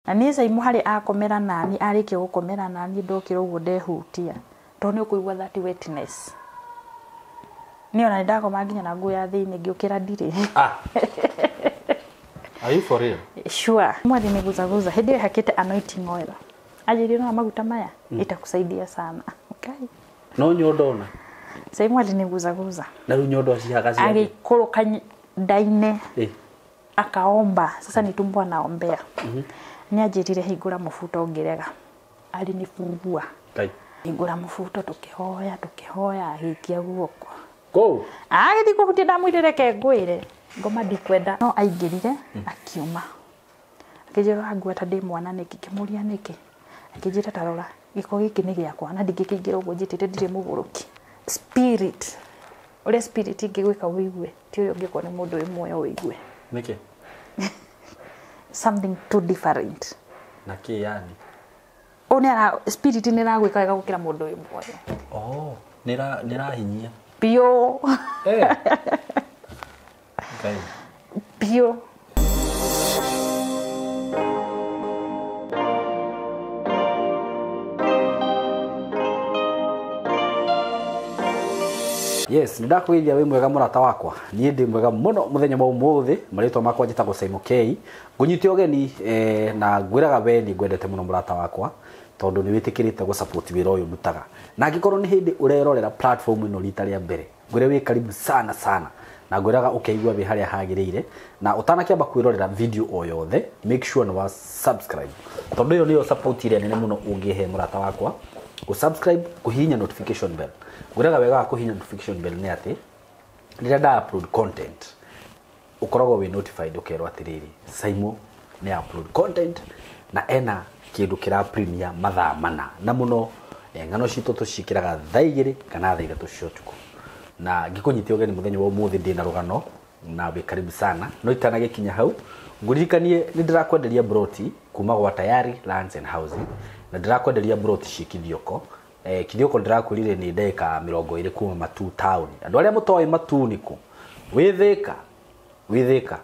Na niĩ Saimu harĩ akomera nani, arĩkia gũkomera nani ndokĩra ũguo ndehutia. Tondũ nĩ ũkũigua that wetness. Niĩ ona nĩ ndakoma nginya na nguo ya thĩinĩ ngĩũkĩra ndirĩ. Ah. Are you for real? Sure. Mwathi nĩ guzaguza. Hĩndĩ ĩyo hakĩte anointing oil. Anjĩrire no maguta maya itakusaidia sana. Okay. No nyondo ona. Saimu aliniguzaguza. Na rĩu nyondo cihaga ciake. Agĩikũrũka nda-inĩ. Eh. Akaomba. Sasa ni tumbo anaombea. Nĩ anjĩrire hingũra mũbuto ngĩrega. Alinifungua. Ngai. Hingũra mũbuto tũkĩhoya tũkĩhoya agĩikia guoko. Go. Agĩthiĩ kũhutia ndamwĩrire reke ngwĩre. Ngoma ndikwenda. No aingĩrire akiuma. Akĩnjĩra ũrangua ta ndĩ mwana nĩkĩ? Ngĩmũria nĩkĩ? Akĩnjĩra ta rora gĩko gĩkĩ nĩ gĩakwa na ndingĩkĩingĩra ũguo njĩtĩte ndirĩ mũgũrũki. Spirit. Ũrĩa spirit ingĩgwĩka ũigue ti ũrĩa ũngĩkwo nĩ mũndũ wĩ muoyo ũigue. Nĩkĩ? Something too different. Na kĩ yani? Ũyũ nĩ ara spirit nĩ ĩragwĩka wega gũkĩra mũndũ wĩ muoyo. Oh, nĩ ĩrahinyia. Biũ. Eh. Ngai. Biũ. Yes, nĩndakũgeithia wĩ mwega mũrata wakwa. Niĩ ndĩ mwega mũno mũthenya wa ũmũthĩ. Marĩtwa makwa njĩtagwo Saimo K. Ngũnyite ũgeni na ngwĩraga we nĩ ngwendete mũno mũrata wakwa tondũ nĩ wĩtĩkĩrĩte gũ support wĩra ũyũ ndutaga. Na angĩkorwo nĩ hĩndĩ ũrerorera platform ĩno rita rĩa mbere, ngwĩre wĩ karibu sana sana. Na ngwĩraga ũkeigua wĩ harĩa hagĩrĩire. Na ũtanakĩamba kwĩrorera video o yothe, make sure nĩ wa subscribe. Tondũ ĩyo nĩyo support ĩrĩa nene mũno ũngĩhe mũrata wakwa. Gũ subscribe, kũhihinya notification bell. Ngwĩraga wega wa kũhihinya notification bell nĩ atĩ rĩrĩa nda upload content ũkoragwo wĩ notified ũkerwo atĩrĩrĩ Saimo nĩ upload content na ena kĩndũ kĩra premiere mathaa mana na mũno ng'ano citũ tũciĩkĩraga thaa igĩrĩ kana thaa ithatũ cia ũtukũ. Na ngĩkũnyitia ũgeni mũthenya wa ũmũthĩ ndĩna rũgano na wĩ karibu sana. No itanagĩkinya hau ngũririkanie nĩ ndĩrakwenderia broti kuma gwa Tayari Lands and Housing na ndĩrakwenderia broti ciĩ Kithioko. Kithioko ndĩrakwĩrire nĩ ndagĩka 20 kuma Matuu town. Andũ arĩa mũtoĩ Matuu nĩ kũ? Wĩ Thĩka. Wĩ Thĩka.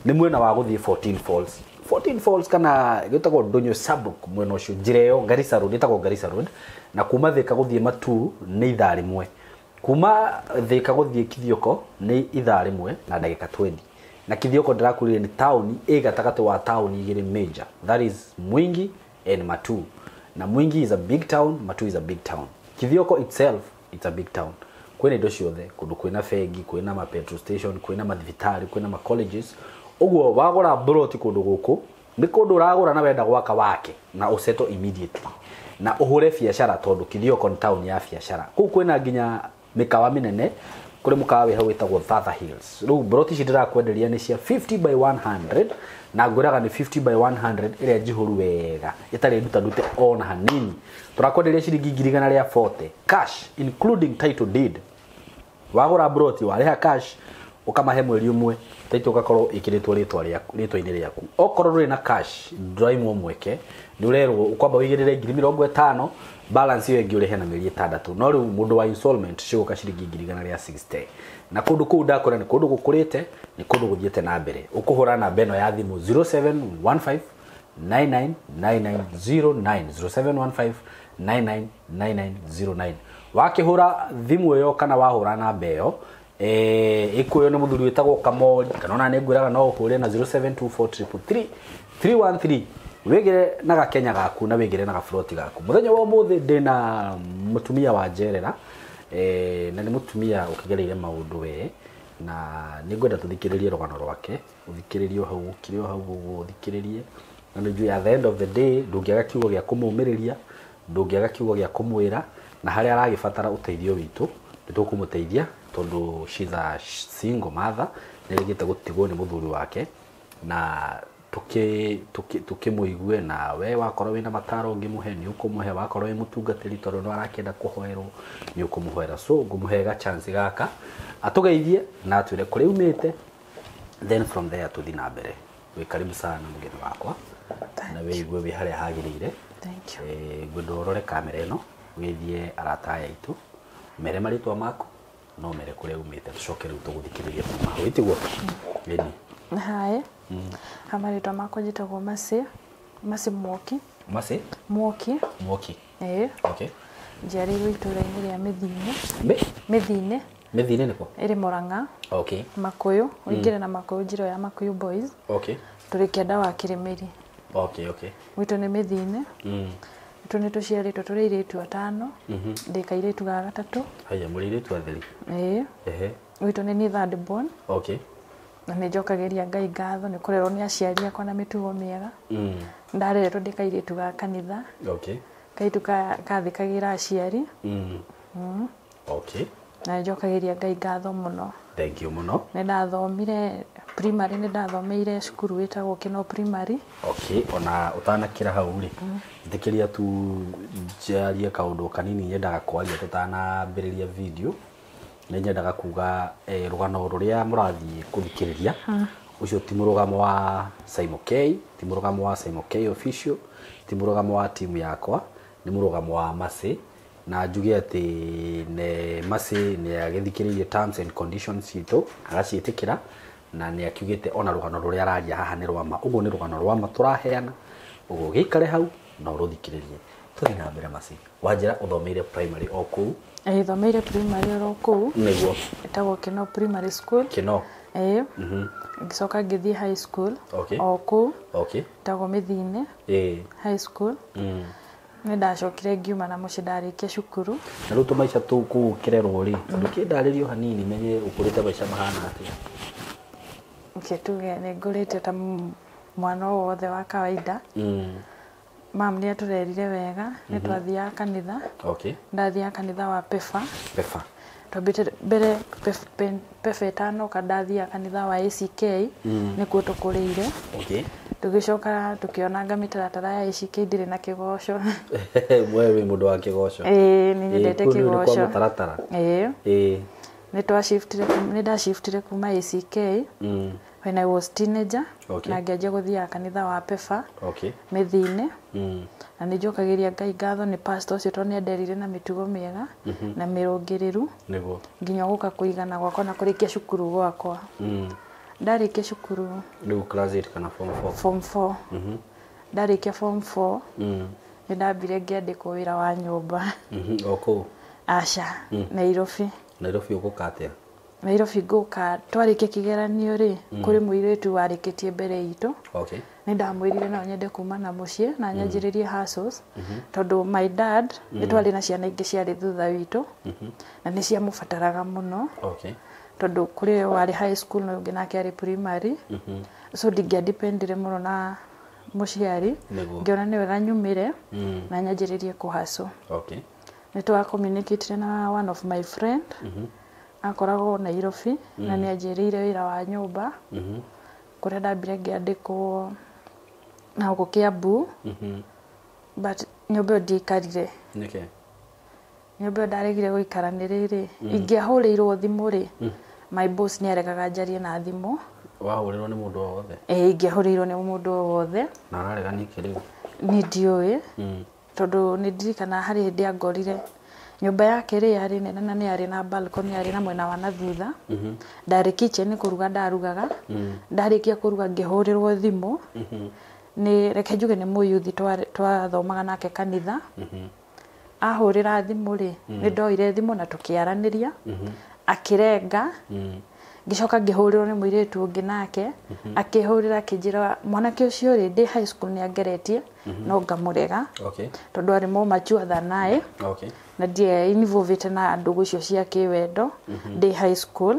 Nĩ mwena wa gũthiĩ 14 Falls. 14 Falls kana gĩtagwo Ndũnyũ Sabuk mwena ũcio njĩra ĩyo Garissa Road ĩtagwo Garissa Road na kuma Thĩka gũthiĩ Matuu nĩ ithaa rĩmwe. Kuma Thĩka gũthiĩ Kithioko nĩ ithaa rĩmwe na ndagĩka 20. Na Kithioko ndĩrakwĩrire nĩ taũni ĩ gatagatĩ wa taũni igĩrĩ major. That is Mwingi and Matuu. Na Mwingi is a big town, Matuu is a big town. Kithioko itself it's a big town. Kwĩna indo ciothe, kũndũ kwĩna bengi, kwĩna ma petrol station, kwĩna mathibitarĩ, kwĩna ma colleges. Ũguo wagũra broti kũndũ gũkũ, nĩ kũndũ ũragũra na wenda gwaka wake na ũsettle immediately. Na ũhũre biacara tondũ Kithioko nĩ town ya biacara. Kũu kwĩna nginya mĩkawa mĩnene, kũrĩ mũkawa wĩ hau wĩtagwo Thatha Hills. Rĩu broti ici ndĩrakwenderia nĩ cia 50 by 100 na ngwĩraga nĩ 50 by 100 ĩrĩa njihũru wega, ĩtarĩ ndutandute ona hanini. Tũrakwenderia ciringi 140,000 cash including title deed. Wagũra broti warĩha cash ũkamahe mweri ũmwe title ũgakorwo ĩkĩrĩtwo rĩtwa rĩaku rĩtwa-inĩ rĩaku. Okorwo ndũrĩ na cash ndũraimwo mweke, nĩ ũrerwo ũkwamba ũigĩrĩre 50,000 balance ĩyo ĩngĩ ũrĩhe na mĩeri 6. No rĩu mũndũ wa installment cigũka ciringi 160,000. Na kũndũ kũu ndakwĩra nĩ kũndũ gũkũrĩte, nĩ kũndũ gũthiĩte na mbere. Ũkũhũra namba ĩno ya thimũ 0715 999909 0715 999909. Wakĩhũra thimũ ĩyo kana wahũra namba ĩyo ĩkuoywo nĩ mũthuri wĩtagwo Kamori kana ona nĩ ngwĩraga no ũhũre na 072433 313 wĩgĩre na gakenya gaku na wĩgĩre na gaburoti gaku. Mũthenya wa ũmũthĩ ndĩna mũtumia wa njerera na nĩ mũtumia ũkĩgereire maũndũ we na nĩ ngwenda tũthikĩrĩrie rũgano rwake, ũthikĩrĩrie hau ũkire o hau ũguo ũthikĩrĩrie. Na nĩ njũĩ at the end of the day ndũngĩaga kiugo gĩa kũmũmĩrĩria, ndũngĩaga kiugo gĩa kũmwĩra na harĩa aragĩbatara ũteithio witũ nĩ tũkũmũteithia tondũ she's a single mother, nĩ rĩgĩte gũtigwo nĩ mũthuri wake na tũkĩmũigue. Na we wakorwo wĩna mataro ũngĩmũhe nĩ ũkũmũhe, wakorwo wĩ mũtungatĩri tondũ no arakĩenda kũhoerwo nĩ ũkũmũhoera. So ngũmũhe ga chance gaka atũgeithie na atwĩre kũrĩa umĩte, then from there tũthiĩ na mbere. Wĩ karibu sana mũgeni wakwa na wĩigue wĩ harĩa hagĩrĩire. Thank you. Ngwenda ũrore kamera ĩno ũgeithie arata aya aitũ, mere marĩtwa maku no mere kũrĩa umĩte, tũcoke rĩu tũgũthikĩrĩrie kuma hau. Ĩtiguo? Ĩni. Hi. Marĩtwa makwa njĩtagwo Mercy. Mercy Mwoki. Mercy Mwoki. Mwoki. Ĩĩ. Okay. Njiarĩirwo itũũra-inĩ rĩa Mĩthiinĩ. Mĩthiinĩ. Mĩthiinĩ nĩkũ? Ĩrĩ Mũrang'a. Okay. Makũyũ, ũingĩre na Makũyũ njĩra ya Makũyũ Boys. Okay. Tũrĩ kĩanda wa Kĩrĩmĩri. Okay, okay. Gwitũ nĩ Mĩthiinĩ. Gwitũ nĩ tũciarĩtwo tũrĩ airĩtu atano. Ndĩ kairĩtu ga gatatũ. Haya, mũrĩ airĩtu atheri. Ĩĩ. Ehe. Gwitũ nĩ niĩ third born. Okay. Na nĩ njokagĩria Ngai ngatho nĩ kũrerwo nĩ aciari akwa na mĩtugo mĩega. Ndareretwo ndĩ kairĩtu ga kanitha. Okay. Kairĩtu kathĩkagĩra aciari. Okay. Na nĩ njokagĩria Ngai ngatho mũno. Thank you mũno. Nĩ ndathomire primary, nĩ ndathomeire cukuru wĩtagwo Kĩno Primary. Okay, ona ũtanakĩra hau rĩ, njĩtĩkĩria tu njarie kaũndũ kanini nyendaga kwaria tũtanambĩrĩria video. Nĩ nyendaga kuga rũgano rũrĩa mũrathiĩ kũthikĩrĩria, ũcio ti mũrũgamo wa Simon K, ti mũrũgamo wa Simon K official, ti mũrũgamo wa timu yakwa, nĩ mũrũgamo wa Mercy. Na njuge atĩ ne Mercy nĩ agĩthikĩrĩirie terms and conditions citũ, agaciĩtĩkĩra, na nĩ akiugĩte ona rũgano rũrĩa araria haha nĩ rwa ma. Ũguo nĩ rũgano rwa ma tũraheana, ũguo gĩikare hau na ũrũthikĩrĩrie. Tũthiĩ na mbere Mercy. Wanjĩra ũthomeire primary o kũu? Ĩĩ, thomeire primary oro kũu. Nĩguo. Ĩtagwo Kĩno Primary School. Kĩno. Ĩĩ. Ngĩcoka ngĩthiĩ high school. Okay. O kũu. Okay. Ĩtagwo Mĩthiinĩ. Ĩĩ. High school. Nĩ ndacokire ngiuma na mũciĩ ndarĩkia cukuru. Na rĩu tũmaica tũu kũu kĩrerwo rĩ, ndũkĩndarĩrie o hanini menye ũkũrĩte maica mahana atĩa? Reke tuge nĩ ngũrĩte ta mwana o wothe wa kawaida. Mam nĩ atũrerire wega, nĩ twathiaga kanitha. Okay. Ndathiaga kanitha wa Pefa. Pefa. Twambĩte mbere Pefa ĩtanoka ndathiaga kanitha wa ACK, nĩkuo tũkũrĩire. Okay. Tũgĩcoka tũkĩonanga mĩtaratara ya ACK ndĩrĩ na kĩgoco. We wĩ mũndũ wa kĩgoco. Ĩĩ, nĩ nyendete Kũu nĩ kwa kĩgoco. mũtaratara. Ĩĩ. Ĩĩ. Nĩ twashiftire, nĩ ndashiftire kuma ACK when I was teenager. Okay. Na ngĩanjia gũthiaga kanitha wa Pefa. Okay. Mĩthiinĩ. Na nĩ njokagĩria Ngai ngatho nĩ pastor ũcio tondũ nĩ anderire na mĩtugo mĩega na mĩrũngĩrĩru. Nĩguo. Nginya gũka kũigana gwakwa na kũrĩkia cukuru gwakwa. Ndarĩkia cukuru. Rĩu class 8 kana form 4? Form 4. Ndarĩkia form 4. Nĩ ndambire ngĩandĩkwo wĩra wa nyũmba. O kũu? Aca, Nairobi. Nairobi ũgũka atĩa? Nairobi ngũka twarĩkia kĩgeranio rĩ, kũrĩ mũirĩtu warĩkĩtie mbere itũ. Okay. Nĩ ndamwĩrire no nyende kuma na mũciĩ na nyanjĩrĩrie hustles, tondũ my dad nĩ twarĩ na ciana ingĩ ciarĩ thutha witũ na nĩ ciamũbataraga mũno. Okay. Tondũ kũrĩ warĩ high school na ũngĩ nake arĩ primary. So ndingĩadependire mũno na mũciari. Nĩguo. Ngĩona nĩ wega nyumĩre na nyanjĩrĩrie kũhustle. Okay. Nĩ twacommunicatire na one of my friend. Akoragwo Nairobi na nĩ anjĩrĩire wĩra wa nyũmba. Kũrĩa ndambire ngĩandĩkwo na gũkũ Kiambu. But nyũmba ĩyo ndiaikarire. Nĩkĩ? Nyũmba ĩyo ndaregire gũikara nĩ rĩrĩ, ingĩahũrĩirwo thimũ rĩ, my boss nĩ aregaga njarie na thimũ. Wahũrĩrwo nĩ mũndũ o wothe? Ĩĩ, ingĩahũrĩirwo nĩ mũndũ o wothe. Na ararega nĩkĩ rĩu? Niĩ ndiũĩ. Tondũ nĩ ndirikanaga harĩ hĩndĩ angorire nyũmba yake rĩ yarĩ nene na nĩ yarĩ na balcony yarĩ na mwena wa na thutha. Ndarĩ kitchen kũruga ndarugaga. Ndarĩkia kũruga ngĩhũrĩrwo thimũ. Nĩ reke njuge nĩ mũyuthi twathomaga nake kanitha. Ahũrĩra thimũ rĩ, nĩ ndoire thimũ na tũkĩaranĩria. Akĩrenga. Ngĩcoka ngĩhũrĩrwo nĩ mũirĩtu ũngĩ nake. Akĩhũrĩra akĩnjĩra mwanake ũcio rĩ, ndĩ high school nĩ angeretie, no ngamũrega. Okay. Tondũ arĩ more mature than I. Okay. Na ndiĩ involved na ndũgũ icio cia kĩwendo ndĩ high school.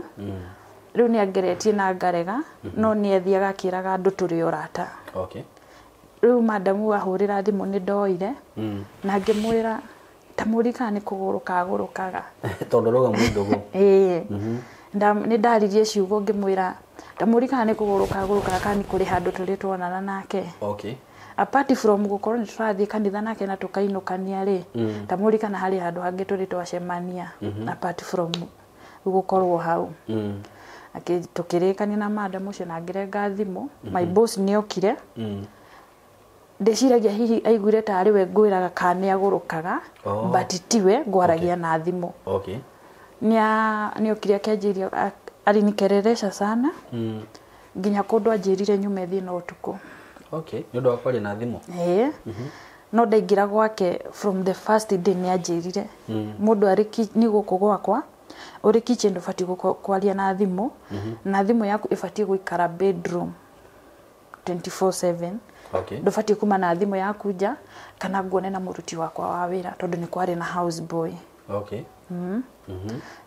Rĩu nĩ angeretie na ngarega, no nĩ athiaga akĩraga andũ tũrĩ ũrata. Okay. Rĩu madamu ahũrĩra thimũ nĩ ndoire. Na ngĩmwĩra ta mũri kana nĩ kũgũrũka agũrũkaga. Tondũ rauga mwĩ ndũgũ. Ĩĩ. Nĩ ndaririe ciugo ngĩmwĩra ta mũri kana nĩ kũgũrũka agũrũkaga kana nĩ kũrĩ handũ tũrĩ tuonana nake. Okay. Apart from gũkorwo nĩ tũrathiĩ kanitha nake na tũkainũkania rĩ, ta mũri kana harĩ handũ hangĩ tũrĩ twacemania apart from gũkorwo hau. Tũkĩrĩkania na madam ũcio na ngĩrenga thimũ. My boss nĩ okire. Ndĩciragia hihi aiguire tarĩ we ngwĩraga kana nĩ agũrũkaga, but tiwe ngwaragia na thimũ. Okay. Nĩ okire akĩanjĩria, alinikelelesha sana. Nginya kũndũ anjĩrire nyume thiĩ na ũtukũ. Okay, nĩ ũndũ wa kwaria na thimũ. Ĩĩ. No ndaingĩra gwake from the first day nĩ anjĩrire mũndũ arĩ nĩ gũkũ gwakwa ũrĩ kitchen ndũbatiĩ kwaria na thimũ, na thimũ yaku ĩbatiĩ gũikara bedroom 24/7. Okay. Ndũbatiĩ kuma na thimũ yaku nja kana nguone na mũruti wakwa wa wĩra tondũ nĩ kwarĩ na house boy. Okay.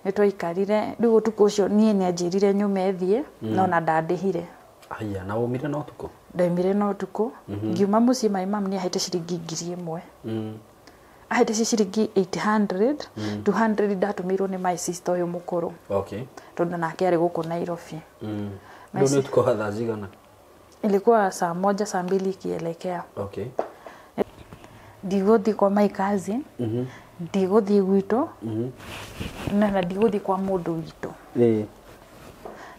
Nĩ twaikarire rĩu ũtukũ ũcio niĩ nĩ anjĩrire nyume thiĩ, no na ndandĩhire. Haya, na umire na ũtukũ? Ndaumire na ũtukũ, ngiuma mũciĩ my mum nĩ ahete ciringi 1000. Ahete ciringi 800, 200 ndatũmĩirwo nĩ my sister ũyũ mũkũrũ. Okay. Tondũ nake arĩ gũkũ Nairobi. Rĩu nĩ ũtukũ wa thaa cigana? Ilikuwa saa 1, saa 2 ikielekea. Okay. Ndigũthiĩ kwa my cousin, ndigũthiĩ gwitũ, na ndigũthiĩ kwa mũndũ witũ.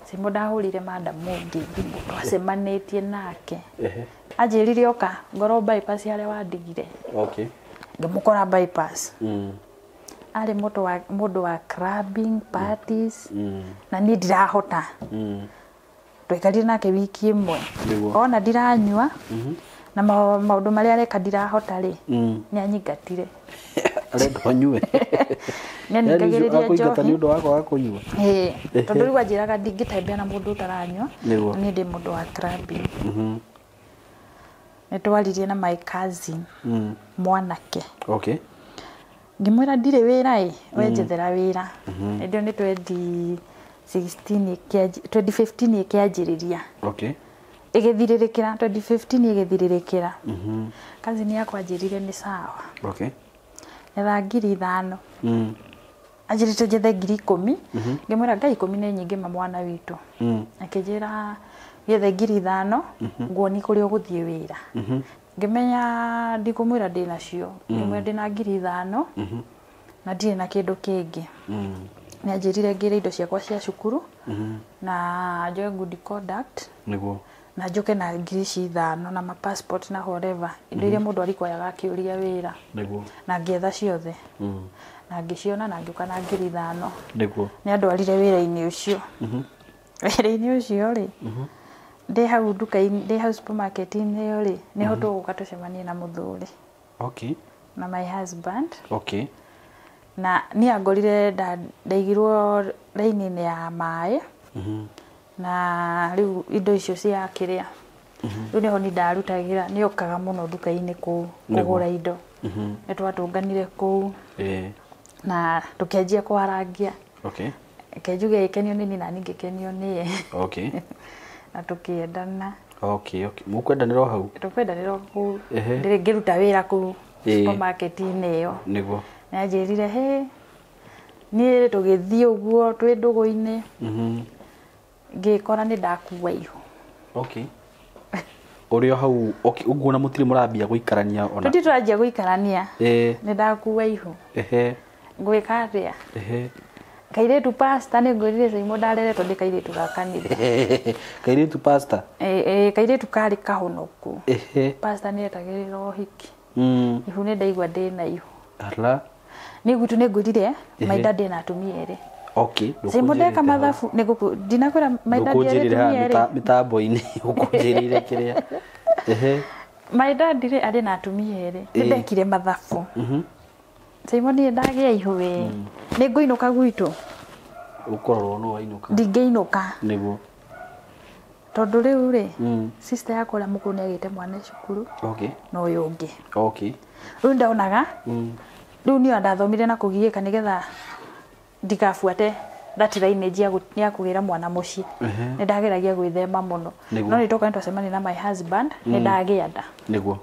Simo ndahũrire madam ũngĩ thimũ twacemanĩtie nake. Anjĩrire oka ngorwo bypass harĩa wandigire. Okay. Ngĩmũkora bypass. Arĩ mũndũ wa clubbing parties. Na niĩ ndirahota. Twaikarire nake wiki ĩmwe. Ona ndiranyua na maũndũ marĩa areka ndirahota rĩ, nĩ anyingatire. Arenda ũnyue. Nĩ anyingagĩrĩria Akũingata njohi. nĩ ũndũ wa kwaga kũnyua. Ĩĩ, tondũ rĩu anjĩraga ndingĩtembea na mũndũ ũtaranyua. Nĩguo. Niĩ ndĩ mũndũ wa clubbing. Nĩ twaririe na my cousin mwanake. Okay. Ngĩmwĩra ndirĩ wĩra ĩ, we njethera wĩra. Hĩndĩ ĩyo nĩ 2016 2015 ĩkĩanjĩrĩria. Okay. Ĩgĩthirĩrĩkĩra 2015 ĩgĩthirĩrĩkĩra. Cousin yakwa anjĩrire nĩ sawa. Okay. Etha 5,000. Anjĩrĩte njethe 10,000. Ngĩmwĩra ngai 10 nĩ nyingĩ ma mwana witũ. Akĩnjĩra gethe 5,000 nguoni kũrĩa ũgũthiĩ wĩra. Ngĩmenya ndikũmwĩra ndĩ nacio. Ngĩmwĩra ndĩ na 5,000 na ndirĩ na kĩndũ kĩngĩ. Nĩ anjĩrire ngĩre indo ciakwa cia cukuru na njoe good conduct. Nĩguo. Na njoke na 5,000 na ma passport na whatever indo iria mũndũ arikwayaga akĩũria wĩra. Nĩguo. Na ngĩetha ciothe. Na ngĩciona na ngĩũka na 5,000. Nĩguo. Nĩ andwarire wĩra-inĩ ũcio. Wĩra-inĩ ũcio rĩ, ndĩ hau nduka-inĩ, ndĩ hau supermarket-inĩ ĩyo rĩ, nĩho tũgũka tũcemanie na mũthuri. Okay. Na my husband. Okay. Na niĩ angorire ndaigirwo raini-inĩ ya maĩ. Na rĩu indo icio cia kĩrĩa. Rĩu nĩho niĩ ndarutagĩra, nĩokaga mũno nduka-inĩ kũgũra indo. Nĩ twatũnganire kũu. Na tũkĩanjia kwarangia. Okay. Reke njuge agĩkenio nĩ niĩ na niĩ ngĩkenio nĩye. Okay. Na tũkĩendana. Okay, okay. Mũkwendanĩra o hau? Tũkwendanĩra o kũu. Ndĩrĩ ngĩruta wĩra kũu supermarket-inĩ ĩyo. Nĩguo. Nĩ anjĩrire, hĩ, niĩ tũgĩthiĩ ũguo twĩ ndũgũ-inĩ. Ngĩkora nĩ ndakua ihu. Okay. Ũrĩ o hau, okay, ũguo na mũtirĩ mũrambia gũikarania ona? Tũtirĩ tũranjia gũikarania. Nĩ ndakua ihu. Ngwĩka atĩa? Kairĩtu pastor nĩ ngwĩrire Saimo ndareretwo ndĩ kairĩtu ga kanitha. Kairĩtu pastor? Kairĩtu karĩ kahonoku. Pastor nĩ etagĩrĩra ũhiki. Ihu nĩ ndaigua ndĩ na ihu. Ala. Nĩ gwitũ nĩ ngwĩrire, my dad ena atumia erĩ. Okay, Saimo ndeka mathabu, nĩ ngũkũ, ndinakwĩra my dad erĩ Ndũkũnjĩrĩre haha atumia erĩ. mĩtambo-inĩ, ũkũnjĩrĩire kĩrĩa. My dad rĩ arĩ na atumia erĩ. Nĩ ndekire mathabu. Saimo niĩ ndagĩa ihu we. Nĩ ngũinũka gwitũ. Ũkũrorwo no wainũka. Ndingĩinũka. Nĩguo. Tondũ rĩu rĩ, sister yakwa ũrĩa mũkũrũ nĩagĩte mwana cukuru. Okay. Na ũyũ ũngĩ. Okay. Rĩu ndonaga, rĩu niĩ ndathomire na kũgiĩka nĩgetha ndikabuate that lineage ya kũgĩra mwana mũciĩ. Nĩ ndageragia gwĩthema mũno. Nĩguo. No nĩ ndoka nĩtwacemania na my husband, nĩ ndagĩa nda. Nĩguo.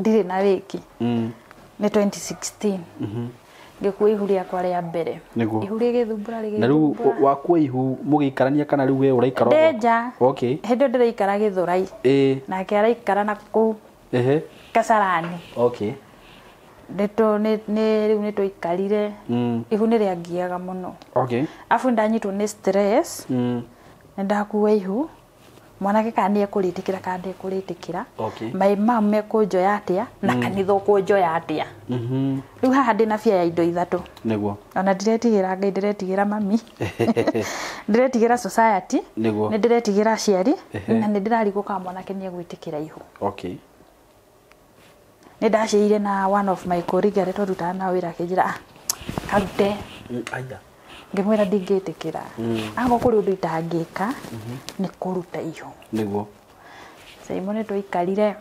Ndirĩ na wĩki. Nĩ 2016. Ngĩkua ihu rĩakwa rĩa mbere. Nĩguo. Ihu rĩgĩthumbũra, Na rĩu rĩgĩthumbũra. wakua ihu mũgĩikarania kana rĩu we ũraikara Ndĩ ũguo? nja. Okay. Hĩndĩ ĩyo ndĩraikara Gĩthũrai. Nake araikara na kũu Kasarani. Okay. Rĩu nĩ tũikarire. Ihu nĩ rĩangiaga mũno. Okay. Arabu ndanyitwo nĩ stress. Nĩ ndakua ihu. Mwanake kana nĩ ekũrĩtĩkĩra kana ndekũrĩtĩkĩra. My mom mekũnjoya atĩa na kanitha ũkũnjoya atĩa. Rĩu haha ndĩna bia ya indo ithatũ. Nĩguo. Ona ndiretigĩra Ngai, ndĩretigĩra mami, ndĩretigĩra society, Nĩguo. nĩ ndĩretigĩra aciari, na nĩ ndĩrarigwo kana mwanake nĩ egwĩtĩkĩra ihu. Nĩ ndaciire na one of my colleague arĩa twarutaga nao wĩra, akĩnjĩra, "Ah, karute." Aya. Ngĩmwĩra ndingĩtĩkĩra. Akorwo kũrĩ ũndũ itangĩka nĩ kũruta ihu. Nĩguo. Simon, nĩ twaikarire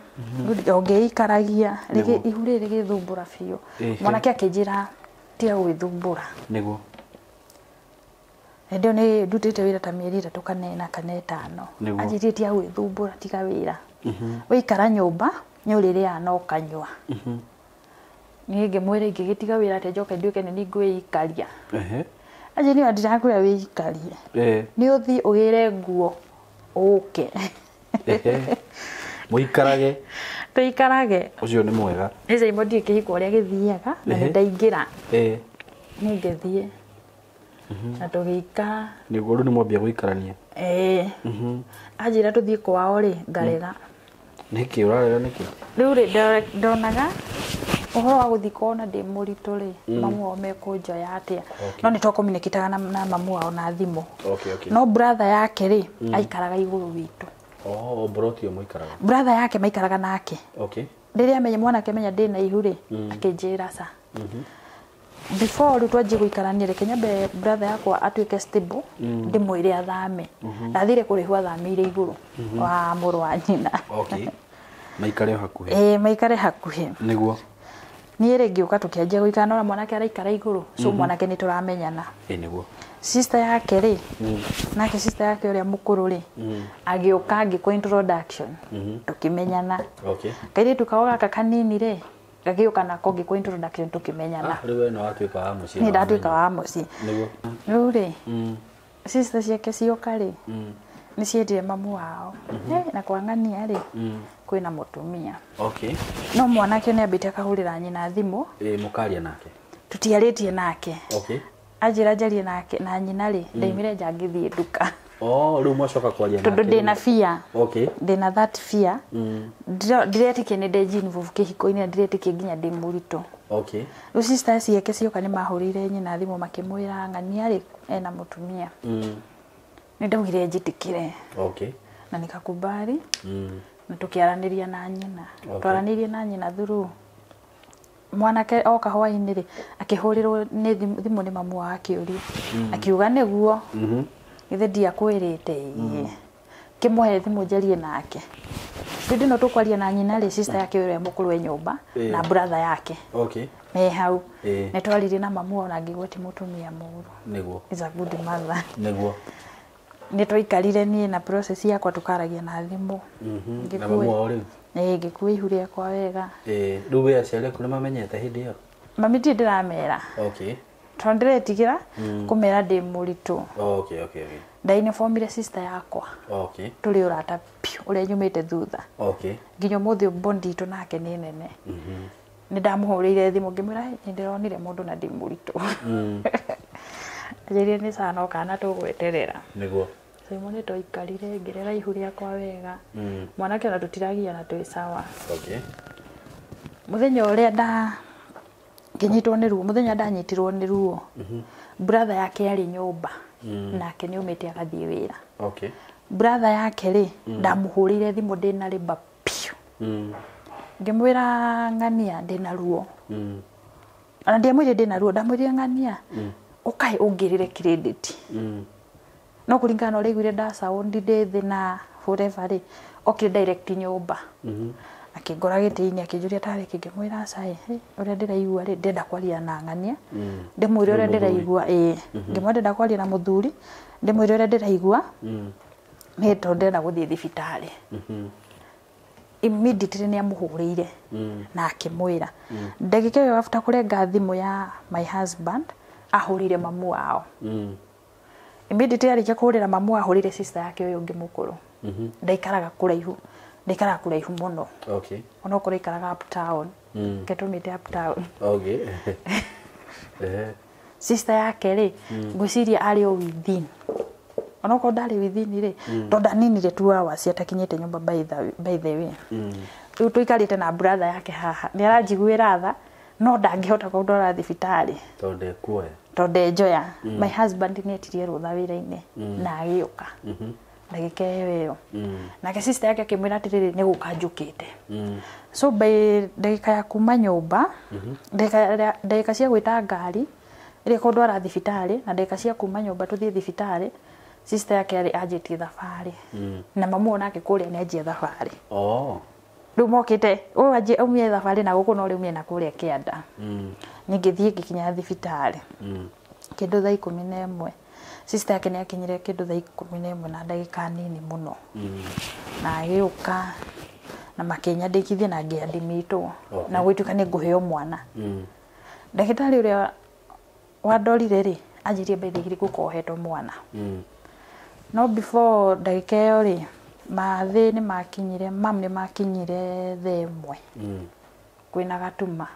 o ngĩikaragia. Nĩguo. Ihu rĩrĩ rĩgĩthumbũra biũ. Mwanake akĩnjĩra tiga gwĩthumbũra. Nĩguo. Hĩndĩ ĩyo nĩ ndutĩte wĩra ta mĩeri 3 kana 4 kana 5. Nĩguo. Anjĩrire tiga gwĩthumbũra, tiga wĩra, waikara nyũmba nĩ ũrĩrĩaga na ũkanyua. Niĩ ngĩmwĩra ingĩgĩtiga wĩra atĩa njoke nduĩke nĩ niĩ ngwĩikaria? Anjĩrire ndirakwĩra wĩikarie, nĩ ũthiĩ ũgĩre nguo ũke. Mũikarage. Tũikarage. Ũcio nĩ mwega. Nĩ Simon, ndiĩ kĩhiko ũrĩa gĩthiaga na nĩ ndaingĩra. Niĩ ngĩthiĩ na tũgĩikara. Nĩguo, rĩu nĩ mwambia gũikarania. Ĩĩ, anjĩra tũthiĩ kwao rĩ, ngarega. Nĩkĩ ũrarega, nĩkĩ? Rĩu rĩ, ndonaga ũhoro wa gũthiĩ kwao na ndĩ mũritũ rĩ, mamu wao mekũnjoya atĩa? No nĩ twakomunicataga na mamu wao na thimũ. No brother yake rĩ, aikaraga igũrũ witũ. Oh, broti ĩyo mũikaraga. Brother yake maikaraga nake. Rĩrĩa menya mwanake menya ndĩna ihu rĩ, akĩnjĩra ca before rĩu twanjie gũikarania, reke nyambe brother yakwa atuĩke stable, ndĩmwĩre athame. Ndathire kũrĩhwo, athamĩire igũrũ wa mũrũ wa nyina. Maikare o hakuhĩ. Ĩĩ, maikare hakuhĩ. Nĩguo. Niĩ rĩ, ngĩũka tũkĩanjia gũikara no mwanake araikara igũrũ, so mwanake nĩ tũramenyana. Ĩĩ, nĩguo. Sister yake rĩ, nake sister yake ũrĩa mũkũrũ rĩ, agĩũka ngĩkwo introduction, tũkĩmenyana. Kairĩtu kao gaka kanini rĩ, gagĩũka nako ngĩkwo introduction, tũkĩmenyana. Ah, rĩu we nĩ watuĩka wa mũciĩ. Nĩ ndatuĩka wa mũciĩ. Nĩguo. Rĩu rĩ, sister ciake cioka rĩ, nĩ ciendire mamu wao. Na kwang'ania rĩ, kwĩna mũtumia. No mwanake nĩ ambĩte akahũrĩra nyina thimũ. Ĩĩ, mũkaria nake? Tũtiarĩtie nake. Anjĩra njarie nake na nyina rĩ, ndaimire nja ngĩthiĩ nduka. Oh, rĩu mwacoka kwaria Tondũ nake ndĩna rĩu. fear. Ndĩna that fear. Ndiretĩkia nĩ ndenjinvolve kĩhiko-inĩ na ndiretĩkia nginya ndĩ mũritũ. Rĩu sister ciake cioka nĩ mahũrĩire nyina thimũ makĩmwĩra ng'ania rĩ ena mũtumia. Nĩ ndaugire njĩtĩkĩre. Na nikakubali. Na tũkĩaranĩria na nyina. Twaranĩirie na nyina through mwanake oka hwainĩ rĩ, akĩhũrĩrwo nĩ thimũ nĩ mamu wao, akĩũrio, akiuga nĩguo githĩ ndiakwĩrĩte? Ĩĩ, kĩmũhe thimũ njarie nake. Hĩndĩ ĩno tũkwaria na nyina rĩ, sister yake ũrĩa mũkũrũ e nyũmba na brother yake me hau. Nĩ twaririe na mamu wao na ngĩigua ti mũtumia mũũru. Nĩguo. Is a good mother. Nĩguo. Nĩ twaikarire niĩ na process yakwa tũkaragia na thimũ. Na mamu wao rĩu? Ĩĩ, ngĩkua ihu rĩakwa wega. Ĩĩ, rĩu we aciari aku nĩ mamenyete hĩndĩ ĩyo? Mami ndirĩ ndĩramera. Tondũ ndĩretigĩra kũmera ndĩ mũritũ. Ndainformire sister yakwa. Tũrĩ ũrata biũ ũrĩa nyumĩte thutha. Nginya ũmũthĩ bond itũ nake nĩ nene. Nĩ ndamũhũrĩire thimũ ngĩmwĩra, "Hey, nĩ ndĩronire mũndũ na ndĩ mũritũ." Anjĩrire nĩ sawa, no kana tũgweterera. Nĩguo. Simon, nĩ twaikarire ngĩrera ihu rĩakwa wega. Mwanake ona tũtiragiana, twĩ sawa. Mũthenya ũrĩa nda ngĩnyitwo nĩ ruo, mũthenya ndanyitirwo nĩ ruo, brother yake arĩ nyũmba nake nĩ aumĩte agathiĩ wĩra. Brother yake rĩ, ndamũhũrĩire thimũ ndĩna rĩmba biũ. Ngĩmwĩra ng'ania ndĩna ruo. Ona ndiamwĩrire ndĩna ruo, ndamwĩrire ng'ania ũkae ũngĩrĩre credit. No kũringana na ũrĩa aiguire nda sound ndĩ thĩ na whatever rĩ, okire direct nyũmba. Akĩngora gĩtĩ-inĩ akĩnjũria tarĩ kĩ, ngĩmwĩra aca ĩ, ũrĩa ndĩraigua rĩ, ndĩrenda kwaria na ng'ania. Ndĩmwĩre ũrĩa Rĩu mũthuri. ndĩraigua, ĩĩ. Ngĩmwĩra ndĩrenda kwaria na mũthuri, ndĩmwĩre ũrĩa ndĩraigua, nĩ tondũ ndĩrenda gũthiĩ thibitarĩ. Immediately nĩ amũhũrĩire na akĩmwĩra. Ndagĩka ĩyo after kũrenga thimũ ya my husband, ahũrĩire mamu wao. Immediately arĩkia kũhũrĩra mamu, ahũrĩire sister yake ũyũ ũngĩ mũkũrũ. Ndaikaraga kũraihu, ndaikaraga kũraihu mũno. Onokorwo aikaraga uptown. Reke tũmĩte uptown. Sister yake rĩ, ngwĩciria arĩ o within. Onokorwo ndarĩ within rĩ, tondũ ndaninire 2 hours atakinyĩte nyũmba by the way. Rĩu tũikarĩte na brother yake haha, nĩ aranjiguĩra tha, no ndangĩhota kũndwara thibitarĩ tondũ ndekuoya. Tondũ ndenjoya. My husband nĩ etirie rũtha wĩra-inĩ na agĩũka ndagĩka ĩyo ĩyo. Nake sister yake akĩmwĩra atĩrĩrĩ, nĩ gũka njũkĩte. So by ndagĩka ya kuma nyũmba, ndagĩka cia gwĩta ngari ĩrĩa kũndwara thibitarĩ na ndagĩka cia kuma nyũmba tũthiĩ thibitarĩ, sister yake arĩ anjĩtie thabarĩ na mamu onake kũrĩa nĩ anjia thabarĩ. Oh. Rĩu mokĩte ũyũ anjie aumie thabarĩ na gũkũ, no rĩu na kũrĩa kĩanda. Niĩ ngĩthiĩ ngĩkinya thibitarĩ kĩndũ thaa 11. Sister yake nĩ akinyire kĩndũ thaa 11 na ndagĩka nini mũno na agĩũka na makĩnyandĩkithia na ngĩandimitwo na gwĩtuĩka nĩ ngũheo mwana. Ndagĩtarĩ ũrĩa wandorire rĩ, anjĩrire by thaa 2 ngũkohetwo mwana. No before ndagĩka ĩyo rĩ, mathĩ nĩ makinyire, mam nĩ makinyire thaa 1 kwĩna gatuma,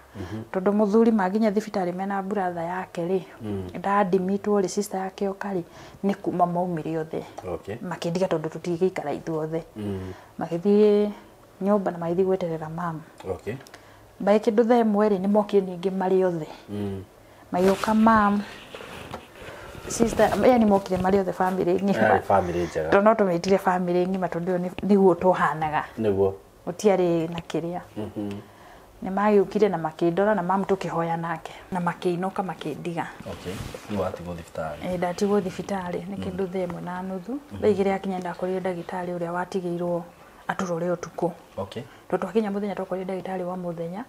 tondũ mũthuri makinya thibitarĩ mena brother yake rĩ, ndandimitwo rĩ, sister yake oka rĩ, nĩ kuma maumire othe. Makĩndiga tondũ tũtigĩikara ithuothe. Magĩthiĩ nyũmba na magĩthiĩ gweterera mam. By kĩndũ thaa 1 rĩ, nĩ mokire ningĩ marĩ othe. Magĩũka mam, sister, yani mokire marĩ othe, family ng'ima. Yarĩ family njega. Tondũ no tũmĩtire family ng'ima, tondũ ĩyo nĩguo tũhanaga. Nĩguo. Gũtiarĩ na kĩrĩa. Nĩ magĩũkire na makĩndora na mamu tũkĩhoya nake na makĩinũka makĩndiga. Okay. Rĩu watigwo thibitarĩ. Ĩ, ndatigwo thibitarĩ nĩ kĩndũ thaa 1:30. Thaa 2 yakinya ndakorire ndagĩtarĩ ũrĩa watigĩirwo atũrore ũtukũ. Tondũ twakinya mũthenya twakorire ndagĩtarĩ wa mũthenya,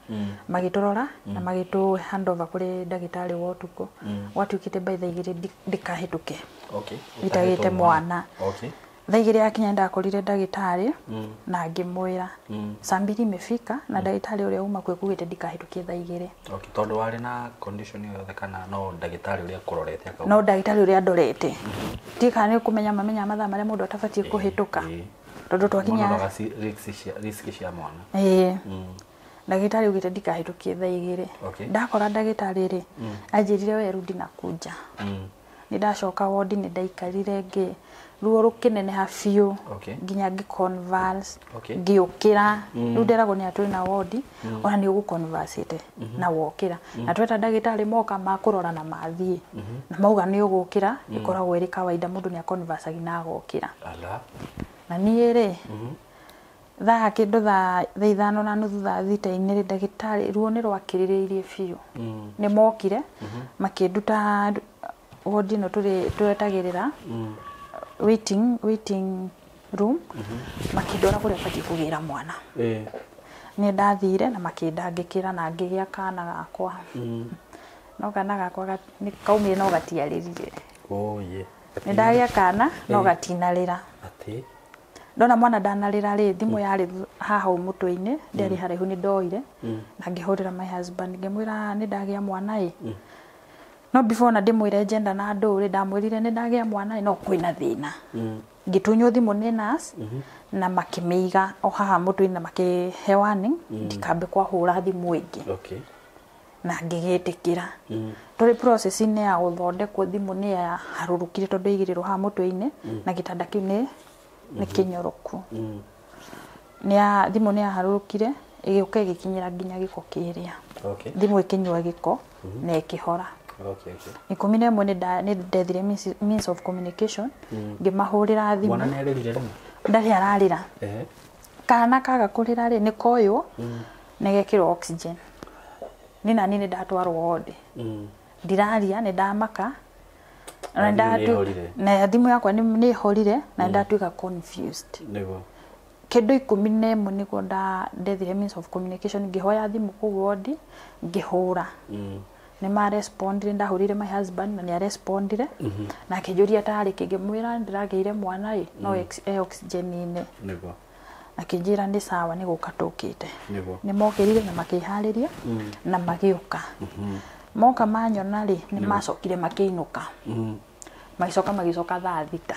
magĩtũrora na magĩtũ hand over kũrĩ ndagĩtarĩ wa ũtukũ. Gwatuĩkĩte by thaa 2 ndikahĩtũke itagĩte mwana. Thaa 2 yakinya ndakorire ndagĩtarĩ na ngĩmwĩra saa mbili imefika na ndagĩtarĩ ũrĩa uma kuo ekugĩte ndikahĩtũkie thaa 2. Okay. Tondũ warĩ na condition ĩyo yothe kana no ndagĩtarĩ ũrĩa akũrorete akauga? No ndagĩtarĩ ũrĩa andorete. Ndiũĩ kana nĩ kũmenya mamenya mathaa marĩa mũndũ atabatiĩ kũhĩtũka. Tondũ twakinya Maroraga risk cia mwana. Ĩĩ. Ndagĩtarĩ augĩte ndikahĩtũkie thaa 2. Ndakora ndagĩtarĩ rĩ, anjĩrire we rudi na kunja. Nĩ ndacoka wodi, nĩ ndaikarire ngĩ ruo rũkĩneneha biũ nginya ngĩ convulse, ngĩũkĩra. Rĩu nderagwo nĩ atũrĩ na wodi, ona nĩ ũgũ convulsĩte na wokĩra. Na tweta ndagĩtarĩ moka makũrora na mathiĩ na mauga nĩ ũgũkĩra, ĩkoragwo ĩrĩ kawaida mũndũ nĩ aconvulsagia na agokĩra. Ala. Na niĩ rĩ, thaa kĩndũ thaa 5:30 thaa 6-inĩ rĩ, ndagĩtarĩ ruo nĩ rwakĩrĩrĩirie biũ. Nĩ mokire makĩnduta wodi ĩno tũrĩ twetagĩrĩra waiting room, makĩndwara kũrĩa batiĩ kũgĩra mwana. Nĩ ndathire na makĩndangĩkĩra na ngĩgĩa kana gakwa. No kana gakwa nĩ kaumire no gatiarĩrire. Oh, yeah. Nĩ ndagĩa kana no gatinarĩra. Atĩ? Ndona mwana ndanarĩra rĩ, thimũ yarĩ haha ũũ mũtwe-inĩ, ndĩarĩ haraihu, nĩ ndoire na ngĩhũrĩra my husband ngĩmwĩra nĩ ndagĩa mwana ĩ. No before na ndĩmwĩre gender na andũ rĩ, ndamwĩrire nĩ ndagĩa mwana ĩ, no kwĩna thĩna. Ngĩtunywo thimũ nĩ nurse na makĩmĩiga o haha mũtwe-inĩ na makĩhe warning ndikambe kwahũra thimũ ĩngĩ. Na ngĩgĩtĩkĩra. Tũrĩ process-inĩ ya gũthondekwo thimũ nĩ yaharũrũkire tondũ ĩigĩrĩrwo haha mũtwe-inĩ na gĩtanda kĩu nĩ kĩnyoroku. Thimũ nĩ yaharũrũkire ĩgĩũka ĩgĩkinyĩra nginya gĩko kĩrĩa. Thimũ ĩkĩnyua gĩko na ĩkĩhora. 11 nĩ ndethire means of communication, ngĩmahũrĩra thimũ. Mwana nĩ arĩrire rĩmwe? Ndarĩ ararĩra. Kana kaga kũrĩra rĩ, nĩ koywo na gekĩrwo oxygen. Niĩ naniĩ nĩ ndatwarwo ward. Ndiraria, nĩ ndamaka. Na thimũ nĩ ĩhorire? Na thimũ yakwa nĩ ĩhorire na nĩ ndatuĩka confused. Kĩndũ 11 nĩguo ndethire means of communication, ngĩhoya thimũ kũu ward, ngĩhũra. Nĩ ma respondire, ndahũrĩire my husband na nĩ arespondire. Na akĩnjũria tarĩ kĩ, ngĩmwĩra ndĩragĩire mwana ĩ, no e oxygen-inĩ. Akĩnjĩra nĩ sawa, nĩ gũka tũkĩte. Nĩ mokĩrire na makĩharĩria na magĩũka. Moka manyona rĩ, nĩ macokire makĩinũka. Magĩcoka magĩcoka thaa 6.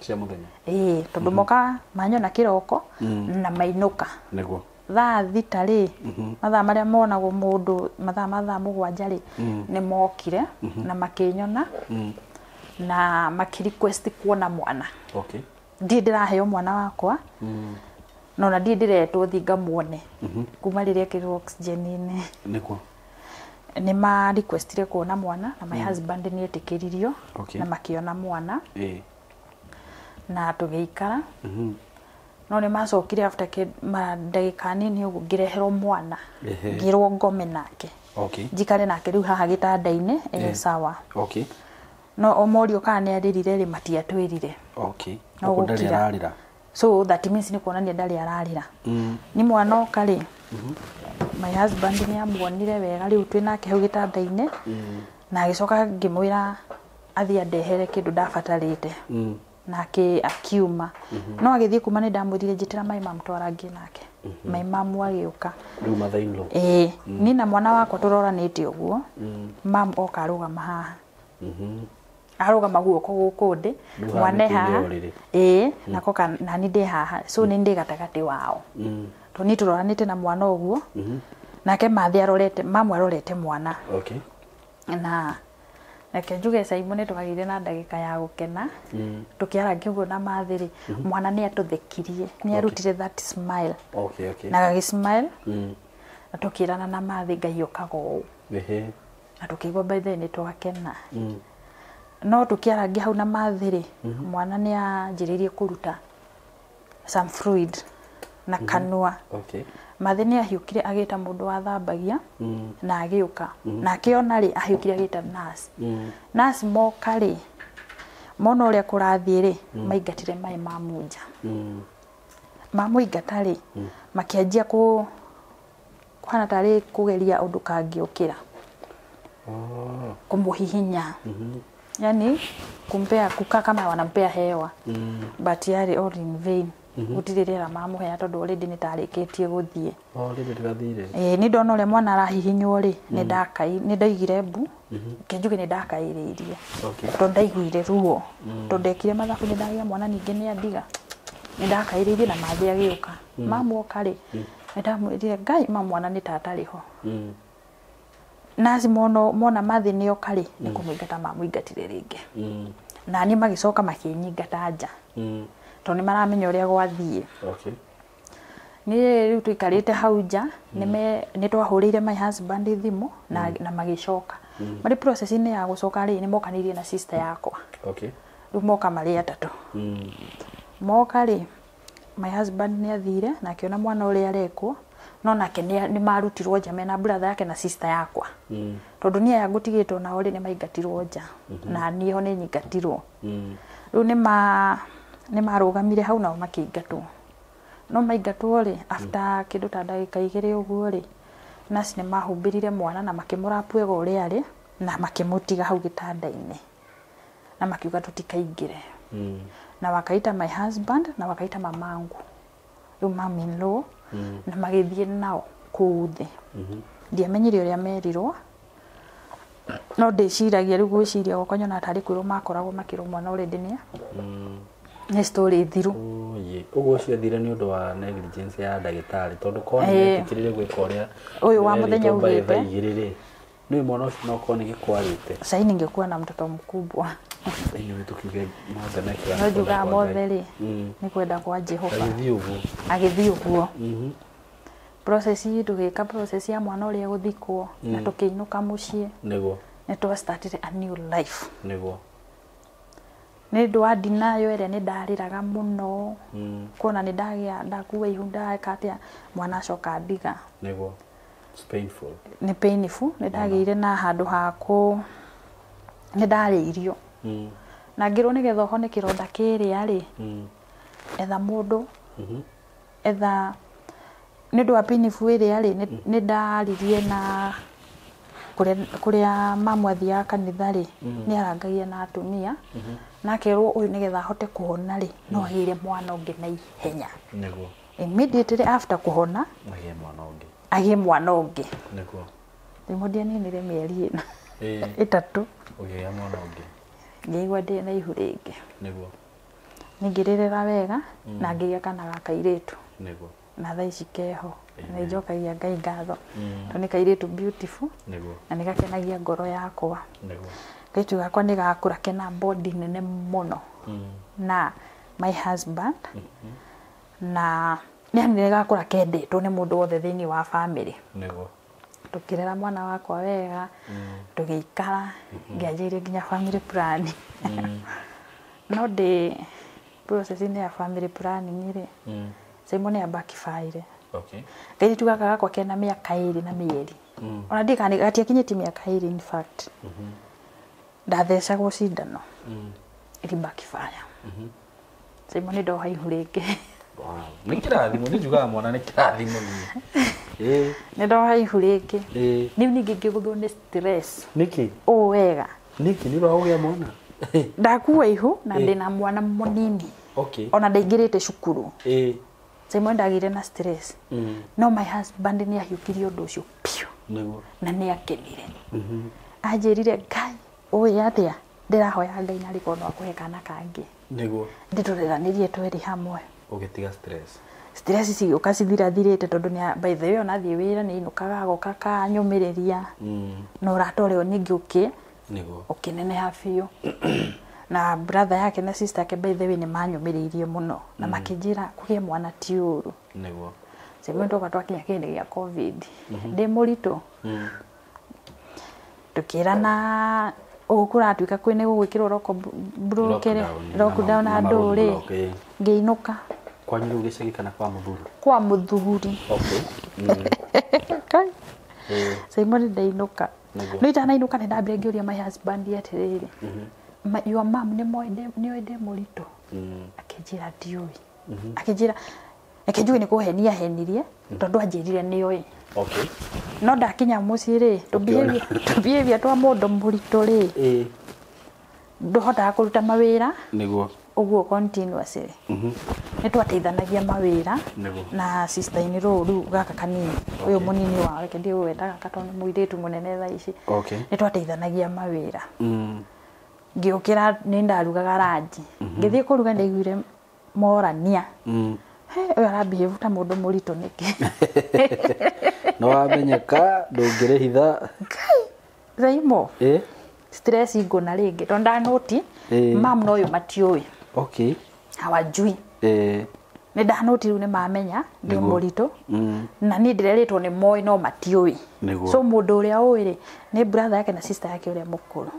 Cia mũthenya. Ĩĩ, tondũ moka manyona kĩroko na mainũka. Thaa 6 rĩ, mathaa marĩa monagwo mũndũ, mathaa ma thaa 7 rĩ, nĩ mokire na makĩnyona. Na makĩ request kuona mwana. Okay. Ndirĩ ndĩraheo mwana wakwa. No na ndirĩ ndĩretwo thiĩ ngamuone. Kuma rĩrĩa ekĩrirwo oxygen-inĩ. Nĩguo. Nĩ ma requestire kuona mwana na my husband nĩ etĩkĩririo. Okay. Na makĩona mwana. Na tũgĩikara. No nĩ macokire after ndagĩka nini ũguo ngĩreherwo mwana. Ngĩrwo ngome nake. Okay. Njikare nake rĩu haha gĩtanda-inĩ sawa. Okay. No omorio kana nĩ arĩrire rĩ matiatwĩrire. Okay. No Ũguo ndarĩ gũkira. ararĩra. So that means nĩ kuonania ndarĩ ararĩra. Ni mwana oka rĩ, my husband nĩ amuonire wega rĩu twĩ nake hau gĩtanda-inĩ. Na agĩcoka ngĩmwĩra athiĩ andehere kĩndũ ndabatarĩte. Nake akiuma. No agĩthiĩ kuma nĩ ndamwĩrire njĩtĩra my mum twarangie nake. My mum agĩũka. Rĩu mother in law. Niĩ na mwana wakwa tũroranĩte ũguo. Mum oka arũgama haha. Arũgama guoko gũkũ ndĩ, mwana haha. Nako nani ndĩ haha. So nĩ ndĩ gatagatĩ wao. Tondũ niĩ tũroranĩte na mwana ũguo. Nake mathĩ arorete, mamu arorete mwana. Okay. Na reke njuge Simon nĩ twagĩire na ndagĩka ya gũkena. Tũkĩarangia ũguo na mathĩ rĩ, mwana nĩ atũthekirie, nĩ arutire that smile. Okay, okay. Na gagĩ smile. Na tũkĩrana na mathĩ Ngai okaga ũũ. Na tũkĩigua by the way nĩ twakena. No tũkĩarangia hau na mathĩ rĩ, mwana nĩ anjĩrĩirie kũruta some fluid na kanua. Okay. Mathĩ nĩ ahiũkire agĩta mũndũ wathambagia na agĩũka. Na akĩona rĩ, ahiũkire agĩta nurse. Nurse moka rĩ, mona ũrĩa kũrathiĩ rĩ, maingatire maĩ ma munja. Mamũingata rĩ, makĩanjia kũhana tarĩ kũgeria ũndũ kangĩũkĩra. Kũmũhihinya. Yani kumpea kukaa kama wanampea hewa. But yarĩ all in vain. Gũtirĩ rĩera mamũhea tondũ already nĩ tarĩkĩtie gũthiĩ. Already ndĩrathire. Nĩ ndona ũrĩa mwana arahihinywo rĩ, nĩ ndaigire mbu. Kĩnjuge nĩ ndakaĩrĩirie. Okay. Tondũ ndaiguire ruo. Tondũ ndekire mathabu nĩ ndagĩa mwana ningĩ nĩ andiga. Nĩ ndakaĩrĩirie na mathĩ agĩũka. Mamuoka rĩ, nĩ ndamwĩrire Ngai ma mwana nĩ tatarĩ ho. Nasi mona mathĩ nĩ oka rĩ, nĩ kũmũingata mamũingatire rĩngĩ. Na niĩ magĩcoka makĩnyingata nja. Tondũ nĩ maramenya ũrĩa gwathiĩ. Okay. Niĩ rĩu tũikarĩte hau nja, nĩ twahũrĩire my husband thimũ na magĩcoka. Marĩ process-inĩ ya gũcoka rĩ, nĩ mokanĩirie na sister yakwa. Okay. Rĩu moka marĩ atatũ. Moka rĩ, my husband nĩ athire na akĩona mwana ũrĩa arekwo, no nake nĩ marutirwo nja mena brother yake na sister yakwa. Tondũ niĩ aya ngũtigĩtwo nao rĩ, nĩ maingatirwo nja. Na niĩ ho nĩ nyingatirwo. Rĩu nĩ marũgamire hau nao makĩingatwo. No maingatwo rĩ, after kĩndũ ta ndagĩka igĩrĩ ũguo rĩ, nurse nĩ mahumbĩrire mwana na makĩmũrapu wega ũrĩa arĩ, na makĩmũtiga hau gĩtanda-inĩ. Na makiuga tũtikaingĩre. Na wakaita my husband na wakaita mamangu. Rĩu mom in law na magĩthiĩ nao kũu thĩ. Ndiamenyire ũrĩa merirwo. No ndĩciragia rĩu gwĩciria gwakwa nyonaga tarĩ kwĩrwo makoragwo makĩrwo mwana already nĩ nĩ story thiru. Ũguo ũcio athire nĩ ũndũ wa negligence ya ndagĩtarĩ tondũ korwo nĩ metĩkĩrire gwĩka ũrĩa Ũyũ wa mũthenya ugĩte. Igĩrĩ rĩ, nĩ mwana ũcio no korwo nĩ gĩkwarĩte. Sasa ningekuwa na mtoto mkubwa. Anyway, tukiuge mothe mekĩra No njugaga mothe rĩ, nĩ kwenda kwa Jehova. Agĩthiĩ ũguo. Agĩthiĩ ũguo. Process tũgĩka process ya mwana ũrĩa gũthikwo na tũkĩinũka mũciĩ. Nĩguo. Nĩ twa started a new life. Nĩguo. Nĩ ũndũ wa denial ĩrĩa nĩ ndarĩraga mũno. Kuona nĩ ndagĩa ndakua ihu ndeka atĩa mwana acoka andiga. Nĩguo. It's painful. Nĩ painful. Nĩ ndagĩire na handũ ha kũ nĩ ndarĩirio. Na ngĩrwo nĩgetha ũhone kĩronda kĩrĩa rĩ, etha mũndũ, etha nĩ ũndũ wa painful ĩrĩa rĩ, nĩ ndaririe na kũrĩa mamu athiaga kanitha rĩ, nĩ arangagia na atumia, na akerwo ũyũ nĩgetha ahote kũhona rĩ, no agĩre mwana ũngĩ na ihenya. Nĩguo. Immediately after kũhona, agĩe mwana ũngĩ. Agĩe mwana ũngĩ. Nĩguo. Rĩmwe ndianinire mĩeri ĩna. Ĩtatũ. Ũgĩgĩa mwana ũngĩ. Ngĩigua ndĩ na ihu rĩngĩ. Nĩguo. Ningĩrĩrĩra wega na ngĩgĩa kana ga kairĩtu. Nĩguo. Na thaa ici keho. Na njokagia Ngai ngatho. Tondũ nĩ kairĩtu beautiful. Nĩguo. Na nĩ gakenagia ngoro yakwa. Nĩguo. Kairĩtu gakwa nĩ gakũra kena body nene mũno na my husband, na yani nĩ gakũra kendetwo nĩ mũndũ wothe thĩinĩ wa family. Nĩguo. Tũkĩrera mwana wakwa wega, tũgĩikara, ngĩanjĩrĩria nginya family planning. No ndĩ process-inĩ ya family planning rĩ, Simon nĩ ambakibaire. Okay. Kairĩtu gaka gakwa kena mĩaka 2 na mĩeri. Ona ndiĩ kana gatiakinyĩtie mĩaka 2 in fact. Ndathecagwo cindano. Ĩrĩ backfire. Simon nĩ ndoha ihu rĩngĩ. Wow. Nĩ kĩrathimo, nĩ njugaga mwana nĩ kĩrathimo niĩ. Ĩĩ. Nĩ ndoha ihu rĩngĩ. Ĩĩ. Rĩu ningĩ ngĩgũthwo nĩ stress. Nĩkĩ? Ũũ wega. Nĩkĩ nĩ ũragũgĩa mwana? Ndakua ihu na ndĩna mwana mũnini. Okay. Ona ndaingĩrĩte cukuru. Ĩĩ. Simon ndagĩire na stress. No my husband nĩ ahiũkirie ũndũ ũcio piũ. Nĩguo. Na nĩ akenire. Anjĩrire Ngai ũĩ atĩa ndĩrahoya Ngai narĩ korwo no akũhe kana kangĩ. Nĩguo. Ndĩtũreranĩrie twerĩ hamwe. Ũgĩtiga stress. Stress cigĩũka cithirathirĩte tondũ nĩ by the way ona athiĩ wĩra nĩ ainũkaga agoka akanyũmĩrĩria. Na ũrata ũrĩa ningĩ Nĩguo. ũkĩneneha biũ. Na brother yake na sister yake by the way nĩ manyũmĩrĩirie mũno na makĩnjĩra kũgĩa mwana ti ũru. Nĩguo. Simon twoka twakinya kĩhĩndĩ gĩa COVID. Ndĩ mũritũ. Tũkĩrana ũguo kũratuĩka kwĩ nĩ gũgwĩkĩrwo lockdown na andũ rĩ, roadblock, ĩĩ. ngĩinũka. Kwanyu rĩu gĩcagi kana kwa mũthuri? Kwa mũthuri. Okay. Kai. Ĩĩ. Simon ndainũka. Nĩguo. No itanainũka nĩ ndambire ngĩũria my husband atĩrĩrĩ, your mom nĩ moĩ ndĩ mũritũ? Akĩnjĩra ndiũĩ. Akĩnjĩra reke njuge nĩ kũhenia henirie tondũ anjĩrire nĩoĩ. Okay. No ndakinya mũciĩ rĩ, tũbehavior twa mũndũ mũritũ rĩ, Ĩĩ. ndũhotaga kũruta mawĩra Nĩguo. ũguo continuously. Nĩ twateithanagia mawĩra Nĩguo. na sister in law rĩu gaka kanini, ũyũ mũnini wao, reke ndiĩ gweta gaka tondũ nĩ mũirĩtu mũnene thaa ici. Okay. Nĩ twateithanagia mawĩra. Ngĩũkĩra nĩ ndarugaga ranji. Ngĩthiĩ kũruga ndaiguire morania. He, ũyũ arabehave ta mũndũ mũritũ nĩkĩ? No wamenyeka ndũngĩrĩhitha. Ngai, Raimo. Ĩĩ. Stress ngũna rĩngĩ tondũ ndanoti Ĩĩ. mam na ũyũ matiũĩ. Okay. Hawajui. Ĩĩ. Nĩ ndanoti rĩu nĩ mamenya ndĩ Nĩguo. mũritũ. Na niĩ ndĩrerĩtwo nĩ moĩ no matiũĩ. Nĩguo. So mũndũ ũrĩa ũĩ rĩ nĩ brother yake na sister yake ũrĩa mũkũrũ.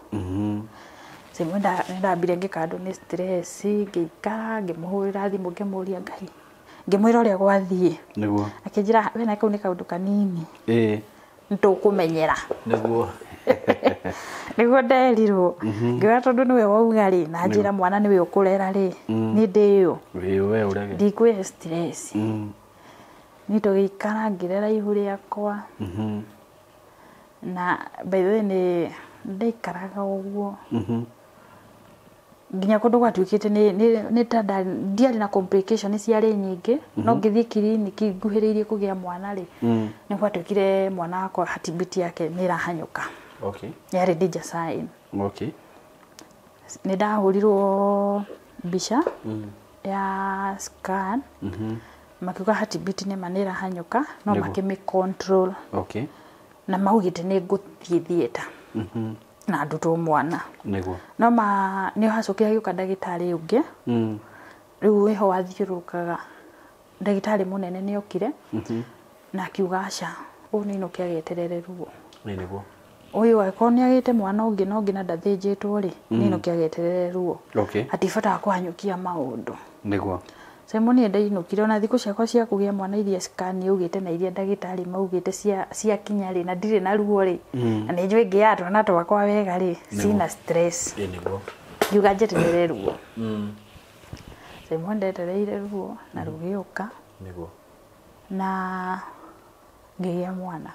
Simon nĩ ndambire ngĩkandwo nĩ stress, ngĩikara ngĩmũhũrĩra thimũ ngĩmũria Ngai. Ngĩmwĩra ũrĩa gwathiĩ. Nĩguo. Akĩnjĩra we na kau nĩ kaũndũ kanini. Ĩĩ. Nĩtũkũmenyera. Nĩguo. Nĩguo nderirwo. Ngĩoya tondũ nĩwe wauga rĩ, na njĩra mwana nĩwe ũkũrera rĩ, niĩ ndĩũ. Wĩ we ũrege. Ndikũhe stress. Niĩ tũgĩikara ngĩrera ihu rĩakwa. Na by the way nĩ ndaikaraga ũguo. Nginya kũndũ gwatuĩkĩte nĩ ta ndiarĩ na complication ciarĩ nyingĩ, no ngĩthiĩ kiriniki nguhĩrĩirie kũgĩa mwana rĩ, nĩ gwatuĩkire mwana wakwa heartbeat yake nĩ ĩrahanyũka. Okay. Yarĩ danger sign. Okay. Nĩ ndahũrirwo mbica ya scan. Makiuga heartbeat nĩ ma nĩ ĩrahanyũka, no Nĩguo. makĩmĩ control. Okay. Na maugĩte nĩ ngũthiĩ theatre. Na ndutwo mwana. Nĩguo. No ma nĩ hacokire hagĩũka ndagĩtarĩ ũngĩ. Rĩu wĩho wathiũrũrũkaga. Ndagĩtarĩ mũnene nĩ okire. Na akiuga aca, ũyũ nĩ ainũke ageterere ruo. Ĩĩ nĩguo. Ũyũ angĩkorwo nĩ agĩte mwana ũngĩ na ũngĩ na ndathĩnjĩtwo rĩ, nĩ ainũke ageterere ruo. Okay. Hatibatara kũhanyũkia maũndũ. Nĩguo. Simon niĩ ndainũkire ona thikũ ciakwa cia kũgĩa mwana iria scan yaugĩte na iria ndagĩtarĩ maugĩte ciakinya rĩ, na ndirĩ na ruo rĩ, na nĩ njũĩ ngĩaga twana twakwa wega rĩ, cina stress. Ĩĩ nĩguo. Ngiuga njeterere ruo. Simon ndetereire ruo na rũgĩũka. Nĩguo. Na ngĩgĩa mwana.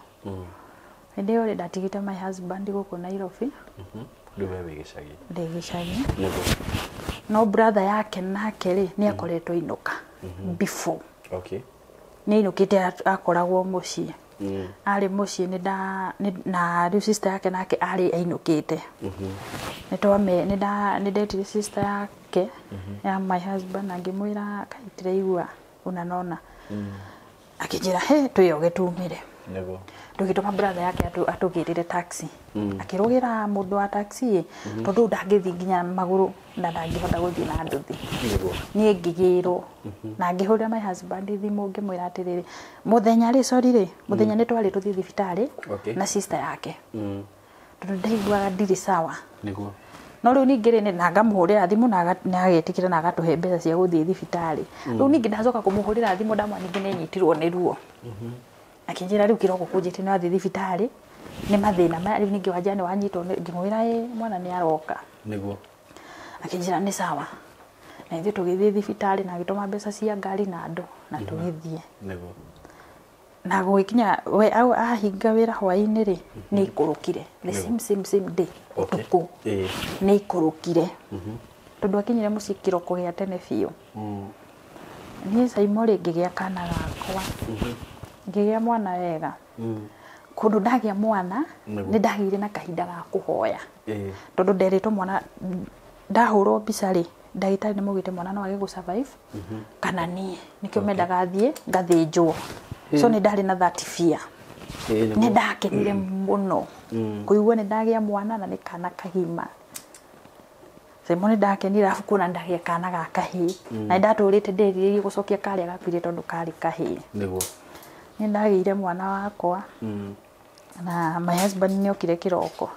Hĩndĩ ĩyo rĩ ndatigĩte my husband gũkũ Nairobi. Rĩu we wĩ gĩcagi. Ndĩ gĩcagi. Nĩguo. No brother yake nake rĩ nĩ akoretwo ainũka before. Okay. Nĩ ainũkĩte akoragwo mũciĩ. Arĩ mũciĩ na rĩu sister yake nake arĩ ainũkĩte. Nĩ ndetire sister yake ya my husband na ngĩmwĩra kai ndĩraigua ũna na ũna. Akĩnjĩra he twĩyoge tumĩre. Nĩguo. Tũgĩtũma brother yake atũgĩrĩre taxi. Akĩrũgĩra mũndũ wa taxi tondũ ndangĩthiĩ nginya magũrũ na ndangĩhota gũthiĩ na nduthi. Nĩguo. Niĩ ngĩgĩrwo na ngĩhũrĩra my husband thimũ ngĩmwĩra atĩrĩrĩ, mũthenya rĩ, sorry rĩ, mũthenya nĩ twarĩ tũthiĩ thibitarĩ na sister yake tondũ ndaiguaga ndirĩ sawa. Nĩguo. No rĩu ningĩ rĩ, na ngamũhũrĩra thimũ na agetĩkĩra na agatũhe mbeca cia gũthiĩ thibitarĩ. Rĩu ningĩ ndacoka kũmũhũrĩra thimũ ndamwa ningĩ nĩ nyitirwo nĩ ruo. Akĩnjĩra rĩu kĩroko kũnjĩte nĩ wathiĩ thibitarĩ nĩ mathĩna maya, rĩu ningĩ wanjia nĩ wanyitwo ngĩmwĩra ĩ mwana nĩ aroka. Nĩguo. Akĩnjĩra nĩ sawa. Na ithuĩ tũgĩthiĩ thibitarĩ na agĩtũma mbeca cia ngari na andũ na tũgĩthiĩ. Nĩguo. Na gũgĩkinya we ahinga wĩra hwaĩ-inĩ rĩ, nĩ ikũrũkire. The same same same day ũtukũ. Nĩ ikũrũkire. Tondũ akinyire mũciĩ kĩroko gĩa tene biũ. Niĩ Saimo rĩ, ngĩgĩa kana gakwa. Ngĩgĩa mwana wega. Kũndũ ndagĩa mwana, nĩ ndagĩire na kahinda ga kũhoya. Tondũ nderĩtwo mwana ndahũrwo mbica rĩ, ndagĩtarĩ nĩ maugĩte mwana no age gũ-survive kana niĩ. Nĩkĩo mendaga thiĩ ngathĩnjwo. So nĩ ndarĩ na that fear. Nĩ ndakenire mũno kũigua nĩ ndagĩa mwana na nĩ kana kagima. Saimo nĩ ndakenire arabu kuona ndagĩa kana ga kahĩĩ. Na nĩ ndatũrĩte ndĩrirĩirie gũcokia karĩa gakuire tondũ karĩ kahĩĩ. Nĩguo. Nĩ ndagĩire mwana wakwa. Na my husband nĩ okire kĩroko.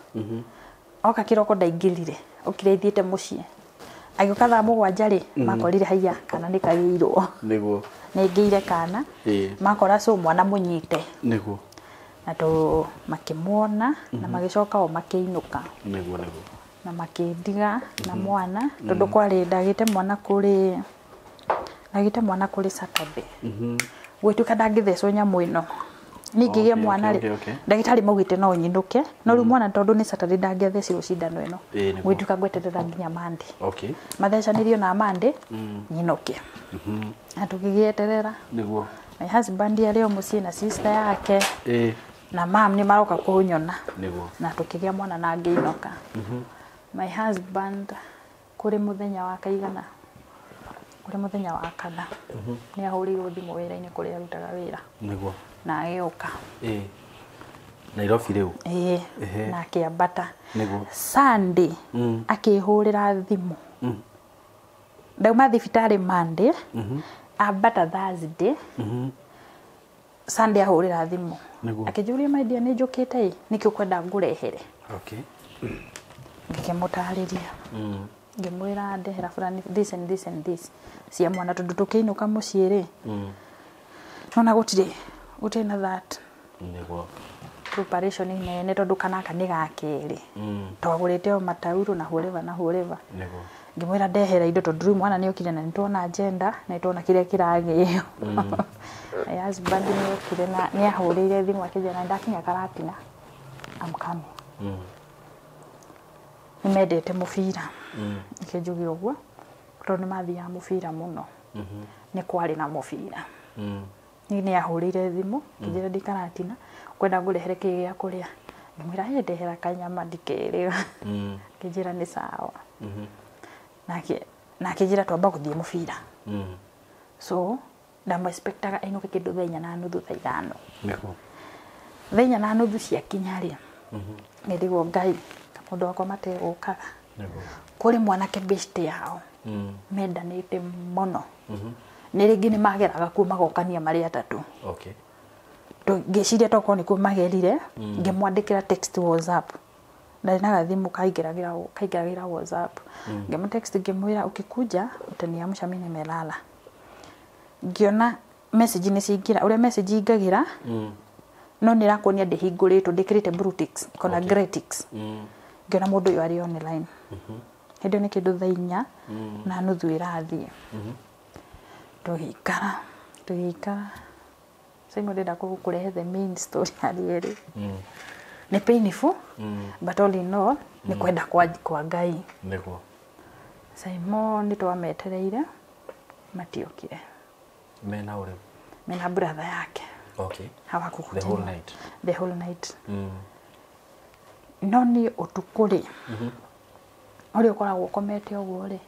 Oka kĩroko ndaingĩrire, okire ithiĩte mũciĩ. Agĩũka thaa 7 rĩ, makorire haiya kana nĩ kagĩirwo. Nĩguo. Nĩ ngĩire kana. Makora so mwana mũnyite. Nĩguo. Na tũ makĩmuona na magĩcoka o makĩinũka. Nĩguo nĩguo. Na makĩndiga na mwana tondũ kwarĩ ndagĩte mwana kũrĩ Saturday. Gwĩtuĩka ndangĩthecwo nyamũ ĩno. Ningĩgĩa mwana rĩ, ndagĩtarĩ maugĩte no nyinũke, no rĩu mwana tondũ nĩ Saturday ndangĩathecirwo cindano ĩno. Gwĩtuĩka ngweterera nginya Monday. Mathecanĩrio na Monday nyinũke. Na tũgĩgĩeterera. Nĩguo. My husband arĩ o mũciĩ na sister yake. Na mam nĩ maroka kũnyona. Nĩguo. Na tũkĩgĩa mwana na ngĩinũka. My husband kũrĩ mũthenya wa kaigana, kũrĩ mũthenya wa kana, nĩ ahũrĩirwo thimũ wĩra-inĩ kũrĩa arutaga wĩra. Nĩguo. Na agĩũka. Nairobi rĩu. Na akĩambata. Nĩguo. Sunday akĩhũrĩra thimũ. Ndauma thibitarĩ Monday, ambata Thursday. Sunday ahũrĩra thimũ. Akĩnjũria my dear nĩ njũkĩte ĩ, nĩkĩ ũkwenda ngũrehere? Ngĩkĩmũtarĩria. Ngĩmwĩra ndehera fulani this and this and this cia mwana tondũ tũkĩinũka mũciĩ rĩ, nona gũtirĩ na that. Nĩguo. Preparation nene tondũ kanaka nĩ ga kerĩ. Twagũrĩte o matauro na whatever na whatever. Nĩguo. Ngĩmwĩra ndehera indo tondũ rĩu mwana nĩ okire na nĩtuona agenda na nĩtuona kĩrĩa kĩragĩo. My husband nĩ okire na nĩ ahũrĩire thimũ akĩnjĩra ndakinya Karatina, I'm coming. Nĩ mendete mũbira. Nĩkĩo njuge ũguo tondũ nĩ mathiaga mũbira mũno. Nĩ kwarĩ na mũbira. Niĩ nĩ ahũrĩire thimũ akĩnjĩra ndĩ Karatina, kwenda ngũrehere kĩĩ gĩa kũrĩa. Ngĩmwĩra hĩ ndehera kanyama ndikĩrĩga. Akĩnjĩra nĩ sawa. Na akĩnjĩra twamba gũthiĩ mũbira. So ndamũ-expectaga ainũke kĩndũ thaa 4:30 thaa 5. Nĩguo. Thaa 4:30 ciakinya rĩ, nĩrĩguo Ngai mũndũ wakwa mategũkaga. Nĩguo. Kũrĩ mwanake best yao mendanĩte mũno. Nĩ rĩngĩ nĩ mageraga kuo magokania marĩ atatũ. Ngĩciria tokorwo nĩkuo magerire, ngĩmwandĩkĩra text WhatsApp. Ndarĩ na gathimũ kaingĩragĩra WhatsApp. Ngĩmũ-text ngĩmwĩra ukikuja utaniamsha mimi nimelala. Ngĩona message nĩ ciaingĩra, ũrĩa message ingagĩra, no nĩ ĩrakuonia ndĩhingũrĩtwo, ndĩkĩrĩte blue ticks kana grey ticks. Ngĩona mũndũ ũyũ arĩ online. Hĩndĩ ĩyo nĩ kĩndũ thaa 4:30 ĩrathiĩ. Tũgĩikara. Saimo ndĩrenda kũrehe the main story harĩ ĩrĩ. Nĩ painful, but all in all, nĩ kwenda kwa Ngai. Nĩguo. Saimo nĩ twametereire, matiokire. Mena ũrĩu? Mena brother yake. Hawakukuja. The whole night. The whole night. No niĩ ũtukũ rĩ, ũrĩa ũkoragwo ũkomete ũguo rĩ,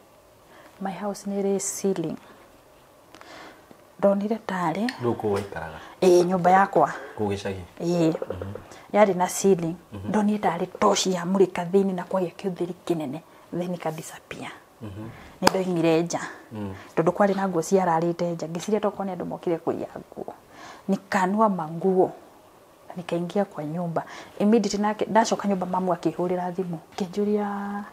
my house nĩ ĩrĩ ceiling. Ndonire tarĩ Rĩu kũu waikaraga? Ĩĩ, nyũmba yakwa. Kũu gĩcagi? Ĩĩ, yarĩ na ceiling. Ndonire tarĩ toci yamũrĩka thĩinĩ na kwagĩa kĩũtheri kĩnene, then ika disappear. Nĩ ndoimire nja tondũ kwarĩ na nguo ciararĩte nja, ngĩciria tokorwo nĩ andũ mokire kũiya nguo. Nikanua manguo na nikaingia kwa nyumba immediately. Nake ndacoka nyũmba, mamu akĩhũrĩra thimũ akĩnjũria,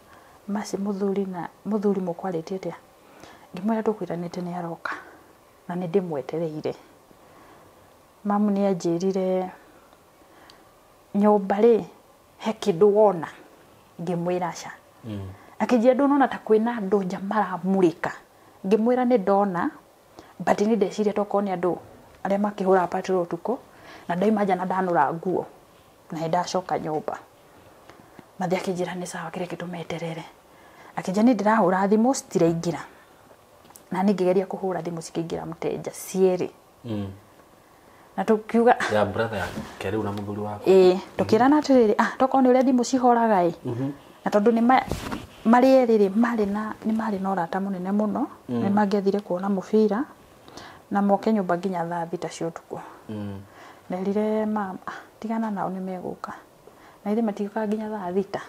"Maci, mũthuri na mũthuri mũkwarĩtie atĩa?" Ngĩmwĩra tũkwĩranĩte nĩ aroka na nĩ ndĩmwetereire. Mamu nĩ anjĩrire, "Nyũmba rĩ, he kĩndũ wona?" Ngĩmwĩra aca. Akĩnjĩra, "Ndũnona ta kwĩna andũ nja maramũrĩka?" Ngĩmwĩra nĩ ndona, but nĩ ndeciria tokorwo nĩ andũ arĩa makĩhũraga patrol ũtukũ. Na ndauma nja na ndanũra nguo na nĩ ndacoka nyũmba. Mathi akĩnjĩra nĩ sawa, kĩrĩa kĩtũmeterere. Akĩnjĩra nĩ ndĩrahũra thimũ citiraingĩra, na niĩ ngĩgeria kũhũra thimũ cikĩingĩra mũteja cierĩ. Na tũkiuga Ya brother yake rĩu na mũthuri waku? Ĩĩ, tũkĩrana atĩrĩrĩ, ah, tokorwo nĩ ũrĩa thimũ cihoraga ĩ. Na tondũ nĩ marĩ erĩ rĩ, marĩ na nĩ marĩ na ũrata mũnene mũno, nĩ mangĩathire kuona mũbira na moke nyũmba nginya thaa 6 cia ũtukũ. Nderire mama, "Ah, tigana nao, nĩ megũka." Na ithe matiũkaga nginya thaa 6.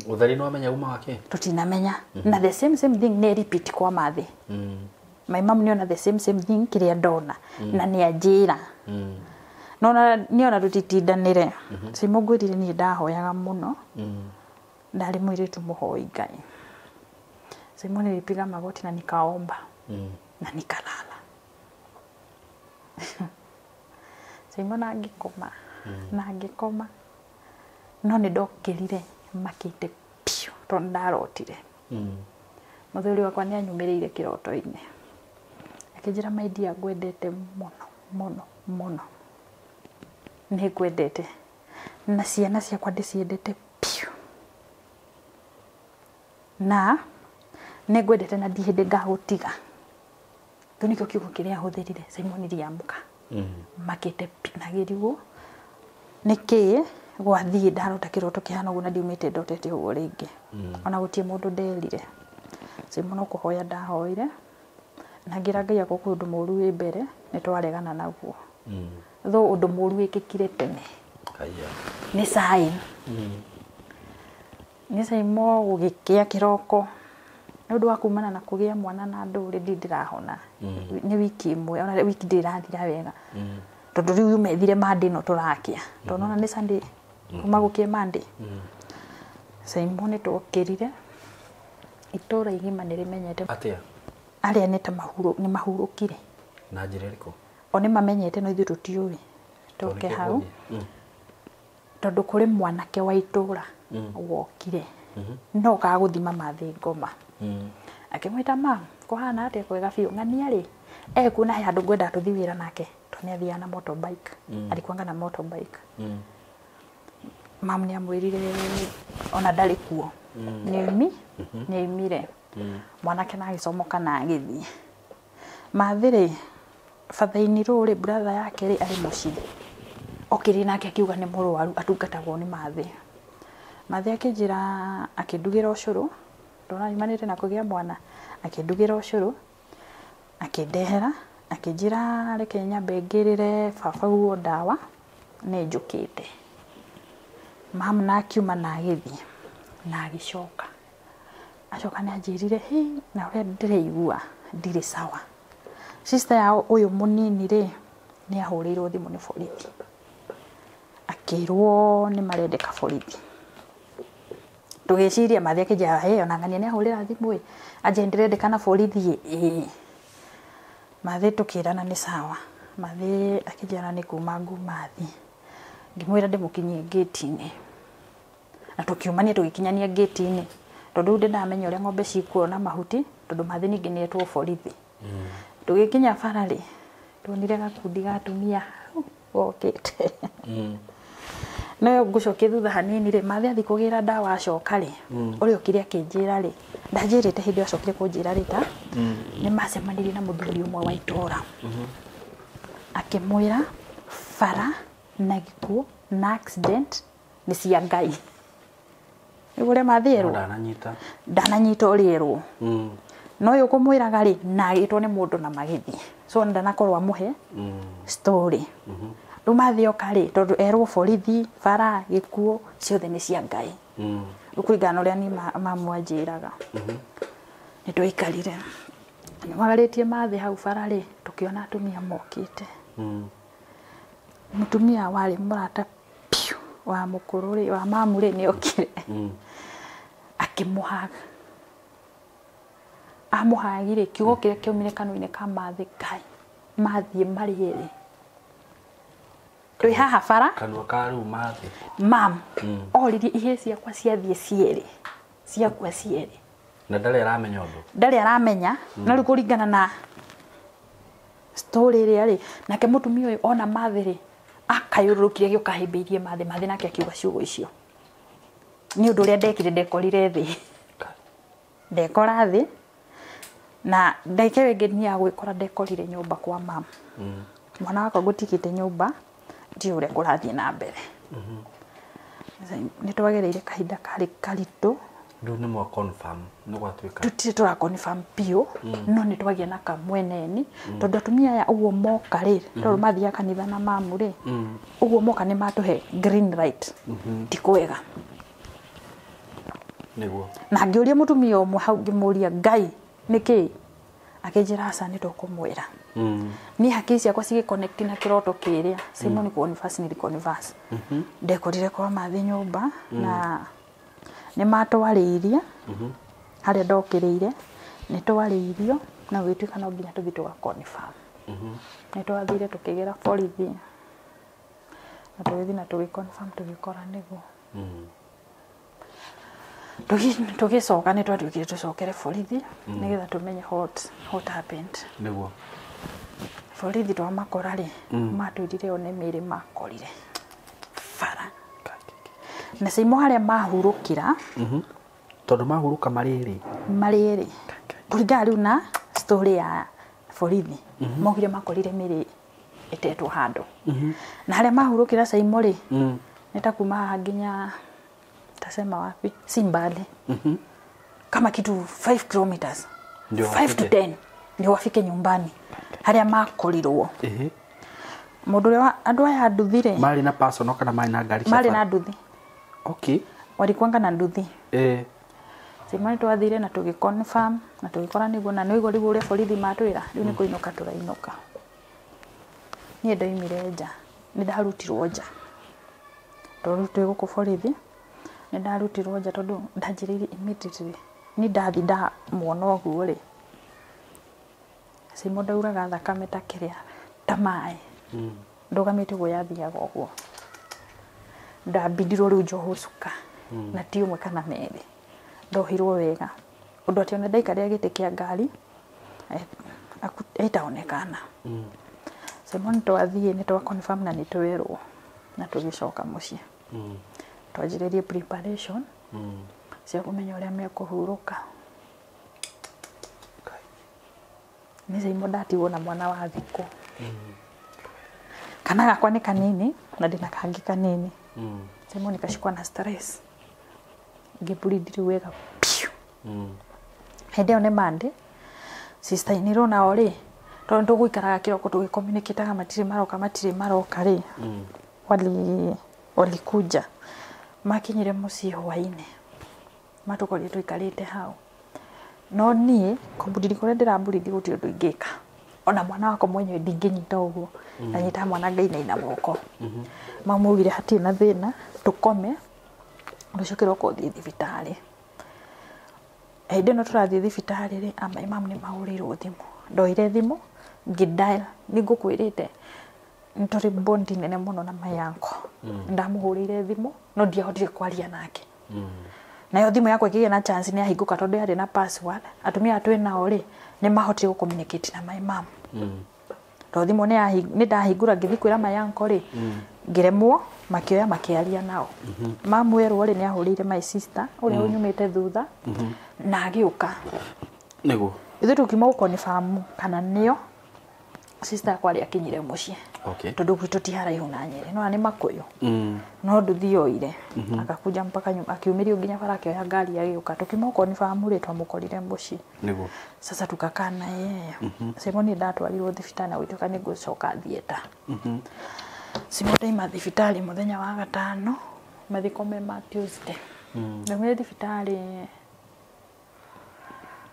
Ũtheri nĩ wamenya uma wake? Tũtinamenya. Na the same same thing nĩ repeat kwa mathĩ. My mom nĩona the same same thing kĩrĩa ndona na nĩ anjĩra. Nona nĩona tũtitindanĩre. Simũ ngwĩrire niĩ ndahoyaga mũno. Ndarĩ mũirĩtu mũhoi Ngai. Simũ nilipiga magoti na nikaomba na nikalala. Simũ na ngĩkoma na ngĩkoma, no nĩ ndokĩrire makĩte piũ tondũ ndarotire. Mũthuri wakwa nĩ anyumĩrĩire kĩroto-inĩ akĩnjĩra, "My dear, ngwendete mũno mũno mũno, nĩ ngwendete na ciana ciakwa ndĩciendete piũ, na nĩ ngwendete na ndi hĩndĩ ngagũtiga." Kĩu nĩkĩo kiugo kĩrĩa ahũthĩrire. Simon riamũka makĩte piũ na gĩrigwo nĩkĩ gwathiĩ. Ndarota kĩroto kĩhana ũguo na ndiumĩte ndotete ũguo rĩngĩ. Ona gũtirĩ mũndũ nderire. Simon no kũhoya ndahoire na ngĩra Ngai akwa kwĩ ũndũ mũru wĩ mbere nĩ twaregana naguo. Though ũndũ mũru wĩkĩkire tene. Kaiya. Nĩ sign. Nĩ Simon gũgĩkĩa kĩroko nĩ ũndũ wa kumana na kũgĩa mwana na ndũrĩ ndi ndĩrahona. Nĩ wiki ĩmwe, ona wiki ndĩrathira wega tondũ rĩu yuma ĩthire Monday ĩno tũrakĩa, tondũ nona nĩ Sunday kuma gũkĩe Monday. Simon nĩ twokĩrire, itũra igima nĩ rĩmenyete. Atĩa? Arĩa nĩ ta nĩ mahurũkire. Na njĩra ĩrĩkũ? O nĩ mamenyete, no ithuĩ tũtiũĩ. Tũke hau. Tondũ kũrĩ mwanake wa itũra wokire no kaga gũthima mathĩ ngoma. Akĩmwĩta, "Mam, kũhana atĩa?" "Kwega biũ." "Ng'ania rĩ ekuo na he handũ ngwendaga tũthiĩ wĩra nake," tondũ nĩ athiaga na motorbike. Alikuanga na motorbike. Mam nĩ amwĩrire ona ndarĩ kuo, nĩ nĩaumire mwanake na agĩcomoka na agĩthiĩ. Mathĩ rĩ, batha-inĩ rĩ, brother yake rĩ, arĩ mũciĩ okĩrire nake akiuga nĩ mũrwaru atungatagwo nĩ mathĩ. Mathĩ akĩnjĩra, akĩndugĩra ũcũrũ ndona yumanĩte na kũgĩa mwana, akĩndugĩra ũcũrũ akĩndehera, akĩnjĩra reke nyambe ngĩrĩre baba guo ndawa nĩ njũkĩte. Mam na akiuma na agĩthiĩ na agĩcoka. Acoka nĩ anjĩrire, "Hĩ, na ũrĩa ndĩraigua ndirĩ sawa." Sister yao ũyũ mũnini rĩ, nĩ ahũrĩirwo thimũ nĩ borithi akĩrwo nĩ marendeka borithi. Tũgĩciria mathĩ akĩnjĩra, "Hĩ, ona ng'ania nĩ ahũrĩra thimũ ĩ, anje ndĩrendekana borithi ĩ." "Ĩĩ." Mathĩ tũkĩrana nĩ sawa. Mathĩ akĩnjĩra nĩ kuma nguma thiĩ, ngĩmwĩra ndĩmũkinyie ngĩti-inĩ na tũkiumania tũgĩkinyania ngĩti-inĩ tondũ rĩu ndĩndamenya ũrĩa ng'ombe cikuona mahuti tondũ mathĩ ningĩ nĩ etwo borithi. Tũgĩkinya bara rĩ, tuonire gakundi ga atumia hau gokĩte. No ngũcokie thutha hanini rĩ, mathĩ athiĩ kũgĩra ndawa acoka rĩ, ũrĩa okire akĩnjĩra rĩ, ndanjĩrĩte hĩndĩ ĩyo acokire kũnjĩra rĩ, ta nĩ macemanirie na mũthuri ũmwe wa itũra akĩmwĩra bara na gĩkuũ na accident nĩ cia Ngai. Nĩguo ũrĩa mathĩ erwo. Ndananyita. Ndananyita ũrĩa erwo. No ũyũ kũmwĩraga rĩ, na agĩtwo nĩ mũndũ na magĩthiĩ. So ndanakorwo amũhe story. Rĩu mathĩ oka rĩ, tondũ erwo borithi, bara, gĩkuũ, ciothe nĩ cia Ngai. Rĩu kũringana na ũrĩa niĩ mamu anjĩraga. Nĩ twaikarire. Nyumagarĩtie mathĩ hau bara rĩ, tũkĩona atumia mokĩte. Mũtumia warĩ mũrata piũ wa mũkũrũ rĩ, wa mamu rĩ, nĩ okire. Akĩmũhaga. Amũhagi rĩ, kiugo kĩrĩa kĩaumire kanua-inĩ ka mathĩ, Ngai, mathiĩ marĩ erĩ. Twĩ haha bara. Kanua ka rĩu mathĩ. Mam, oririe ihĩĩ ciakwa ciathiĩ cierĩ. Ciakua cierĩ. Na ndarĩ aramenya ũndũ. Ndarĩ aramenya, no rĩu kũringana na story ĩrĩa rĩ, nake mũtumia ũyũ ona mathĩ rĩ, akayũrũrũkire agĩũka ahĩmbĩirie mathĩ, mathĩ nake akiuga ciugo icio. Nĩ ũndũ ũrĩa ndekire ndekorire thĩ. Ndekora thĩ, na ndagĩka ĩyo ĩngĩ niĩ ya gwĩkora ndekorire nyũmba kwa mam. Mwana wakwa ngũtigĩte nyũmba, ndiũĩ ũrĩa kũrathiĩ na mbere. Nĩ twagereire kahinda karĩ karitũ. Rĩu nĩ mwa confirm, nĩ gwatuĩka. Tũtirĩ tũra confirm biũ, no nĩ twagĩa na kamweneni, tondũ atumia aya ũguo moka rĩ, tondũ mathiaga kanitha na mamu rĩ, ũguo moka nĩ matũhe green light, ti kwega. Nĩguo. Na ngĩũria mũtumia ũmwe hau ngĩmũria Ngai nĩkĩ, akĩnjĩra aca nĩ tũkũmwĩra. Niĩ hakiri ciakwa cigĩconnect na kĩroto kĩrĩa, Simon confess nĩ confess. Ndekorire kwa mathĩ nyũmba na nĩ matwarĩirie harĩa ndokĩrĩire, nĩ twarĩirio na gũgĩtuĩka no nginya tũthiĩ tũga confirm. Nĩ twathire tũkĩgĩra borithi na tũgĩthiĩ na tũgĩ confirm tũgĩkora nĩguo. Tũgĩcoka nĩ twatuĩkire tũcokere borithi nĩgetha tũmenye what happened. Nĩguo. Borithi twamakora rĩ, matwĩrire o nĩ mĩĩrĩ makorire bara. Na Saimo harĩa mahurũkĩra, Tondũ mahurũka marĩ erĩ. Marĩ erĩ. Kũringana rĩu na story ya borithi, maugire makorire mĩĩrĩ ĩtetwo handũ. Na harĩa mahurũkĩra Saimo rĩ, nĩ ta kuma haha nginya tasema wapi, si mbali. Kama kitu 5 kilometers. Ndio 5 to wafike. 10 ndio wafike nyumbani harĩa makorirwo. Mũndũ ũrĩa andũ aya nduthi rĩ, Marĩ na personal kana marĩ na ngari cia marĩ bara? na nduthi. Okay. Walikuanga na nduthi. Saimo nĩ twathire na tũgĩ confirm na tũgĩkora nĩguo, na nĩguo rĩu ũrĩa borithi matwĩra, rĩu nĩ kũinũka tũrainũka. Niĩ ndoimire nja, nĩ ndarutirwo nja. Tondũ twĩ gũkũ borithi, nĩ ndarutirwo nja tondũ ndanjĩrĩirie immediately. Niĩ ndathi ndamuona ũguo rĩ, Saimo ndauraga thakame ta kĩrĩa, ta maĩ. Ndũgamĩte ũguo yathiaga ũguo. Ndambindirwo rĩu njohwo cuka, na ti ũmwe kana merĩ. Ndohirwo wega. Ũndũ atĩ ona ndaikarĩra gĩtĩ kĩa ngari, ĩtaonekana. Saimo nĩ twathiĩ, nĩ twa confirm na nĩ twerwo, na tũgĩcoka mũciĩ. Twanjĩrĩrie preparation cia kũmenya ũrĩa mekũhurũka. Nĩ Saimo ndatigwo na mwana wa thikũ. Kana gakwa nĩ kanini na ndĩna kangĩ kanini. Saimo nikashikwa na stress. Ngĩbleed rĩu wega piũ. Hĩndĩ ĩyo nĩ Monday. Sister inirwo nao rĩ, tondũ tũgũikaraga kĩroko tũgĩcommunicataga matirĩ maroka, matirĩ maroka rĩ, walikuja. Makinyire mũciĩ hwainĩ. Matũkorire tũikarĩte hau. No niĩ kũmbundiri kũrĩa ndĩrambundiri gũtirĩ ũndũ ingĩka. Ona mwana wakwa mwenyewe ndingĩnyita ũguo. Ndanyita mwana ngainaina moko. Mamuugire hatirĩ na thĩna, tũkome, rũciũ kĩroko ũthiĩ thibitarĩ. Hĩndĩ ĩno tũrathiĩ thibitarĩ rĩ, my mum nĩ mahũrĩirwo thimũ. Ndoire thimũ, ngĩ dial, nĩ ngũkwĩrĩte, nĩ tũrĩ bond nene mũno na my uncle. Ndamũhũrĩire thimũ, no ndiahotire kwaria nake. Nayo thimũ yakwa ĩkĩgĩa na chance nĩ yahingũka tondũ yarĩ na password. Atumia aya twĩ nao rĩ, nĩ mahotire gũ communicate na my mum. Tondũ thimũ nĩ ndahingũra ngĩthiĩ kwĩra my uncle rĩ, ngĩremwo, makĩoya makĩaria nao. Mamu erwo rĩ, nĩ ahũrĩire my sister ũrĩa ũnyumĩte thutha, na agĩũka. Nĩguo. Ithuĩ tũkiuma gũ confirm kana nĩo, Sister yakwa rĩ akinyire mũciĩ. Okay. Tondũ gwitũ ti haraihu na Nyĩrĩ, no nĩ Makũyũ. No nduthi yoire akakuja mpaka nyumba, akiumĩrio nginya bara, akĩoya ngari agĩũka. Tũkiuma okorwo nĩ bamũrĩ twamũkorire mũciĩ. Nĩguo. Sasa tukakaa na yeye. Simon nĩ ndatwarirwo thibitarĩ na gũtuĩka nĩ ngũcoka theatre. Simon ndaima thibitarĩ mũthenya wa gatano, mathiko me ma Tuesday. Ndaumire thibitarĩ,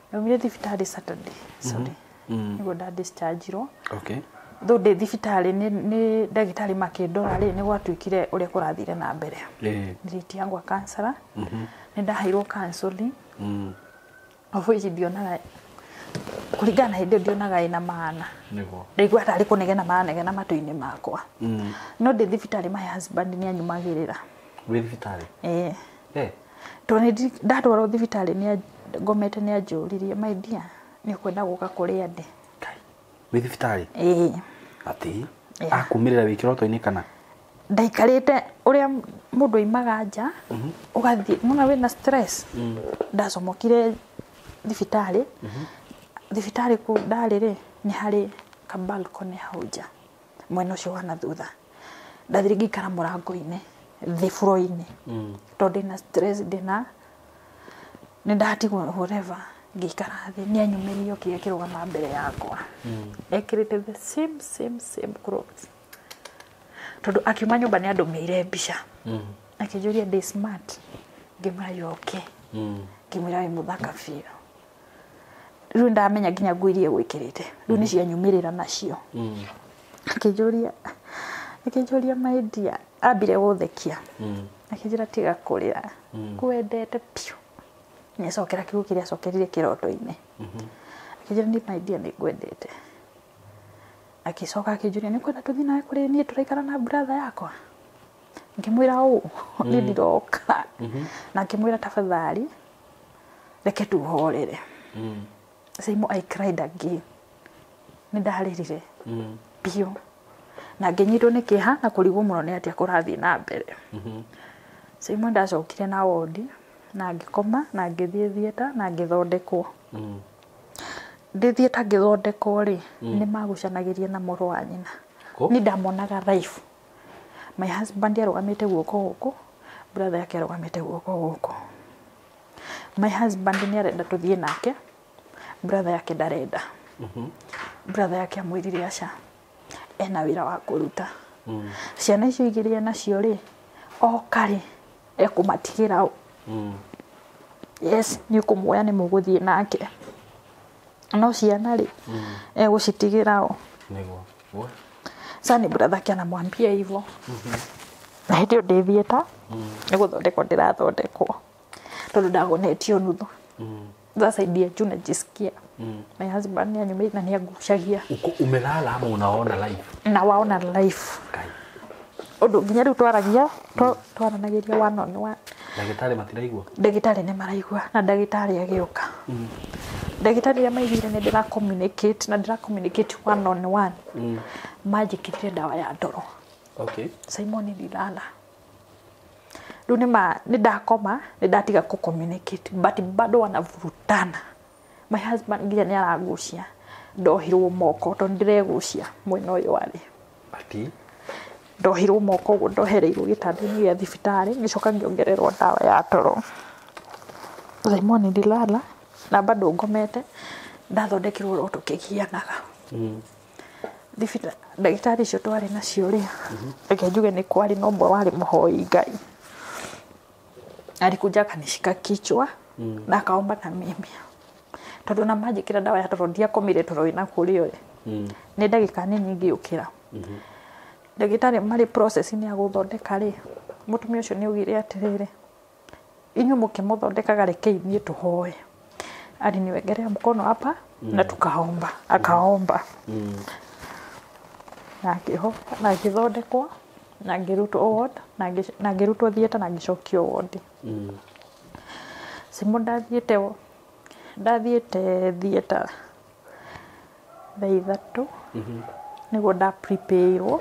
ndaumire thibitarĩ Saturday, sorry, nĩguo nda discharge-irwo. Okay. Though ndĩ thibitarĩ nĩ ndagĩtarĩ makĩndora rĩ, nĩ gwatuĩkire ũrĩa kũrathire na mbere. Nilitiangwa counselor, nĩ ndaheirwo counseling, of which ndionaga, kũringana na hĩndĩ ĩyo ndionaga ĩna maana. Nĩguo. Ndaigua tarĩ kũnegena maranegena matũ-inĩ makwa. No ndĩ thibitarĩ my husband nĩ anyumagĩrĩra. Wĩ thibitarĩ? Ĩĩ. Eh. Tondũ nĩ ndatwarwo thibitarĩ nĩ ngomete, nĩ anjũririe, "My dear, nĩ ũkwenda gũka kũrĩa ndĩ?" Kai. Wĩ thibitarĩ? Ĩĩ. Atĩ? Yeah. Akumĩrĩra wĩ kĩroto-inĩ kana? Ndaikarĩte ũrĩa mũndũ aimaga nja ũgathiĩ nona wĩna stress. Ndacomokire thibitarĩ. Thibitarĩ kũu ndarĩ rĩ, nĩ harĩ ka balcony hau nja mwena ũcio wa na thutha. Ndathire ngĩikara mũrango-inĩ thĩ floor-inĩ, tondũ ndĩna stress, ndĩna nĩ ndatigwo whatever. Ngĩikara thĩ, nĩ anyumĩrire, okire akĩrũgama mbere yakwa ekĩrĩte the same same same clothes, tondũ akiuma nyũmba nĩ andũmĩire mbica, akĩnjũria ndĩ smart, ngĩmwĩra, "You okay?" Ngĩmwĩra, "Wĩ mũthaka biũ." Rĩu ndamenya nginya nguo iria egwĩkĩrĩte rĩu nĩ cianyumĩrĩra nacio. Akĩnjũria, "My dear," ambire gũthekia, akĩnjĩra, "Tiga kũrĩra, ngwendete biũ." Nĩacokera kiugo kĩrĩa acokerire kĩroto-inĩ, akĩnjĩra, "Nĩ my dear, nĩ ngwendete." Agĩcoka akĩnjũria, "Nĩ ũkwenda tũthiĩ nawe kũrĩ niĩ tũraikara na brother yakwa?" Ngĩmwĩra, "Ũ niĩ ndiroka." Na ngĩmwĩra, "Tafadhali reke tuhorere." Same, I cried again, nĩ ndarĩrire biũ na ngĩnyitwo nĩ kĩeha na kũrigwo mũno nĩ atĩa kũrathiĩ na mbere. Same, ndacokire na wondi na ngĩkoma na ngĩthiĩ theatre na ngĩthondekwo. Ndĩ theatre ngĩthondekwo rĩ, nĩ magucanagĩria na mũrũ wa nyina. Kũ? Nĩ ndamonaga live. My husband arũgamĩte guoko gũkũ, brother yake arũgamĩte guoko gũkũ. My husband nĩ arenda tũthiĩ nake, brother yake ndarenda. Brother yake amwĩrire aca, ena wĩra wa kũruta. Ciana icio igĩrĩ enacio rĩ, oka rĩ, ekũmatigĩra ũ? Yes, nĩ ũkũmuoya, nĩ mũgũthiĩ nake, no ciana rĩ, egũcitigĩra ũ? Nĩguo. We. Sasa ni brother yake anamwambia hivyo, na hĩndĩ ĩyo ndĩ theatre nĩ gũthondekwo ndĩrathondekwo, tondũ ndagonetio nuthu. Sasa ndia juu najisikia my husband nĩ anyumĩrĩire na nĩ angucagia. Uko umelala ama unaona live? Na waona live. Kai. Ũndũ nginya rĩu twaragia, twaranagĩria one on one. Ndagĩtarĩ matiraigua? Ndagĩtarĩ nĩ maraigua, na ndagĩtarĩ agĩũka. Ndagĩtarĩ rĩrĩa maiguire nĩ ndĩra communicate na ndĩra communicate one on one, manjĩkĩrire ndawa ya ndoro. Okay. Simon, nililala. Rĩu nĩma nĩ ndakoma, nĩ ndatiga kũ communicate, but bado wanavurutana. My husband nginya nĩ aragucia, ndohirwo moko tondũ ndĩregucia mwena ũyũ warĩ. Ati? Ndohirwo moko ũguo, ndohereirwo gĩtanda-inĩ gĩa thibitarĩ, ngĩcoka ngĩongererwo ndawa ya toro. Simon, nililala na bado ngomete ndathondekirwo ro tũkĩgianaga. Ndagĩtarĩ icio twarĩ nacio rĩ, reke njuge nĩ kwarĩ na ũmwe warĩ mũhoi Ngai, alikuja akanishika kichwa na akaomba na mimi, tondũ na manjĩkĩra ndawa ya toro ndiakomire toro wĩna kũrĩ ũrĩ. Nĩ ndagĩka nini ngĩũkĩra. Ndagĩtarĩ marĩ process-inĩ ya gũthondeka rĩ, mũtumia ũcio nĩ augire atĩrĩrĩ, "Inyuĩ mũkĩmũthondekaga, rekei niĩ tũhoe." Aliniwekelea mkono hapa na tukaomba, akaomba na akĩhoya na agĩthondekwo na ngĩrutwo ward na ngĩrutwo theatre na ngĩcokio ward. Simo, ndathiĩte theatre thaa 3 nĩguo nda prepare-irwo,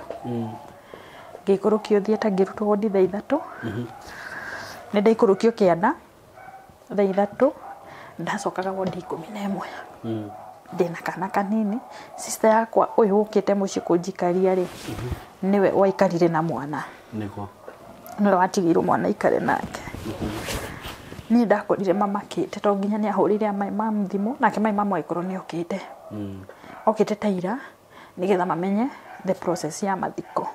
ngĩikũrũkio theatre, ngĩrutwo ward thaa 3. Nĩ ndaikũrũkio kĩanda thaa 3, ndacokaga ward 11. Ndĩna kana kanini. Sister yakwa ũyũ ũkĩte mũciĩ kũnjikaria rĩ, nĩwe waikarire na mwana. Nĩguo. Nĩwe watigĩirwo mwana aikare nake. Niĩ ndakorire mamakĩte to nginya nĩ ahũrĩire my mum thimũ, nake my mum agĩkorwo nĩ okĩte. Okĩte ta ira nĩgetha mamenye the process ya mathiko.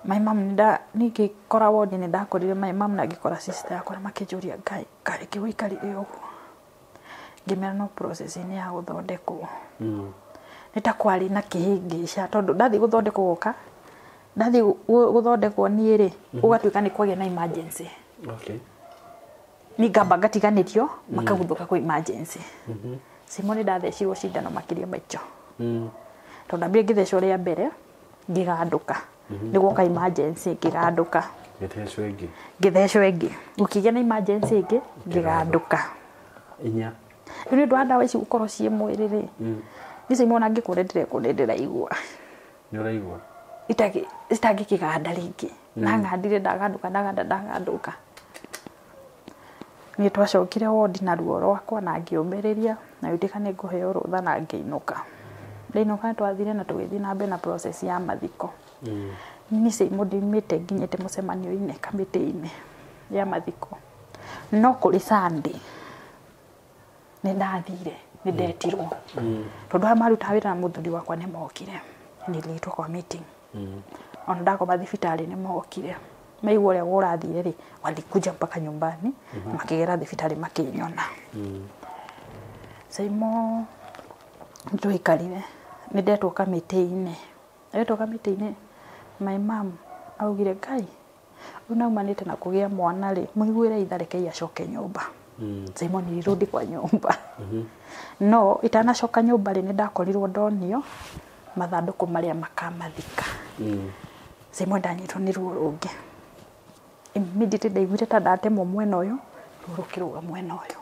My mum ningĩkora wodi nĩ ndakorire my mum na ngĩkora sister yakwa na makĩnjũria Ngai karĩ kĩ ũikarire ũguo. Ngĩmera no process nĩ ya gũthondekwo. Nĩ ta kwarĩ na kĩhĩngĩca tondũ ndathiĩ gũthondekwo goka ndathiĩ gũthondekwo niĩ rĩ ũgatuĩka nĩ kwagĩa na emergency. Okay. Ni ngamba ngatiganĩrio makaguthũka kwa emergency. Simon nĩ ndathecirwo cindano makĩria maicho. Tondũ ndambire ngĩthecwo rĩa mbere ngĩgandũka. Nĩgwoka emergency ngĩgandũka. Ngĩthecwo ĩngĩ. Ngĩthecwo ĩngĩ. Gũkĩgĩa na emergency ĩngĩ ngĩgandũka. Inya. Rĩu nĩ ũndũ wa ndawa ici gũkorwo ciĩ mwĩrĩ rĩ. Niĩ Simon angĩkũrĩa ndĩrekwo nĩ ndĩraigua. Nĩ ũraigua? Itangĩkĩganda rĩngĩ. Na ngandire ndagandũka ndaganda ndagandũka. Niĩ twacokire wodi na ruo rwakwa na ngĩũmĩrĩria na gĩtuĩka nĩ ngũheo rũtha na ngĩinũka. Ndainũka twathire na tũgĩthiĩ na mbere na process ya mathiko. Niĩ Simon ndiumĩte nginyĩte mũcemanio-inĩ kamĩtĩ-inĩ ya mathiko. No kũrĩ Sunday nĩ ndathire nĩ ndetirwo. Tondũ arĩa marutaga wĩra na mũthuri wakwa nĩ mokire. Niliitwo kwa meeting. Ona ndakoma thibitarĩ nĩ mokire. Maigua ũrĩa kũrathire rĩ, walikuja mpaka nyumbani, makĩgera thibitarĩ makĩnyona. Simon nĩtwaikarire nĩ ndetwo kamĩtĩ-inĩ. Ndetwo kamĩtĩ-inĩ my mum augire Ngai ũyũ naumanĩte na kũgĩa mwana rĩ, mũiguĩre itha rekei acoke nyũmba. Simon nilirudi kwa nyũmba. No itanacoka nyũmba rĩ, nĩ ndakorirwo ndonio mathandũkũ marĩa makamathika. Simon ndanyitwo nĩ ruo rũngĩ. Immediately ndaiguire ta ndatemwo mwena ũyũ, ruo rũkĩrũga mwena ũyũ.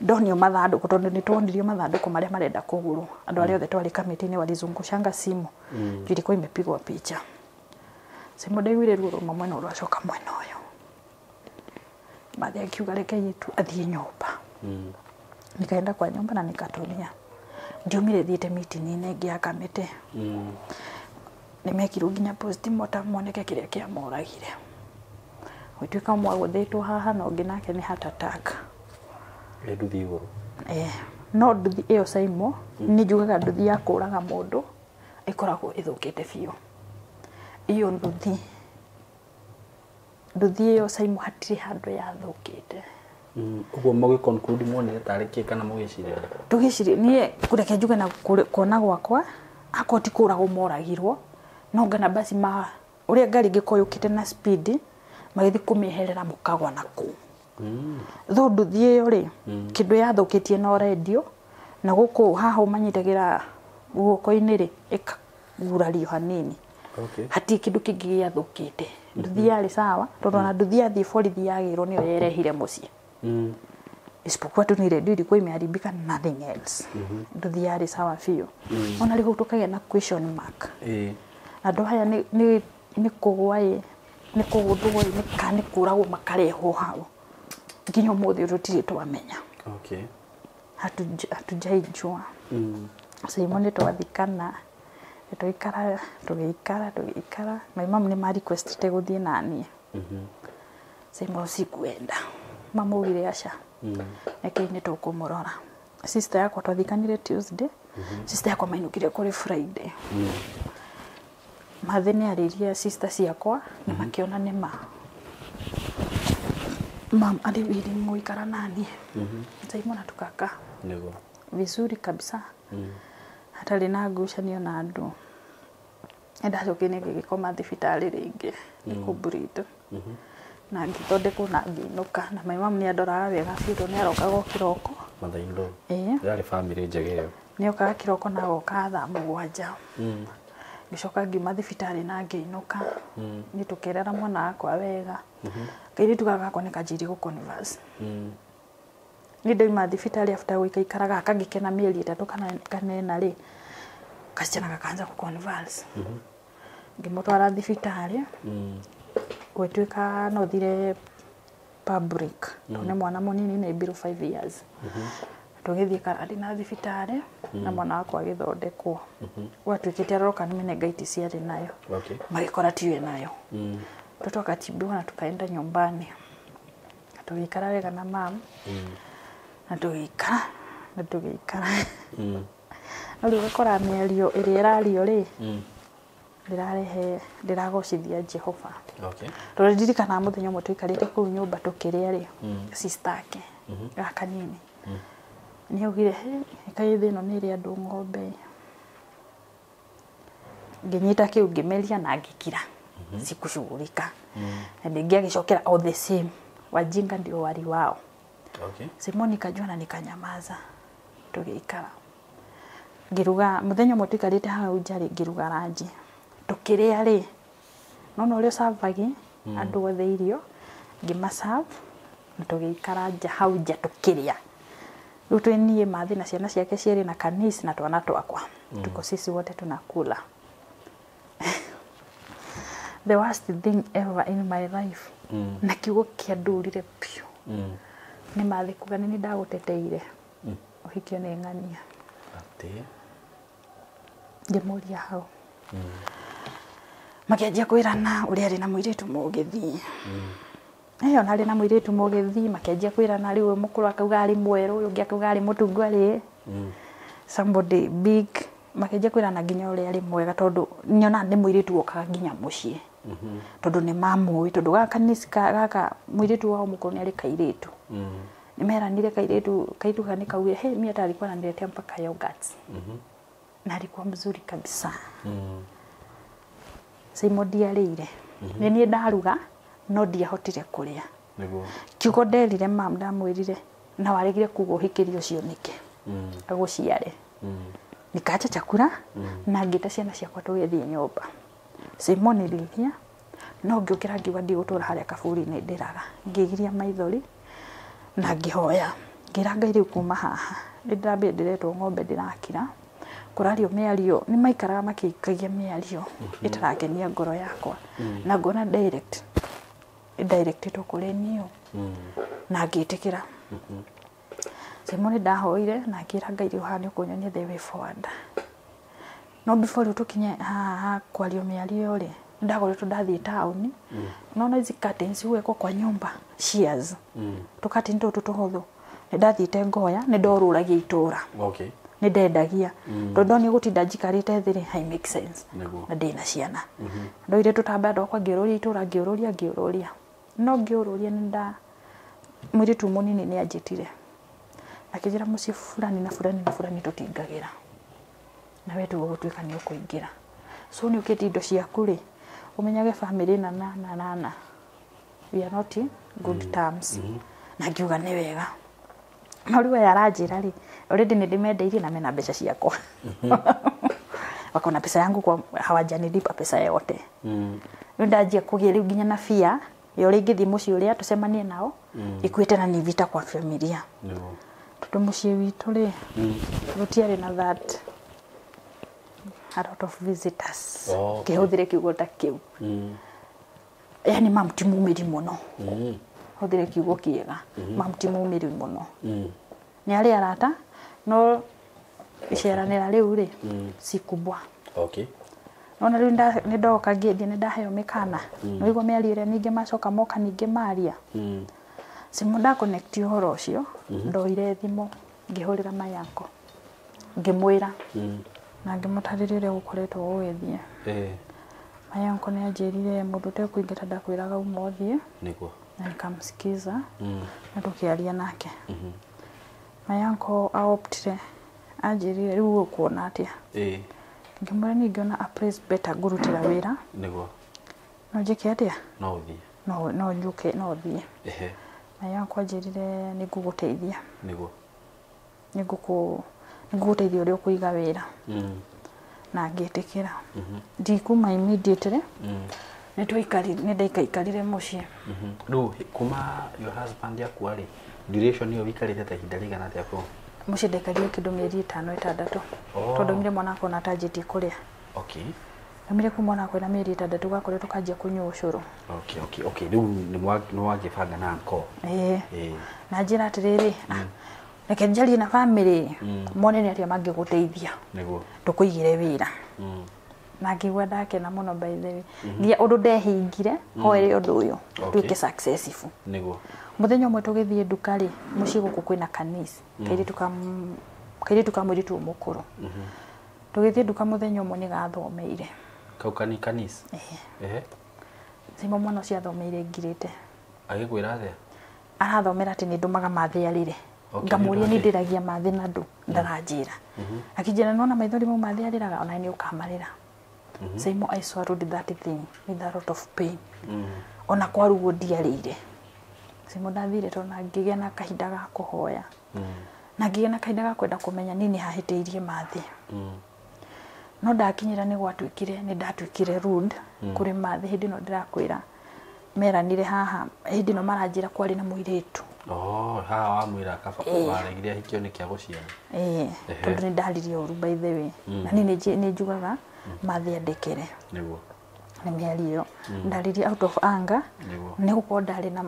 Ndonio mathandũkũ tondũ nĩ twonirio mathandũkũ marĩa marenda kũgũrwo. Andũ arĩa othe twarĩ kamĩtĩ-inĩ walizungushanga simu. Juu ilikuwa imepigwa picha. Simon ndaiguire ruo rũma mwena ũyũ rwacoka mwena ũyũ. Mathe akiuga rekei tu athiĩ nyũmba. Nikaenda kwa nyumba na nikatulia. Ndiumire thiĩte meeting-inĩ ĩngĩ ya kamĩtĩ. Nĩmekirwo nginya postmortem moneke kĩrĩa kĩamoragire. Gũtuĩka ũmwe agũthĩtwo haha na ũngĩ nake nĩ heart attack. Nduthi igũrũ. No nduthi ĩyo Simon nĩ njugaga nduthi ya kũraga mũndũ ĩkoragwo ĩthũkĩte biũ. Iyo nduthi ĩyo Simon hatirĩ handũ yathũkĩte. Ũguo mũgĩ conclude muonire tarĩ kĩ kana mũgĩciria? Tũgĩciria niĩ kũreke njuge na kuona gwakwa akorwo ti kũragwo moragirwo no ngana basi ma ũrĩa ngari ĩngĩkorwo yũkĩte na speed magĩthiĩ kũmĩeherera mũkagwa na kũu. Though nduthi ĩyo rĩ kĩndũ yathũkĩtie no rendio na gũkũ haha ũmanyitagĩra guoko-inĩ rĩ ĩkagurario hanini. Okay. Hatirĩ kĩndũ kĩngĩ gĩathũkĩte. Nduthi yarĩ sawa tondũ ona nduthi yathiĩ borithi yagĩrwo nĩyo yerehire mũciĩ. Isipokuwa tu ni redio ilikuwa imeharibika, nothing else. Nduthi yarĩ sawa biũ. Ona rĩu tũkagĩa na question mark. Andũ aya nĩ kũgwa ĩ nĩ kũgũthwo ĩ nĩ kana nĩ kũragwo makarehwo hau. Nginya ũmũthĩ tũtirĩ twamenya. Okay. Hatujaijua. Simon nĩ twathikana tũikara tũgĩikara tũgĩikara. My mum nĩ ma requestite gũthiĩ naniĩ. Simon sikuenda. Mama augire aca. Rekei nĩ tũkũmũrora. Sister yakwa twathikanire Tuesday. Sister yakwa mainũkire kũrĩ Friday. Mathe nĩ arĩria sister ciakwa na makĩona nĩ ma. Mam arĩ willing gũikara naniĩ. Simon na tukaka. Nĩguo. Vizuri kabisa. Hatarĩ na ngucanio na andũ. Nĩndacokire ngĩgĩkoma thibitarĩ rĩngĩ nĩ kũmburito. Na ngĩthondekwo na ngĩinũka na my mum nĩ andoraga wega biũ tondũ nĩ arokaga o kĩroko. Mother-in-law. Ĩĩ. Yarĩ family njega ĩyo. Nĩ okaga kĩroko na agoka thaa 7. Ngĩcoka ngiuma thibitarĩ na ngĩinũka. Nĩ tũkĩrera mwana wakwa wega. Kairĩtu gaka gakwa nĩ kanjirie gũ converse. Nĩ ndauma thibitarĩ after gũikaikara gaka ngĩkena mĩeri 3 kana 4 rĩ kasichana gakaanza gũ converse. Ngĩmũtwara thibitarĩ. Gwĩtuĩka no thire public tondũ nĩ mwana mũnini nĩ below 5 years. Tũgĩthiĩ Karandĩ thibitarĩ na mwana wakwa agĩthondekwo. Gwatuĩkĩte aroka nĩ meningitis yarĩ nayo. Magĩkora tiyo nayo. Mtoto akatibiwa na tukaenda nyumbani. Tũgĩikara wega na mam. Na tũgĩikara na tũgĩikara. No rĩu ũgakora mĩario ĩrĩa ĩrario rĩ, ndĩrarehe ndĩragocithia Jehova. Tondũ ndirikanaga mũthenya ũmwe tũikarĩte kũu nyũmba tũkĩrĩa rĩ, sister ake ga kanini nĩ augire, "He, kaĩ thĩ ĩno nĩ ĩrĩ andũ ng'ombe." Ngĩnyita kĩu ngĩmeria na ngĩkira, sikushughulika. Na rĩngĩ agĩcokera all the same, wajinga ndio wali wao. Simon nikajua na nikanyamaza. Tũgĩikara, ngĩruga mũthenya ũmwe tũikarĩte hau nja rĩ, ngĩruga ranji tũkĩrĩa rĩ, nona ũrĩa ũcabagi andũ othe irio, ngĩmaserve na tũgĩikara nja hau nja tũkĩrĩa. Rĩu twĩ niĩ Mathi na ciana ciake cierĩ na kanisi na twana twakwa, tuko sisi wote tunakula. The worst thing ever in my life, na kiugo kĩandurire biũ, nĩ Mathi kuga, "Nĩ ndagũteteire ũhikio nĩ ng'ania." Atĩ? Ngĩmũria hau, makĩanjia kwĩrana ũrĩa arĩ na mũirĩtu mũgĩthii. Ona arĩ na mũirĩtu mũgĩthii, makĩanjia kwĩrana. Rĩu ũyũ mũkũrũ akauga arĩ mwerũ, ũyũ ũngĩ akauga arĩ mũtungu, arĩ somebody big. Makĩanjia kwĩrana nginya ũrĩa arĩ mwega, tondũ nyonaga nĩ mũirĩtu wokaga nginya mũciĩ, tondũ nĩ mamũĩ, tondũ gaka nĩ gaka mũirĩtu wao mũkũrũ nĩ arĩ kairĩtu. Nĩ meranire kairĩtu, kairĩtu ka nĩ kaugire, "Hey, mi hata alikuwa ananiletea mpaka yogurts na alikuwa mzuri kabisa." Simon ndiarĩire, nĩ niĩ ndaruga no ndiahotire kũrĩa. Kiugo nderire mam, ndamwĩrire, "Na waregire kuga ũhikĩrie ũcio nĩkĩ agũciare?" Nikaacha chakula na ngĩta ciana ciakwa tũgĩthiĩ nyũmba. Simon nililia no ngĩũkĩra ngiuga ndigũtũra harĩa kaburi-inĩ ndĩraga. Ngĩgiria maithori na ngĩhoya, ngĩra Ngai, rĩu kuma haha nĩ ndĩrambire ndĩretwo ng'ombe, ndĩrakira kũrario mĩario, nĩ maikaraga makĩikagia mĩario ĩtarakenia ngoro yakwa na ngona direct directĩtwo kũrĩ niũ, na ngĩtĩkĩra. Simon ndahoire na ngĩra Ngai, rĩu haha nĩ ũkũnyonia the way forward. No before rĩu tũkinye haha ha kwario mĩario rĩ, ndakoretwo ndathiĩ taũni. Unaona hizi curtains huwekwa kwa nyumba, shears, tũkatini tũtũ tũhũthũ, nĩ ndathiĩte ngoya, nĩ ndorũragia itũra. Nĩ ndendagia tondũ ndonire gũtinda njikarĩte thĩ rĩ, hai make sense. Na ndĩna ciana, ndoire tũtambaya twakwa, ngĩũrũria itũra, ngĩũrũria, ngĩũrũria, no ngĩũrũria nĩ nda mũirĩtu mũnini nĩ anjĩtire akĩnjĩra, "Mũciĩ fulani na fulani na fulani tũtingagĩra na we tũgũgũtuĩka nĩ ũkũingĩra, so nĩ ũkĩtie indo ciaku rĩ, ũmenyage family na na na na na we are not in good terms." Na ngiuga nĩ wega, no rĩu aya aranjĩra rĩ, already nĩ ndĩmendeirie na mena mbeca ciakwa, wako na pesa yangu kwa hawajanilipa pesa yote. Rĩu ndanjia kũgĩa rĩu nginya na fear ya ũrĩa ingĩthiĩ mũciĩ ũrĩa tũcemanie nao ikuĩte na ni vita kwa familia, tondũ mũciĩ witũ rĩ, gũtiarĩ na that a lot of visitors. Kĩhũthĩre kiugo ta kĩu, yani mam ti mumĩri mũno. Hũthĩre kiugo kĩega, mam ti mumĩri mũno. Nĩ arĩ arata no iceranĩra rĩu rĩ si kubwa. Nona rĩu nĩ ndoka ngĩendia, nĩ ndaheo mĩkana nĩguo mĩario ĩrĩa ningĩ macoka moka ningĩ maria. Simu nda connect ũhoro ũcio, ndoire thimũ ngĩhũrĩra my uncle, ngĩmwĩra na ngĩmũtarĩria ũrĩa gũkoretwo gũgĩthiĩ. My uncle nĩ anjĩrire, "Mũndũ ũtekũingĩra ndakwĩraga uma ũthiĩ." Na nikamsikiza na tũkĩaria nake. My uncle aoptire anjĩrire, "Rĩu ũkuona atĩa?" Ngĩmwĩra niĩ ngĩona a place better ngũrutĩra wĩra. No njĩke atĩa? No ũthiĩ. No njũke, no thiĩ. My uncle anjĩrire, "Nĩ ngũgũteithia." "Nĩ ngũgũteithia ũrĩa ũkũiga wĩra." Na ngĩtĩkĩra. Ndikuma immediately. Nĩ twaikarire, nĩ ndaikaikarire mũciĩ. Rĩu kuma your husband akua rĩ, duration ĩyo wĩikarĩte ta ihinda rĩigana atĩa kũu? Mũciĩ ndaikarire kĩndũ mĩeri 5 6, tondũ ndaumire mwana wakwa ona atanjĩtie kũrĩa. Ndaumire kuu mwana wakwa na mĩeri 6, gakoretwo kanjia kũnyua ũcũrũ. Okay, rĩu nĩ wagĩbanga na uncle? Ĩĩ. Na njĩra atĩrĩrĩ, ah, Reke njarie na family mone nĩ atĩa mangĩgũteithia. Nĩguo. Tũkũigĩre wĩra. Na ngĩigua ndakena mũno by the way. Nginya ũndũ ndehingire hoere ũndũ ũyũ tuĩke successful. Nĩguo. Mũthenya ũmwe tũgĩthiĩ nduka rĩ, mũciĩ gũkũ kwĩna kanisi, kairĩtu ka mũirĩtu mũkũrũ. Tũgĩthiĩ nduka mũthenya ũmwe nĩ gathomeire. Kau kani kanisi? Ehe. Simo mwana ũcio athomeire ngirĩte. Agĩkwĩra atĩa? Arathomera atĩ nĩ ndũmaga mathĩ arĩre. Ngamũria nĩ ndĩragia mathĩ na ndũ, ndaranjĩra. Akĩnjĩra nĩwona maithori mau mathĩ arĩraga, ona nĩ ũkamarĩra. Simo I swallowed that thing with a lot of pain. Ona kwaruguo ndiarĩire. Simo ndathire tondũ na ngĩgĩa na kahinda ga kũhoya. Na ngĩgĩa na kahinda ga kwenda kũmenya nini hahĩtĩirie mathĩ. No ndakinyĩra nĩ gwatuĩkire, nĩ ndatuĩkire rude kũrĩ mathĩ hĩndĩ ĩno ndĩrakwĩra. Meranire haha hĩndĩ ĩno maranjĩra kwarĩ na mũirĩtu. Oh, haha wamwĩra kaba waregire ahikio nĩ kĩa gũciara. Tondũ nĩ ndaririe ũru by the way. Na niĩ nĩ njugaga mathĩ andekere. Nĩguo. Nĩ mĩario ĩyo. Ndaririe out of anger. Nĩ gũkorwo ndarĩ na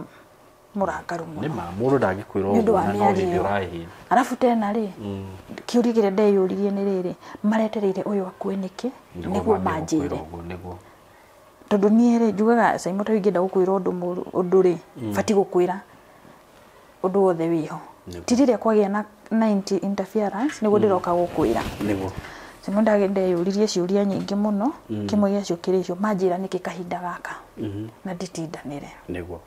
mũrakaru mũno. Nĩ ma mũndũ ndangĩkwĩra ũguo na no hĩndĩ ũraĩhia. Arabu tena rĩ, kĩũria kĩrĩa ndeyũririe nĩ rĩrĩ, maretereire ũyũ akue nĩkĩ nĩguo manjĩre. Nĩguo. Tondũ niĩ rĩ njugaga Simon ta ingĩenda gũkwĩra ũndũ mũru ũndũ rĩ, batiĩ gũkwĩra ũndũ wothe wĩho. Ti rĩrĩa kwagĩa na 90 interference nĩguo ndĩroka gũkwĩra. Nĩguo. Simon ndeyũririe ciũria nyingĩ mũno, kĩmwe gĩacio kĩrĩ icio manjĩra nĩkĩ kahinda gaka na nditindanĩre. Nĩguo.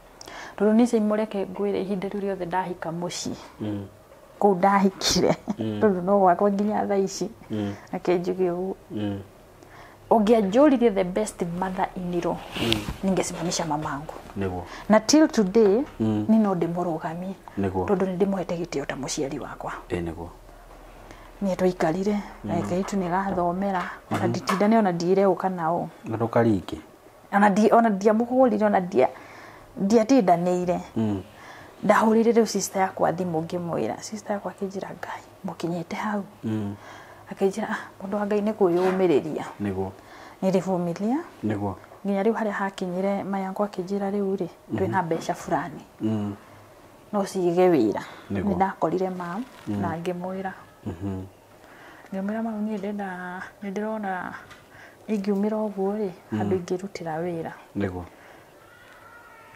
Tondũ niĩ Simon reke ngwĩre ihinda rĩu rĩothe ndahika mũciĩ. Kũu ndahikire tondũ no gwakwa nginya thaa ici. Reke njuge ũguo. Ũngĩanjũririe the best mother in law, ningesimamisha mamangu. Nĩguo. Na till today ni no ndĩmũrũgamie. Nĩguo. Tondũ nĩ ndĩmũhete gĩtĩo ta mũciari wakwa. Nĩguo. Niĩ twaikarire na kaitu nĩ gathomera ona nditindane ona ndiire ũka nao. Na ndũkaringe. Ona ndiamũhũrire ona ndiatindanĩire. Ndahũrire rĩu sister yakwa thimũ ngĩmwĩra. Sister yakwa akĩnjĩra Ngai mũkinyĩte hau. Akĩnjĩra mũndũ wa Ngai nĩ kwĩyũmĩrĩria. Nĩguo. Nilivumilia. Nĩguo. Nginya rĩu harĩa hakinyire mayangu akĩnjĩra rĩu rĩ twĩna mbeca fulani. No cige wĩra. Nĩ ndakorire mam na ngĩmwĩra. Ngĩmwĩra mam niĩ ndĩrenda nĩ ndĩrona ingiumĩra ũguo rĩ handũ ingĩrutĩra wĩra. Nĩguo.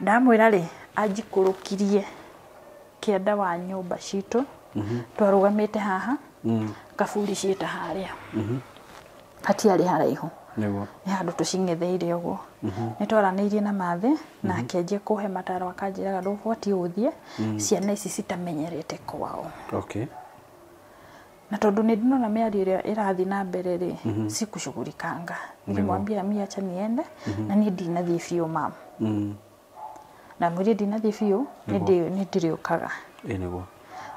Ndamwĩra rĩ anjikũrũkirie kĩanda wa nyũmba citũ. Twarũgamĩte haha. Kaburi ciĩta harĩa. Hatiarĩ haraihu. Nĩguo. Nĩ handũ tũcing'etheire ũguo. Nĩ twaranĩirie na mathĩ na akĩanjia kũhe mataro akanjĩraga ndũbatiĩ gũthiĩ ciana ici citamenyerete kwao. Okay. Na tondũ nĩ ndĩrona mĩario ĩrĩa ĩrathiĩ na mbere rĩ, sikushughulikanga. Nilimwambia mi acha niende na niĩ ndinathiĩ biũ mam. Na mwĩrĩ ndinathiĩ biũ nĩ ndĩrĩũkaga. Nĩguo.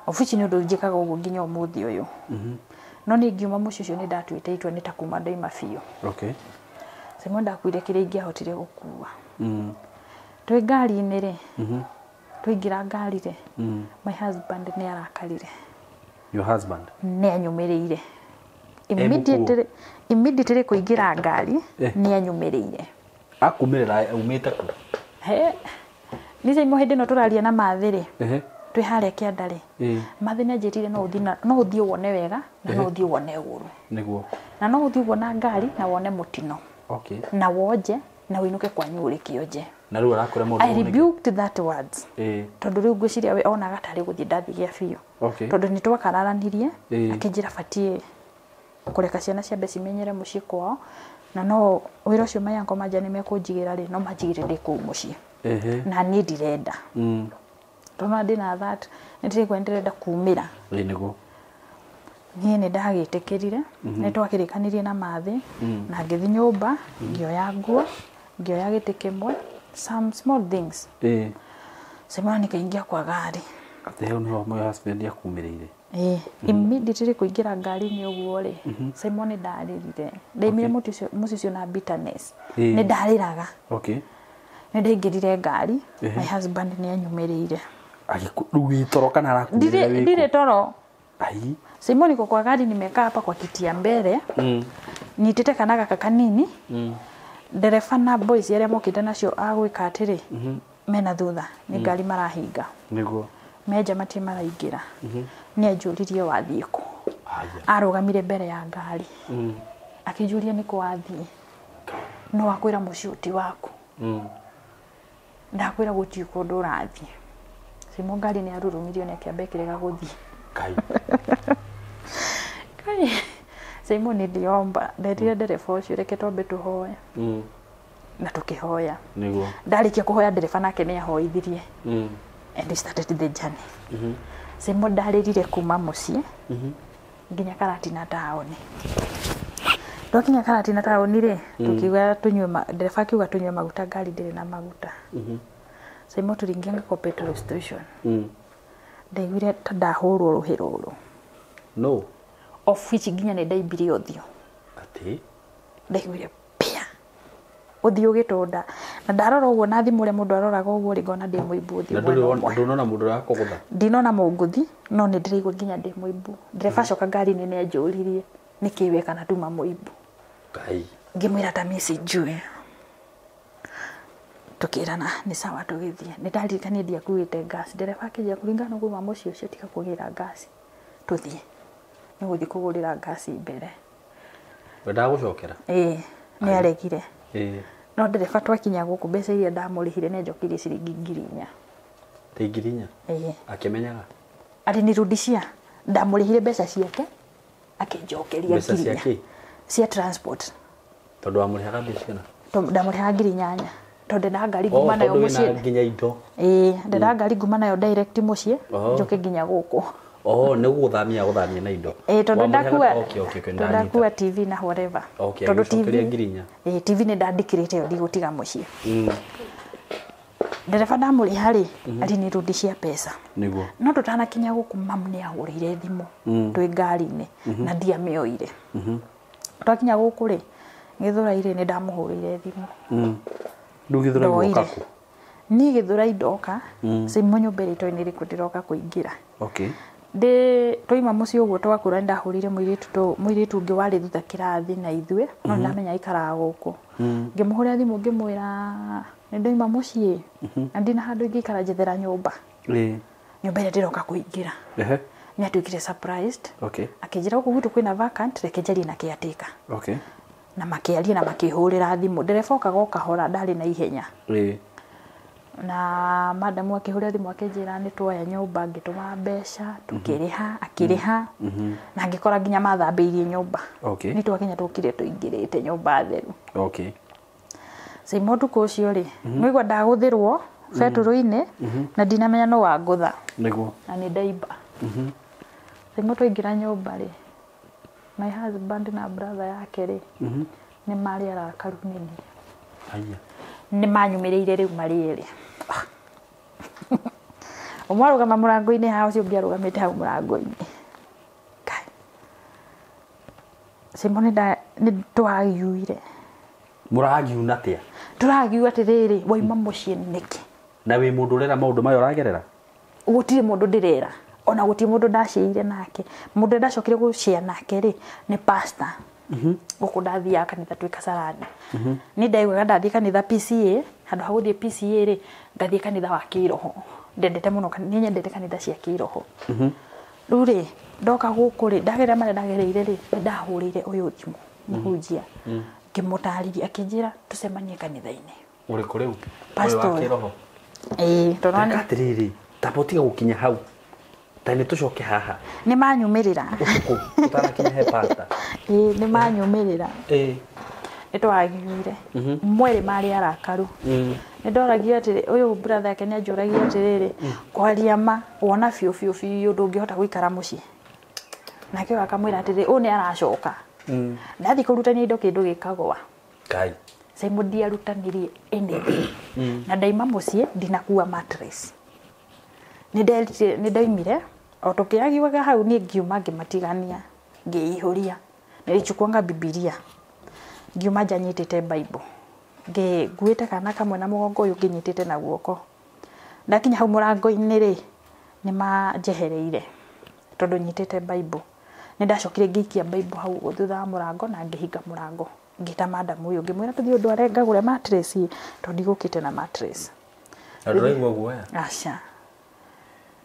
Obici nĩ ũndũ njĩkaga ũguo nginya ũmũthĩ ũyũ. No niĩ ngiuma mũciĩ ũcio nĩ ndatuĩte itua nĩ ta kuma ndoima biũ. Okay. Simon ndakuire kĩrĩa ingĩahotire gũkua. Twĩ ngari-inĩ rĩ, twaingĩra ngari rĩ, my husband nĩ arakarire. Your husband? Nĩ anyumĩrĩire. Immediately kũingĩra ngari nĩ anyumĩrĩire. Akumĩrĩra umĩte kũ? He. Nĩ Simon hĩndĩ ĩno tũraria na mathĩ rĩ. Twĩ harĩa kĩanda rĩ. Mathĩ nĩ anjĩrire no ũthiĩ wone wega na no ũthiĩ wone ũru. Nĩguo. Na no ũthiĩ ũguo na ngari na wone mũtino. Okay. Na wonje na ũinũke kwanyu ũrĩ kĩonje. Na rĩu arakwĩra mũndũ I rebuked that words. Tondũ rĩu ngwĩciria we onaga tarĩ gũthiĩ ndathiĩ biũ. Okay. Tondũ nĩ twakararanirie akĩnjĩra batiĩ kũreka ciana ciambe cimenyere mũciĩ kwao na no wĩra ũcio mayango manja nĩ mekũnjigĩra rĩ no manjigĩre ndĩ kũu mũciĩ. Na niĩ ndirenda. Tondũ ndĩna that nĩ ndĩrĩgua ndĩrenda kumĩra. Nĩguo. Niĩ nĩ ndagĩtĩkĩrire, nĩ twakĩrĩkanirie na mathĩ na ngĩthiĩ nyũmba ngĩoya nguo ngĩoya gĩtĩ kĩmwe some small things. Simon nikaingia kwa gari. Atĩ hau nĩho my husband akumĩrĩire. Immediately kũingĩra ngari-inĩ ũguo rĩ, Simon nĩ ndarĩrire. Ndaimire mũciĩ ũcio na bitterness. Nĩ ndarĩraga. Okay. Nĩ ndaingĩrire ngari, my husband nĩ anyumĩrĩire. Rĩu wĩ toro kana arakumĩrĩra wĩ kũ? Ndirĩ toro. Ai. Simon niko kwa gari nimekaa hapa kwa kiti ya mbere. Nyitĩte kana gaka kanini. Ndereba na boys arĩa mokĩte nacio a gwĩka atĩrĩ, mena thutha nĩ ngari marahinga. Nĩguo. Menja matirĩ maraingĩra. Nĩ anjũririe wathiĩ kũ. Arũgamire mbere ya ngari. Akĩnjũria nĩ kũ wathiĩ. No akwĩra mũciĩ ũti waku. Ndakwĩra gũtirĩ kũndũ ũrathiĩ. Simo ngari nĩ arurumirio nĩ akĩamba ĩkĩrega gũthiĩ. Kai. Kai. Simo nĩ ndiomba. Nderire ndereba ũcio reke twambe tũhoe. Na tũkĩhoya. Nĩguo. Ndarĩkia kũhoya ndereba nake nĩ ahoithirie. And we started the journey. Simo ndarĩrire kuma mũciĩ nginya Karatina taũni. Twakinya Karatina taũni rĩ, tukiuga tunyue ndereba akiuga tunyue maguta, ngari ndĩrĩ na maguta. Simo tũringianga kwa petrol station. Ndaiguire ta ndahũrwo rũhĩ rũrũ. No. Of which nginya nĩ ndaimbire ũthiũ. Atĩ? Ndaiguire pia. Ũthiũ ũgĩtũnda. Na ndarora ũguo na thimũ ũrĩa mũndũ aroraga ũguo rĩ, ngona ndĩ mũimbu ũthiũ Na mwena ũmwe. ndũnona mũndũ ũrakũgũtha? Ndinona mũngũthi, no nĩ ndĩraigua nginya ndĩ mũimbu. Ndereba acoka ngari-inĩ nĩ anjũririe nĩkĩ weka na nduma mũimbu. Ngai. Ngĩmwĩra ta mimi sijui. Tukĩrana nĩ sawa tũgĩthiĩ. Nĩ ndaririkania ndiakuĩte gas. Ndereba akĩnjĩra kũringana na ũguo mũciĩ ũcio tiga kũgĩra gas. Tũthiĩ. Nĩ gũthiĩ kũgũrĩra gas mbere. Wendaga gũcokera? Ĩĩ, nĩ aregire. Ĩĩ. No ndereba twakinya gũkũ mbeca iria ndamũrĩhire nĩ anjokeirie ciringi 4,000. Ti 4,000? Ĩĩ. Akĩmenyaga? Alinirudishia. Ndamũrĩhire mbeca ciake akĩnjokeria Mbeca 4,000. cia kĩ? Cia transport. Tondũ wamũrĩhaga mbeca cigana? Ndamũrĩhaga 8,000. Tondũ ndendaga ngari nguma nayo Tondũ wĩna mũciĩ. nginya indo. Ĩĩ, ndendaga ngari nguma nayo direct mũciĩ, njoke nginya gũkũ. Nĩ gũgũthamia gũthamia na indo. Ĩĩ, tondũ Wamũrĩhaga ndakua okay, tondũ ndanyita. ndakua TV na whatever. Okay, Tondũ agĩcokeria TV 4,000. Ĩĩ, TV nĩ ndandĩkĩrĩte ĩyo ndigũtiga mũciĩ. Ndereba ndamũrĩha rĩ, alinirudishia pesa. Nĩguo. No tũtanakinya gũkũ mamu nĩ ahũrĩire thimũ twĩ ngari-inĩ na ndiamĩoire. Twakinya gũkũ rĩ, Gĩthũrai rĩ, nĩ ndamũhũrĩire thimũ. Rĩu Gĩthũrai Ndoire. woka kũ? Niĩ Gĩthũrai ndoka, Simo nyũmba ĩrĩa itoĩ nĩ ĩrĩkũ ndĩroka kũingĩra. Okay. Ndĩ twaima mũciĩ ũguo twakũra nĩ ndahũrĩire mũirĩtu ũngĩ warĩ thutha kĩrathi na ithuĩ, no ndamenya aikaraga gũkũ. Ngĩmũhũrĩra thimũ ngĩmwĩra nĩ ndoima mũciĩ na ndina handũ ingĩikara njethera nyũmba. Nyũmba ĩrĩa ndĩroka kũingĩra. Nĩ atuĩkire surprised. Okay. Akĩnjĩra gũkũ gwitũ kwĩna vacant, reke njarie na caretaker. Okay. Na makĩaria na makĩhũrĩra thimũ. Ndereba okaga o kahora ndarĩ na ihenya. Na madamu akĩhũrĩra thimũ akĩnjĩra nĩ tuoya nyũmba, ngĩtũma mbeca, tũkĩrĩha, akĩrĩha. Na ngĩkora nginya mathambĩirie nyũmba. Okay. Nĩ twakinya tũkire tũingĩrĩte nyũmba theru. Okay. Simo ũtukũ ũcio rĩ, nĩigua ndagũthĩrwo betũrũ-inĩ na ndinamenya nũ wangũtha. Nĩguo. Na nĩ ndaimba. Simo twaingĩra nyũmba rĩ, my husband na brother yake rĩ, nĩ marĩ arakaru nĩ niĩ. Haiya. Nĩ manyumĩrĩire rĩu marĩ erĩ. Ũmwe arũgama mũrango-inĩ haha, ũcio ũngĩ arũgamĩte hau mũrango-inĩ. Kai. Simo nĩ twagiuire. Mũragiuna atĩa? Tũragiu atĩrĩrĩ, waima mũciĩ nĩkĩ? Na wĩ mũndũ ũrera maũndũ maya ũragerera? Gũtirĩ mũndũ ndĩrera. Ona gũtirĩ mũndũ ndaciĩire nake. Mũndũ ndacokire gũcia nake rĩ, nĩ pastor. Gũkũ ndathiaga kanitha twĩ Kasarani. Niĩ ndaiguaga ndathiĩ kanitha PCA, handũ ha gũthiĩ PCA rĩ, ngathiĩ kanitha wa kĩroho. Ndendete mũno, niĩ nyendete kanitha cia kĩroho. Rĩu rĩ, ndoka gũkũ rĩ, ndagerera marĩa ndagereire rĩ, nĩ ndahũrĩire ũyũ thimũ, mũhunjia. Ngĩmũtarĩria, akĩnjĩra tũcemanie kanitha-inĩ. Ũrĩkũ rĩu? Pastor. Ũyũ wa kĩroho. Ĩĩ, tondũ Reka atĩrĩrĩ, tamba ũtige gũkinya hau. Ta nĩ tũcoke haha. Nĩ manyumĩrĩra. Ũtukũ, ũtanakinya he pastor. Ĩĩ, nĩ manyumĩrĩra. Ĩĩ. Nĩ twagiuire. Mwerĩ marĩ arakaru. Nĩ ndoragia atĩrĩ, ũyũ brother yake nĩ anjũragia atĩrĩrĩ, kwaria ma, wona biũ biũ biũ ndũngĩhota gũikara mũciĩ. Nake ũyũ akamwĩra atĩrĩ, ũyũ nĩ aracoka. Ndathiĩ kũrutania indo kĩndũ gĩkagũa. Ngai. Simo ndiarutanirie anything. Na ndaima mũciĩ ndinakua mattress. Nĩ ndaimire, o tũkĩagiwaga hau niĩ ngiuma ngĩmatigania, ngĩihũria. Nilichukuanga Bibilia. Ngiuma nja nyitĩte Bible. Nguĩte kana kamwe na mũgongo ũyũ ngĩnyitĩte na guoko. Ndakinya hau mũrango-inĩ rĩ, nĩ manjehereire tondũ nyitĩte Bible. Nĩ ndacokire ngĩikia Bible hau thutha wa mũrango na ngĩhinga mũrango. Ngĩta madamu ũyũ ngĩmwĩra tũthiĩ ũndware ngagũre mattress tondũ ndigũkĩte na mattress. Na ndũraigua guoya? Aca.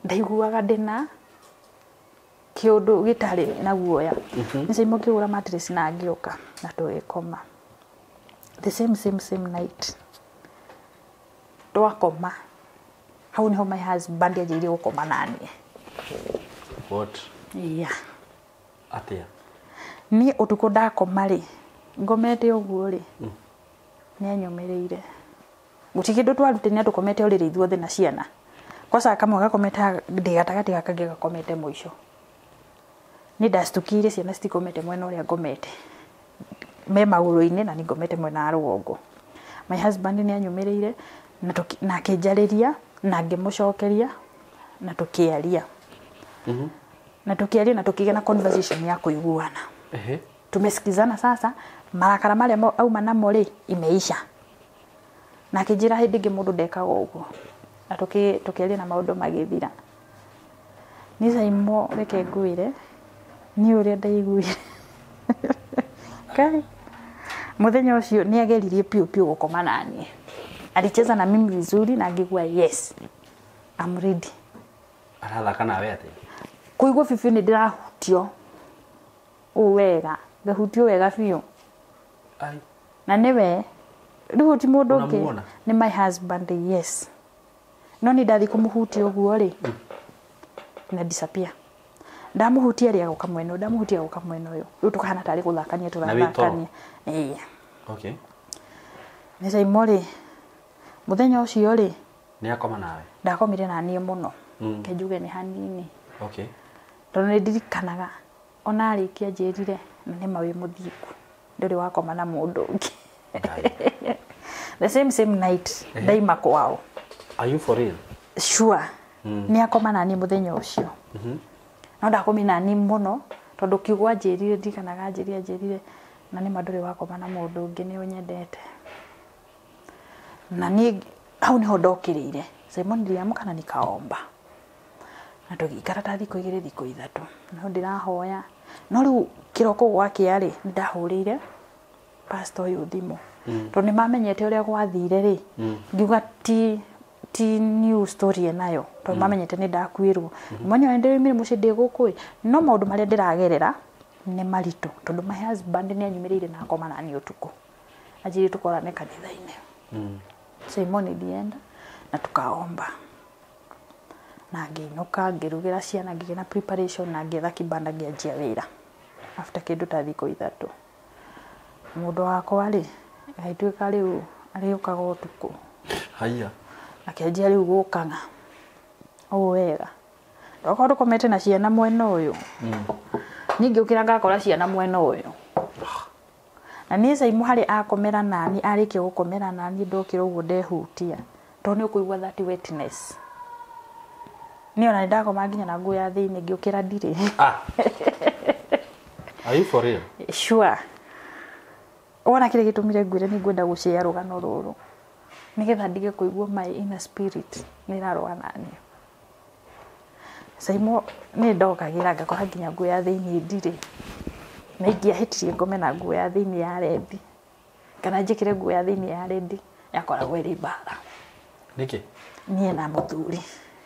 Ndaiguaga ndĩna kĩũndũ gĩtarĩ na guoya. Nĩ Simon ngĩgũra mattress na ngĩũka na tũgĩkoma. The same same same night twakoma, hau niho my husband anjĩrire gũkoma naniĩ. What? Yeah. Atia? Niĩ ũtukũ ndakoma rĩ, ngomete ũguo rĩ, nĩ anyũmĩrĩire. Gũtirĩ kĩndũ twarutania, tũkomete ũrĩrĩ ithuothe na ciana. Kwaca kamwe gakomete ndĩ gatagatĩ, gaka kangĩ gakomete mũico. Niĩ ndacitũkĩire ciana citikomete mwena ũrĩa ngomete, me magũrũ-inĩ, na niĩ ngomete mwena wa rũgongo. My husband nĩ anyũmĩrĩire na na akĩnjarĩria na ngĩmũcokeria na tũkĩaria. Na tũkĩaria na tũkĩgĩa na conversation ya kũiguana. Tumesikizana sasa, marakara marĩa auma namo rĩ imeisha. Na akĩnjĩra hĩndĩ ĩngĩ mũndũ ndekaga ũguo. Na tũkĩaria na maũndũ magĩthira. Niĩ Saimo, reke ngwĩre, niĩ ũrĩa ndaiguire. Kai. Mũthenya ũcio nĩ ageririe piũ piũ gũkoma naniĩ. Alicheza na mimi vizuri na ngĩigua yes, I'm ready. Arathaka nawe atia? Kũigua biũ nĩ ndĩrahutio ũũ wega, ngahutio wega biũ. Ai. Na nĩwe rĩu ti mũndũ ũngĩ. Unamuona? Nĩ my husband, yes. No nĩ ndathiĩ kũmũhutia ũguo rĩ, na disappear. Ndamũhutia rĩ, agoka mwena ũyũ, ndamũhutia agoka mwena ũyũ, rĩu tũkahana tarĩ gũthakania Na wĩ toro? tũrathakania. Ĩĩ. Okay. Nĩ Saimo rĩ, mũthenya ũcio rĩ, Nĩ akoma nawe? Ndakomire na niĩ mũno. Ke njuge nĩ hanini. Okay. Tondũ nĩ ndirikanaga ona arĩkia njĩrire, na nĩma wĩ mũthingu, ndũrĩ wakoma na mũndũ ũngĩ. Ngai. The same same night ndaima kwao. Are you for real? Sure. Nĩ akoma naniĩ mũthenya ũcio, no ndakomire naniĩ mũno tondũ kiugo anjĩrire, ndirikanaga anjĩrire, na nĩma ndũrĩ wakoma na mũndũ ũngĩ, nĩ ũnyendete. Na niĩ hau niho ndokĩrĩire. Simon, niliamka na nikaomba na tũgĩikara ta thikũ 2, thikũ 3, no ndĩrahoya. No rĩu kĩroko gwakĩa rĩ, nĩ ndahũrĩire pastor ũyũ thimũ tondũ nĩ mamenyete ũrĩa gwathire rĩ. Ngiuga ti new story enayo, tondũ mamenyete nĩ ndakuĩrwo. Mwanya ndĩrĩmire mũciĩ ndĩ gũkũ ĩ, no maũndũ marĩa ndĩragerera nĩ maritũ tondũ my husband nĩ anyumĩrĩire na akoma naniĩ ũtukũ, anjĩrire tũkorane kanitha-inĩ. Simon, nilienda na tukaomba na ngĩinũka, ngĩrugĩra ciana, ngĩgĩa na preparation na ngĩetha kibanda, ngĩanjia wĩra. After kĩndũ ta thikũ 3, mũndũ wakwa rĩ, agĩtuĩka rĩu arĩũkaga ũtukũ. Haiya. Akĩanjia rĩu gũkaga ũũ wega, okorwo tũkomete na ciana mwena ũyũ, niĩ ngĩũkĩra ngakora ciana mwena ũyũ. Na niĩ Saimo, harĩ akomera nani, arĩkia gũkomera nani, ndokĩra ũguo ndehutia, tondũ nĩ ũkũigua that wetness. Niĩ ona nĩ ndakoma nginya na nguo ya thĩinĩ, ngĩũkĩra ndirĩ. Ah. Are you for real? Sure. Wona kĩrĩa gĩtũmire ngwĩre nĩ ngwenda gũcĩa rũgano rũrũ nĩgetha ndige kũigua my inner spirit nĩ ĩrarũa naniĩ. Saimo, nĩ ndokagĩra ngakora nginya nguo ya thĩinĩ ndirĩ, na ingĩahĩtirie ngome na nguo ya thĩinĩ ya rendi kana njĩkĩre nguo ya thĩinĩ ya rendi, yakoragwo ĩrĩ mbara. Nĩkĩ? Niĩ na mũthuri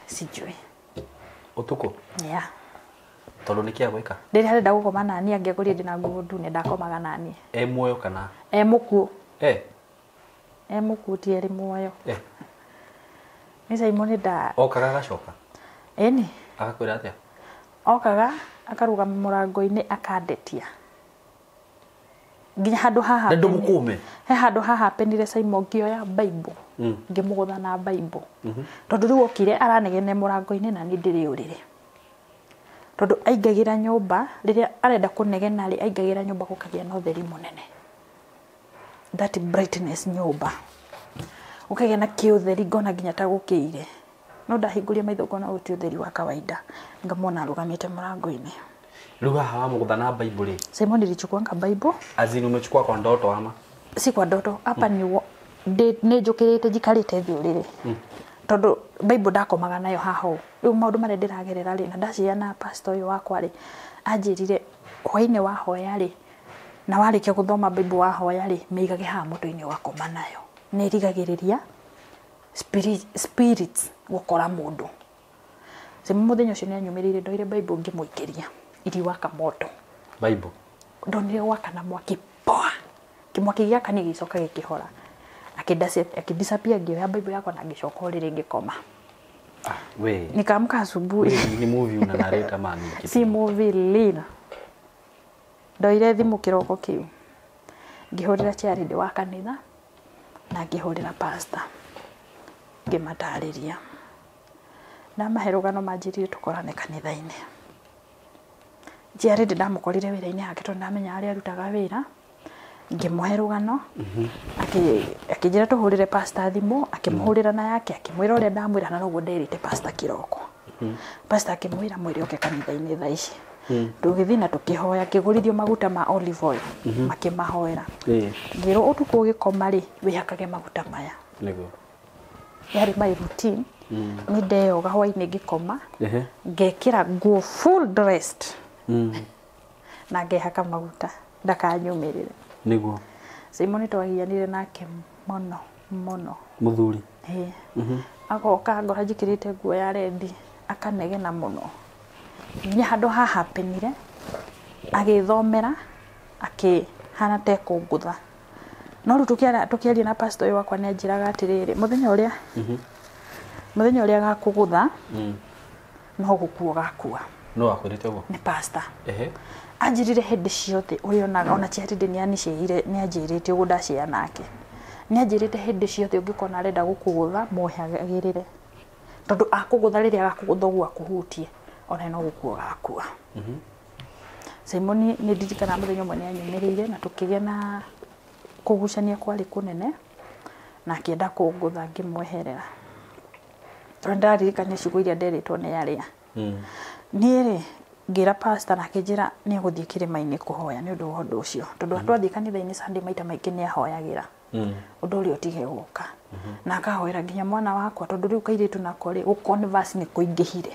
sijui. Ũtukũ? Yeah. Tondũ nĩkĩ agwĩka? Rĩrĩa arenda gũkoma naniĩ, angĩakorire ndĩna nguo ndune, ndakomaga naniĩ. E muoyo kana? E mũkuũ. Eh. E mũkuũ, ti erĩ muoyo. Eh. Nĩ Saimo, nĩ nda Okaga agacoka? Ĩni. Agakwĩra atĩa? Okaga akarũgama mũrango-inĩ akandetia nginya handũ haha. Na ndũmũkũme? He handũ haha penire, Saimo, ngĩoya Bible, ngĩmũgũtha na Bible, tondũ rĩu okire aranegene mũrango-inĩ na niĩ ndĩrĩ ũrĩrĩ, tondũ aingagĩra nyũmba rĩrĩa arenda kũnegena rĩ, aingagĩra nyũmba gũkagĩa na ũtheri mũnene, that brightness, nyũmba gũkagĩa na kĩũtheri, ngona nginya ta gũkĩire. No ndahingũria maitho ngona ũyũ ti ũtheri wa kawaida, ngamwona arũgamĩte mũrango-inĩ. Rĩu haha wamũgũtha na Bible rĩ? Simon, nilichukuanga Bible. As in umechukua kwa ndoto ama? Si kwa ndoto, hapa ni nĩ njũkĩrĩte njikarĩte thĩ ũrĩrĩ, tondũ Bible ndakomaga nayo haha ũũ. Rĩu maũndũ marĩa ndĩragerera rĩ, na ndacia na pastor ũyũ wakwa rĩ, anjĩrire hwainĩ wahoya rĩ, na warĩkia gũthoma Bible wahoya rĩ, mĩigage haha mũtwe-inĩ ũgakoma nayo, nĩ ĩrigagĩrĩria spirits gũkora mũndũ. Simon mũthenya ũcio nĩ anyumĩrĩire, ndoire Bible ngĩmũikĩria iriwaka moto. Bible Ndonire gwakana mwaki poa, kĩmwaki gĩakania gĩgĩcoka gĩkĩhora. Akĩdisappear, ngĩoya Bible yakwa na ngĩcoka ũrĩrĩ ngĩkoma. Ah, we. Nikaamka asubuhi. We, ni movie una narrate ama ni kitu? Si movie lina. Ndoire thimũ kĩroko kĩu, ngĩhũrĩra charity wa kanitha na ngĩhũrĩra pastor, ngĩmatarĩria ndamahe rũgano, manjĩrire tũkorane kanitha-inĩ. Charity ndamũkorire wĩra-inĩ hake tondũ ndamenya harĩa arutaga wĩra, ngĩmũhe rũgano. Akĩnjĩra tũhũrĩre pastor thimũ, akĩmũhũrĩra na yake, akĩmwĩra ũrĩa ndamwĩra na noguo nderĩte pastor kĩroko. Pastor akĩmwĩra mwĩre oke kanitha-inĩ thaa ici. Tũgĩthiĩ na tũkĩhoya, ngĩgũrithio maguta ma olive oil, makĩmahoera. Ngĩrwo ũtukũ ũgĩkoma rĩ, wĩhakage maguta maya. Nĩguo. Yarĩ my routine. Nĩ ndeyoga hwainĩ ngĩkoma, ngekĩra nguo full dressed na ngehaka maguta ndakanyumĩrĩre. Nĩguo. Simon twagianire nake mũno mũno. Mũthuri. Ĩĩ. Agoka ngora njĩkĩrĩte nguo ya rendi, akanegena mũno nginya handũ hahapenire agĩthomera akĩhana ta ekũngũtha. No rĩu tũkĩaria na pastor ũyũ wakwa nĩ anjĩraga atĩrĩrĩ, mũthenya ũrĩa agakũgũtha no gũkua ũgakua. No akwĩrĩte ũguo? Nĩ pastor. Anjĩrire hĩndĩ ciothe ũrĩonaga, ona Charity nĩ anicĩire, nĩ anjĩrĩte ũguo ndacĩa nake, nĩ anjĩrĩte hĩndĩ ciothe ũngĩkona arenda gũkũgũtha mwehagĩrĩre, tondũ akũgũtha, rĩrĩa agakũgũtha ũguo akũhutie, ona no gũkua ũgakua. Simon nĩ ndirikanaga mũthenya ũmwe nĩ anyumĩrĩire na tũkĩgĩa na kũgucania kwarĩ kũnene na akĩenda kũngũtha, ngĩmweherera tondũ ndĩraririkania ciugo iria nderĩtwo nĩ arĩa. Niĩ rĩ, ngĩra pastor na akĩnjĩra nĩ egũthiĩ kĩrĩma-inĩ kũhoya nĩ ũndũ wa ũndũ ũcio, tondũ twathiĩ kanitha-inĩ Sunday maita maingĩ nĩ ahoyagĩra ũndũ ũrĩa ũtige gũka, na akahoera nginya mwana wakwa, tondũ rĩu kairĩtu nako rĩ, gũ-converse nĩ kũingĩhire.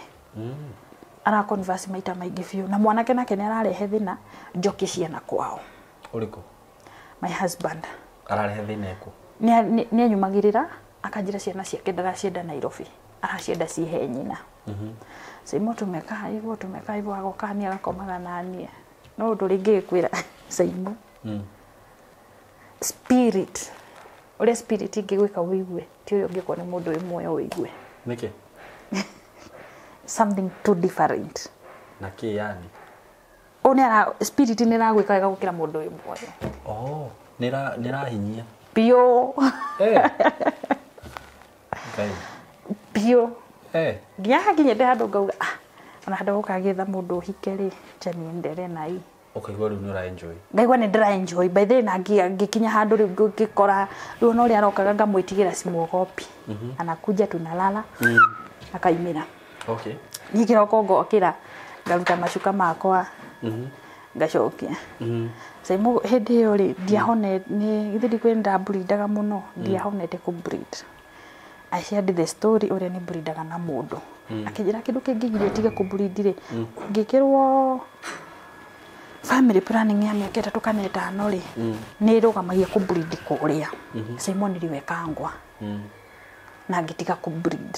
Ara converse maita maingĩ biũ na mwanake nake nĩ ararehe thĩna njoki ciana kwao. Ũrĩkũ? My husband. Ararehe thĩna ĩkũ? Nĩ anyumagĩrĩra akanjĩra ciana ciake ndaracienda Nairobi, aracienda cihe nyina. Saimo tumekaa hivyo, tumekaa hivyo, agoka niĩ agakomaga na niĩ. No ũndũ rĩngĩ gĩkwĩra Saimo, spirit ũrĩa spirit ingĩgwĩka ũigue ti ũrĩa ũngĩkwo nĩ mũndũ wĩ muoyo ũigue. Nĩkĩ? Something too different. Na kĩ yani? Ũyũ nĩ ara spirit nĩ ĩragwĩka wega gũkĩra mũndũ wĩ muoyo. Oh, nĩra nĩrahinyia. Biũ. Ngai. Biũ. Nginya hakinyĩte handũ ngauga, ah, ona handũ gũka gĩetha mũndũ ũhike rĩ, acha niendelee na hii. Ũkaigua rĩu nĩ ũra enjoy. Ngaigua nĩ ndĩra enjoy. By the way, na ngĩkinya handũ rĩu ngĩkora rĩu ona ũrĩa arokaga ngamwĩtigĩra, simuogopi. Anakuja, tunalala, akaimĩra. Niĩ kĩroko ngokĩra ngaruta macuka makwa, ngacokia. Saimu hĩndĩ ĩyo rĩ, ndiahone nĩ githĩ ndikwĩra ndamburidaga mũno, ndiahonete kũ bleed. I shared the story ũrĩa nĩ bleedaga na mũndũ akĩnjĩra kĩndũ kĩngĩgiria ũtige kũ bleed rĩ, ũngĩkĩrwo family planning ya mĩaka 3 kana 5 rĩ, nĩ ĩrũgamagia kũ bleed kũrĩa. Simon niliwekangwa na ngĩtiga kũ bleed,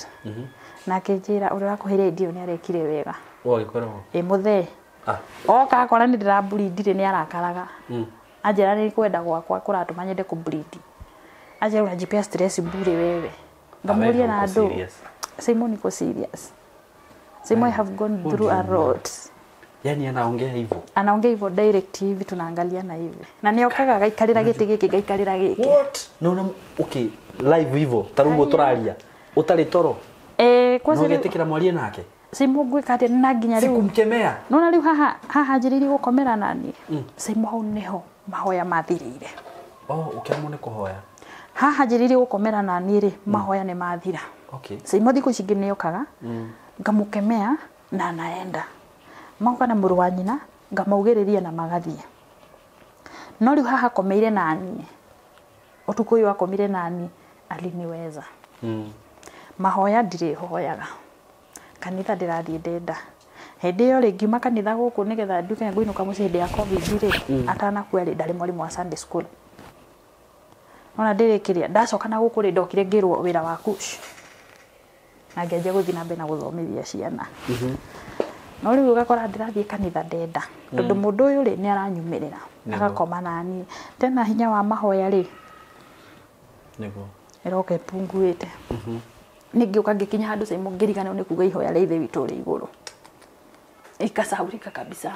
na akĩnjĩra ũrĩa wakũheire idea nĩ arekire wega. Ũgagĩkorwo? Ĩ mũthee. Oka akora nĩ ndĩrambleed nĩ arakaraga. Anjĩra nĩ kwenda gwakwa kũratũma nyende kũ bleed. Anjĩra unajipea stress bure wewe. Ngamũria na uko andũ. Serious? Simon iko serious. Simon, I have gone Who through do a you know? lot. Yani anaongea hivyo? Anaongea hivyo direct hivi, tunaangaliana hivi. Na nĩokaga agaikarĩra gĩtĩ gĩkĩ, ngaikarĩra gĩkĩ. What? No, no, okay, live hivyo ta rĩu tũraria ũtarĩ toro? Eh, kwanza no rĩu ũgetĩkĩra mwarie nake? Simon ngwĩka atĩa na nginya rĩu Sikumkemea. Nona rĩu haha haha njĩrĩirie gũkomera nani. Simon hau nĩho mahoya mathirĩire. Oh, ũkĩremwo nĩ kũhoya. Haha njĩrĩirie gũkomera nani rĩ, mahoya nĩ mathira. Simon thikũ ici ingĩ nĩokaga ngamũkemea na anaenda, magoka na mũrũ wa nyina, ngamaugĩrĩria na magathiĩ. No rĩu haha akomeire naniĩ, ũtukũ ũyũ akomire nani, aliniweza. Mahoya ndirĩhoyaga, kanitha ndĩrathiĩ ndenda. Hĩndĩ ĩyo rĩ, ngiuma kanitha gũkũ nĩgetha nduĩke ngũinũka mũciĩ hĩndĩ ya COVID rĩ, atanakua rĩ, ndarĩ mwarimũ wa Sunday school. Nona ndĩrĩkĩria ndacoka na gũkũ rĩ, ndokire ngĩrwo wĩra waku shh. Na ngĩanjia gũthiĩ na mbere na gũthomithia ciana. No rĩu ũgakora ndĩrathiĩ kanitha ndenda tondũ mũndũ ũyũ rĩ nĩ aranyumĩrĩra agakoma naniĩ tena hinya wa mahoya rĩ nĩguo ĩroka ĩpunguĩte. Ningĩũka ngĩkinya handũ Simon ngĩriganĩrwo nĩ kuga ihoya rĩa Ithe witũ ũrĩ igũrũ ikasaurika kabisa.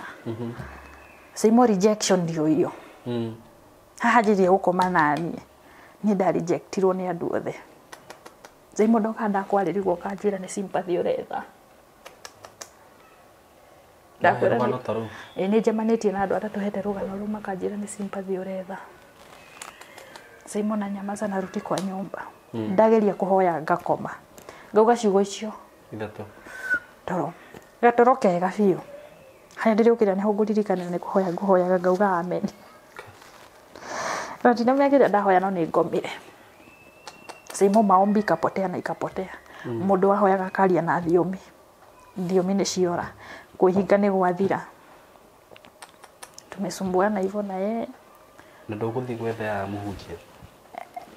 Simon rejection ndio hiyo. Haha njirie gũkoma naniĩ niĩ ndarejectirwo nĩ andũ othe. Simon ndoka ndakwarĩrigwo ũkanjĩra nĩ sympathy ũretha. Ndakwĩra rũgano ta rũu. Nĩ njemanĩtie na andũ atatũ hete rũgano rũu makanjĩra nĩ sympathy ũretha. Simon na nyamaza na ruti kwa nyũmba. Ndageria kũhoya ngakoma. Ngauga ciugo icio ithatũ toro. Gatoro kega biũ. Harĩa ndĩrĩũkĩra nĩho ngũririkanĩra nĩ kũhoya ngũhoyaga ngauga amen. Na ndinamenya ndahoya no nĩ ngomire. Simon maombi ikapotea na ikapotea. Mũndũ wahoyaga akaria na thiomi. Thiomi nĩ ciora. Kwĩhinga nĩ gwathira. Tumesumbuana hivyo na yeye. Na ndũgũthiĩ gwetha mũhunjia?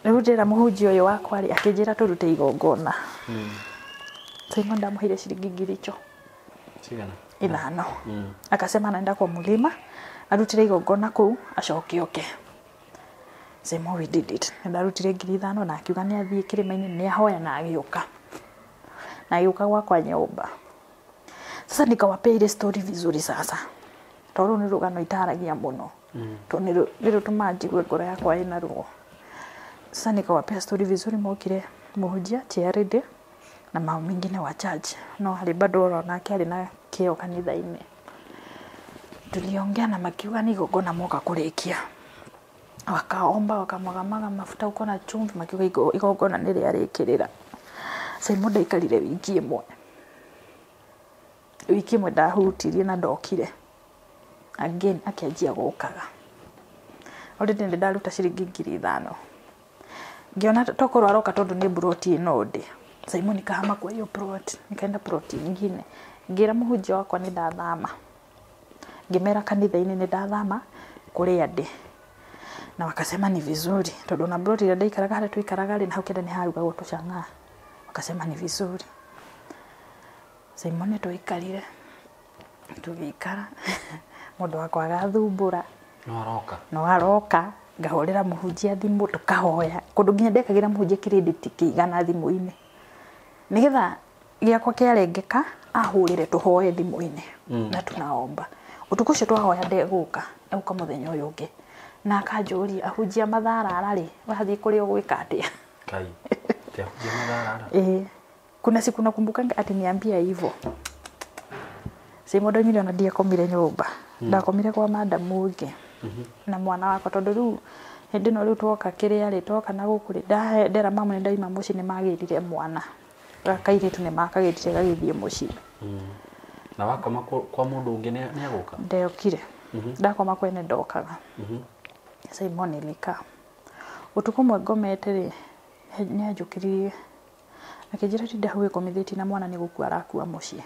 Rĩu ndĩra mũhunjia ũyũ wakwa rĩ akĩnjĩra tũrute igongona. Simon ndamũheire ciringi ngiri icio cigana? 5. Akasema anaenda kwa mlima arutire igongona kũu acoke oke. Simon we did it. Ndarutire ngiri 5 na akiuga nĩ athiĩ kĩrĩma-inĩ nĩ ahoya na agĩũka. Na agĩũka gwakwa nyũmba. Sasa nikawapea ile story vizuri sasa. Tondũ nĩ rũgano itaragia mũno. Tondũ nĩ rũtũmaga njigue ngoro yakwa ĩna ruo. Sasa nikawapea story vizuri mokire mũhunjia Charity na mama mwingine wa church. No harĩ bado onake arĩ na kĩo kanitha-inĩ. Tuliongea na makiuga nĩ igongona moka kũrĩkia. Wakaomba wakamwagamaga mafuta huko na chumvi makiuga igongona nĩ rĩarĩkĩrĩra. Simon ndaikarire wiki ĩmwe. Wiki ĩmwe ndahutirie na ndokire. Again akĩanjia gũkaga. Already nĩ ndaruta ciringi ngiri 5. Ngiona tokorwo aroka tondũ nĩ ploti ĩno ndĩ. Simon nikahama kwa hiyo plot, nikaenda plot nyingine. Ngira mũhunjia wakwa nĩ ndathama. Ngĩmera kanitha-inĩ nĩ ndathama kũrĩa ndĩ. Na wakasema ni vizuri tondũ na plot ĩrĩa ndaikaraga harĩa tũikaraga rĩ na hau kĩanda nĩ harugagwo tũcang'aa. Wakasema ni vizuri. Simon tũikarire. Tũgĩikara. Mũndũ wakwa agathumbũra. No aroka. No aroka. Ngahũrĩra mũhunjia thimũ tũkahoya. Kũndũ nginya ndekagĩra mũhunjia credit kĩigana thimũ-inĩ. Nĩgetha gĩakwa kĩarengeka ahũrĩre tũhoe thimũ-inĩ. Na tunaomba. Ũtukũ ũcio twahoya ndegũka, egũka mũthenya ũyũ ũngĩ. Na akanjũria ahunjia matharara rĩ, wathiĩ kũrĩa ũgwĩka atĩa? Kai. Te ahunjia matharara. Eh. Kuna siku nakumbuka atiniambia hivyo. Simon ndoimire ona ndiakomire nyũmba. Ndakomire kwa madamu ũngĩ. Na mwana wakwa tondũ rĩu hĩndĩ ĩno rĩu twoka kĩrĩa rĩ twoka na gũkũ rĩ ndera mamu nĩ ndaima mũciĩ nĩ magĩrire mwana. Kairĩtu nĩ makagĩrire gagĩthiĩ mũciĩ. Na wakoma kwa mũndũ ũngĩ nĩ agũka? Ndokire. Ndakoma kwene ndokaga. Simon nilikaa. Ũtukũ ũmwe ngomete rĩ nĩ anjũkĩririe. Akĩnjĩra tinda hau ĩkomithĩtie na mwana nĩ gũkua arakua mũciĩ.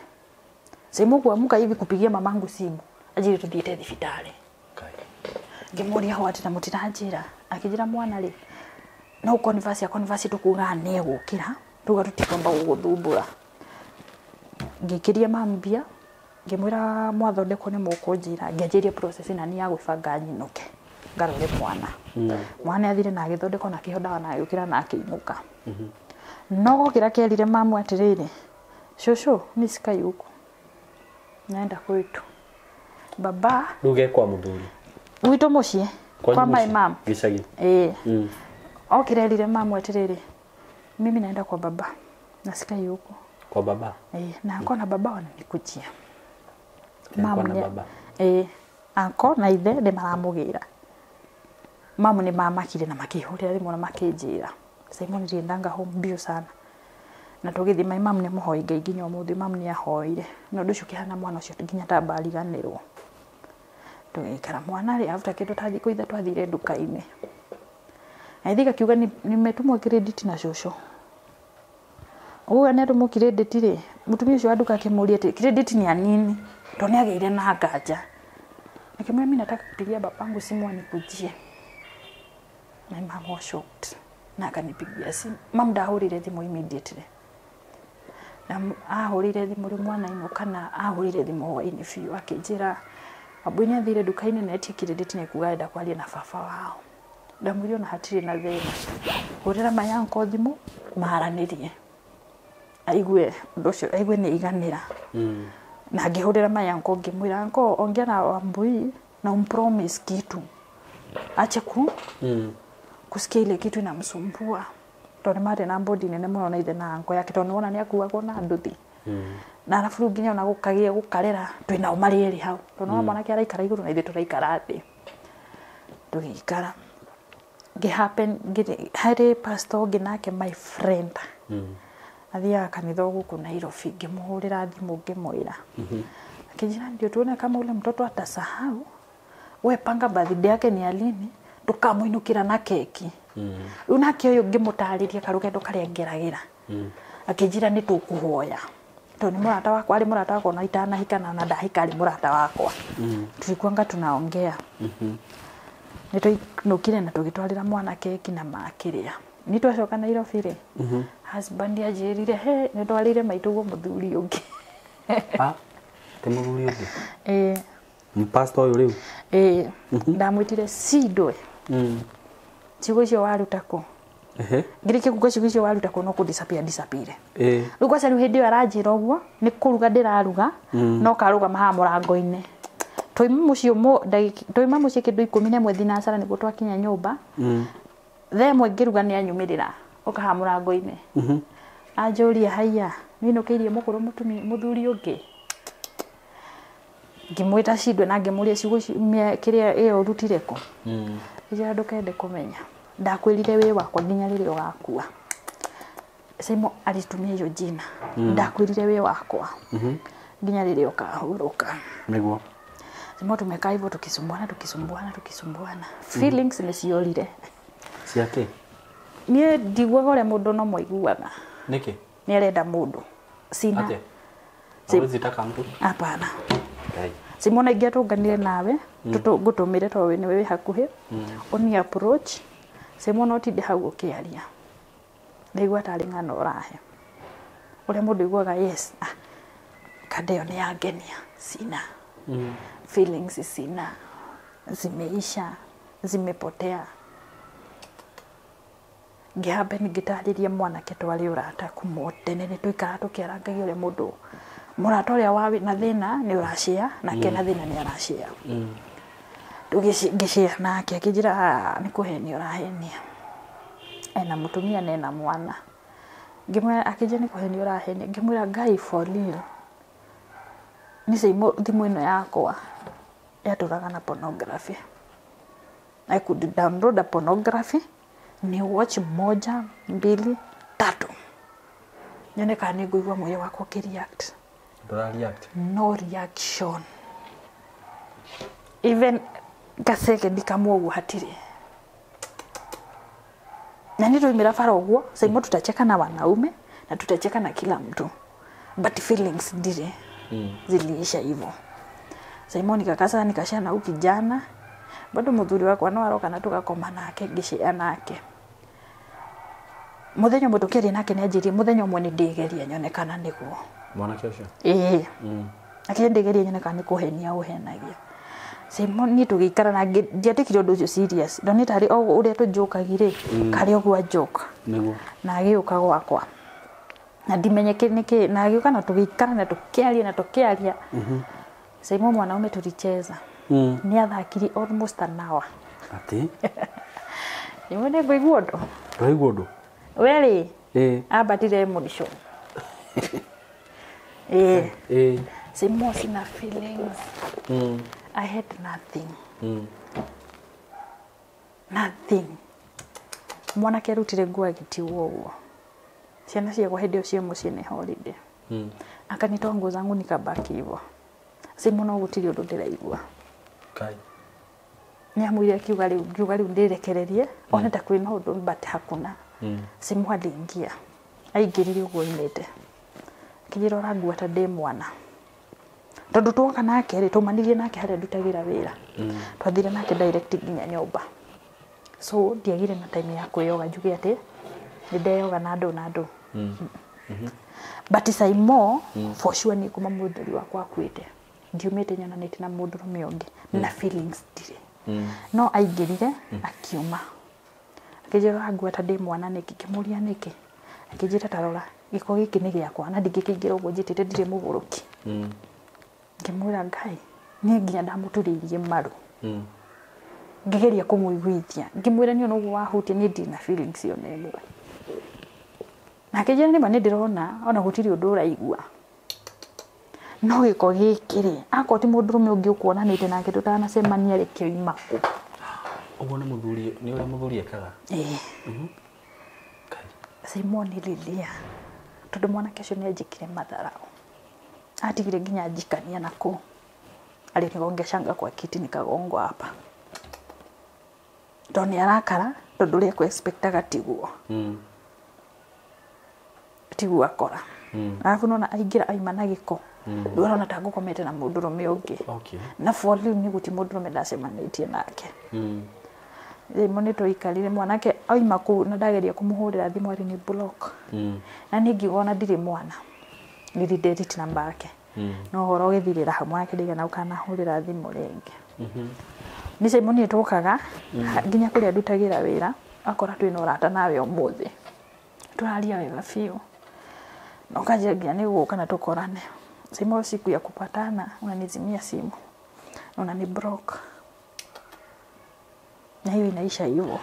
Simon kuamka hivi kupigia mamangu simu anjĩre tũthiĩte thibitarĩ. Ngĩmũria ho atĩ na mũtiranjĩra. Akĩnjĩra mwana rĩ no converse ya converse tũkugaga nĩ egũkĩra tuga tũtikwamba gũgũthumbũra. Ngĩkĩria mambia ngĩmwĩra mwathondekwo nĩ mũkũnjĩra ngĩanjĩria process na nĩ ya gwĩbanga nyinũke ngarore mwana. Mwana athire na agĩthondekwo na akĩheo ndawa na agĩũkĩra na akĩinũka. No gokĩra kerire mamu atĩrĩrĩ cũcũ niĩ sikai huku naenda kwetu. Baba rĩu ge kwa mũthuri gwitũ mũciĩ kwa my mom gĩcagi. Eh. Okĩrerire mamu atĩrĩrĩ mimi naenda kwa baba na sikai huku. Kwa baba? Eh, na anko na baba wananikujia. Mamu na baba. Eh, anko na ithe nĩ maramũgĩra. Mamu nĩ mamakire na makĩhũrĩra thimũ na makĩnjĩra. Simon ndiendanga home mbio sana. Na tũgĩthiĩ my mom nĩ mũhoi Ngai nginya ũmũthĩ mamu nĩ ahoire. Na ũndũ ũcio ũkĩhana mwana ũcio nginya tambariganĩrwo. Tũgĩikara mwana rĩ after kĩndũ ta thikũ 3 twathire nduka-inĩ. Agĩthiĩ akiuga nimetumwo credit na cũcũ. Ũguo nĩ atũmwo credit rĩ mũtumia ũcio wa nduka akĩmũria atĩ credit ni ya nini? Tondũ nĩ agĩire na nganja. Akĩmwĩra mimi nataka kupigia babangu simu anikujie. My mom was shocked. Na akanipigia simu. Mam ndahũrire thimũ immediately. Na ahũrĩire thimũ rĩu mwana ainũka na ahũrĩire thimũ hwaĩ-inĩ biũ akĩnjĩra Wambui nĩ athire nduka-inĩ na etie credit na kuga arenda kwaria na baba wao. Ndamwĩrire ona hatirĩ na thĩna, hũrĩra my uncle thimũ maranĩrie, aigue ũndũ ũcio, aigue nĩ aiganĩra. Na ngĩhũrĩra my uncle ngĩmwĩra, uncle ongea na Wambui na umpromise kitu ache kusikia ile kitu inamsumbua. Tondũ nĩ marĩ na bond nene mũno na ithe na uncle yake, tondũ nĩwona nĩ akuagwo na nduthi. Na arabu rĩu nginya ona gũkagĩa gũkarĩra twĩnao marĩ erĩ hau, tondũ nĩwona mwanake araikara igũrũ na ithuĩ tũraikara thĩ. Tũgĩikara ngĩhappen harĩ pastor ũngĩ nake my friend athiaga kanitha o gũkũ Nairobi, ngĩmũhũrĩra thimũ ngĩmwĩra, akĩnjĩra ndio tuone kama ule mtoto atasahau, we panga birthday yake ni ya lini, ndũkamũinũkĩra na keki. Rĩu nake ũyũ ngĩmũtarĩria karũgendo karĩa ngeragĩra, akĩnjĩra nĩ tũkũhoya, tondũ nĩ mũrata wakwa, arĩ mũrata wakwa ona itanahika na ona ndahika arĩ mũrata wakwa. Tulikuanga tunaongea. Nĩ twainũkire na tũgĩtwarĩra mwana keki na makĩrĩa. Nĩ twacoka Nairobi rĩ, husband anjĩrire he nĩ ndwarĩire maitũguo mũthuri ũngĩ. Ah, ti mũthuri ũngĩ? Ĩĩ. Nĩ pastor ũyũ rĩu? Ĩĩ. Ndamwĩtire cindwe. Ciugo icio waruta kũ? Ngĩrĩkia kuga ciugo icio waruta kũ no kũ disappear disappear. Rĩu kwaca rĩu hĩndĩ ĩyo aranjĩra ũguo nĩ kũruga ndĩraruga no karũgama haha mũrango-inĩ. Twaima mũciĩ twaima mũciĩ kĩndũ 11 thinacara nĩguo twakinya nyũmba. Thaa ĩmwe ngĩruga nĩ anyumĩrĩra oka haha mũrango-inĩ. Anjũria haiya nĩinũkĩirie mũkũrũ mũthuri ũngĩ. Ngĩmwĩta cindwe na ngĩmũria ciugo icio kĩrĩa ĩyo ũrutire kũ. Ngĩnjĩra ndũkende kũmenya, ndakwĩrire wĩ wakwa nginya rĩrĩa ũgakua. Simo alitumia hiyo jina. Ndakwĩrire wĩ wakwa nginya rĩrĩa ũkahurũka. Nĩguo. Simo tumekaa hivyo tukisumbuana tukisumbuana tukisumbuana. Feelings nĩ ciorire. Ciake? Niĩ ndiguaga ũrĩa mũndũ no mwaiguaga. Nĩkĩ? Nĩ arenda mũndũ. Sina. Atĩa? Hawezi taka mtu? Hapana. Simona ingĩatũnganire nawe, ngũtũmĩre tondũ nĩwe wĩ hakuhĩ, ũni approach, Simona ũtinde hau ũkĩaria. Ndaigua tarĩ ng'ano ũrahe. Ũrĩa mũndũ aiguaga yes, kanda ĩyo nĩ yangenia, sina. Feelings sina. Zimeisha, zimepotea. Ngĩhamba ngĩtarĩria mwanake twarĩ ũrata kuma tene nĩ tũikaraga tũkĩarangagia ũrĩa mũndũ mũrata ũrĩa wa na thĩna nĩ ũracĩa nake na thĩna nĩ aracĩa. Ngĩcĩa nake akĩnjĩra nĩ kũhenia ũrahenia, ena mũtumia na ena mwana. Ngĩmwĩra akĩnjĩra nĩ kũhenia ũrahenia, ngĩmwĩra Ngai for real nĩ thimũ ĩno yakwa yatũraga na pornography. I could download a pornography ni watch 1, 2, 3 nyone kana nĩ ngũigua mwĩrĩ wakwa ũkĩreact. React. No reaction. Even kaseke kamwe ũguo hatirĩ. Na nĩ twaumĩra bara ũguo, Saimo tutacheka na wanaume na tutacheka na kila mtu. But feelings ndirĩ. Ziliisha hivyo. Saimo nikakasa nikashare na huyu kijana. Bado mũthuri wakwa no aroka na tũgakoma nake ngĩcea nake. Mũthenya ũmwe tũkĩaria nake nĩ anjĩrire mũthenya ũmwe nĩ ndĩgeria nyone kana nĩguo. Mwanake ũcio? Ĩĩ. Akĩnjĩra ndĩgerie nyone kana nĩ kũhenia ũhenagia. Saimo niĩ tũgĩikara na ndietĩkire ũndũ ũcio serious. Ndonire tarĩ o ũrĩa tũnjũkagi rĩ, karĩ ũguo joke. Nĩguo. Na agĩũka gwakwa. Na ndimenye nĩkĩ, na agĩũka na tũgĩikara na tũkĩaria na tũkĩaria. Saimo mwanaume tulicheza. Nĩ athakiri almost an hour. Atĩ? Nĩwe nĩ ngũigua ũndũ. Ndũraigua ũndũ? We rĩ, Ĩĩ. ambatire mũico. Ĩĩ. Ĩĩ. Saimo sina feelings. I had nothing. Nothing. Mwanake arutire nguo agĩtigwo ũguo. Ciana ciakwa hĩndĩ ĩyo ciĩ mũciĩ nĩ holiday. Akanitoa nguo zangu nikabaki hivyo. Saimo no gũtirĩ ũndũ ndĩraigua. Kai. Nĩ amwĩrire akiuga rĩu, ngiuga rĩu ndĩrekererie, one ta kwĩ maũndũ but hakuna. Saimo aliingia. Aingĩrire ũguo oimĩte. Akĩnjĩra ũrangua ta ndĩ mwana. Tondũ twoka nake rĩ, twaumanirie nake harĩa ndutagĩra wĩra. Twathire nake direct nginya nyũmba. So ndiagire na time ya kwĩyoga njuge atĩ nĩ ndeyoga na andũ na andũ. But Saimo for sure ni kuma mũthuri wakwa akuĩte ndiumĩte nyonanĩte na mũndũrũme ũngĩ na feelings ndirĩ. No aingĩrire akiuma akĩnjĩra angua ta ndĩ mwana nĩkĩ, ngĩmũria nĩkĩ, akĩnjĩra ta rora gĩko gĩkĩ nĩ gĩakwa na ndingĩkĩingĩra ũguo njĩtĩte ndirĩ mũgũrũki. Ngĩmwĩra Ngai niĩ nginya ndamũturĩirie maru. Ngĩgeria kũmũiguithia ngĩmwĩra niĩ ona ũguo wahutia niĩ ndirĩ na feelings ĩyo na ĩmwe. Na akĩnjĩra nĩma nĩ ndĩrona ona gũtirĩ ũndũ ũraigua no gĩko gĩkĩ rĩ akorwo ti mũndũrũme ũngĩ ũkuonanĩte nake tũtanacemania rĩ kĩoima kũ. Ũguo nĩ mũthuri nĩ ũrĩa mũthuri ekaga. Ĩĩ. Simon nililia tondũ mwanake ũcio nĩ anjĩkire matharau atigire nginya njikania nako alinigongeshanga kwa kiti nikagongwa hapa tondũ nĩ arakara tondũ ũrĩa ekũ expectaga tiguo. Tiguo akora. Arabu nona aingĩra aima na gĩko rĩu arona ta ngũkomete na mũndũrũme ũngĩ. Okay. Na for rĩu nĩ gũti mũndũrũme ndacemanĩtie nake. Rĩmwe nĩ twaikarire mwanake aima kũu na ndageria kũmũhũrĩra thimũ arĩ nĩ block. Na niĩ ngiuga ona ndirĩ mwana nili delete namba yake. No ũhoro ũgĩthirĩra hau mwanake ndaigana gũkanahũrĩra thimũ rĩngĩ. Nĩ Simon nĩ tũkaga nginya kũrĩa ndutagĩra wĩra akora twĩna ũrata nawe ũmũthĩ tũraria wega biũ na ũkanjĩra nginya nĩ gũka na tũkorane. Simon siku ya kupatana unanizimia simu na unani block na hiyo inaisha hivyo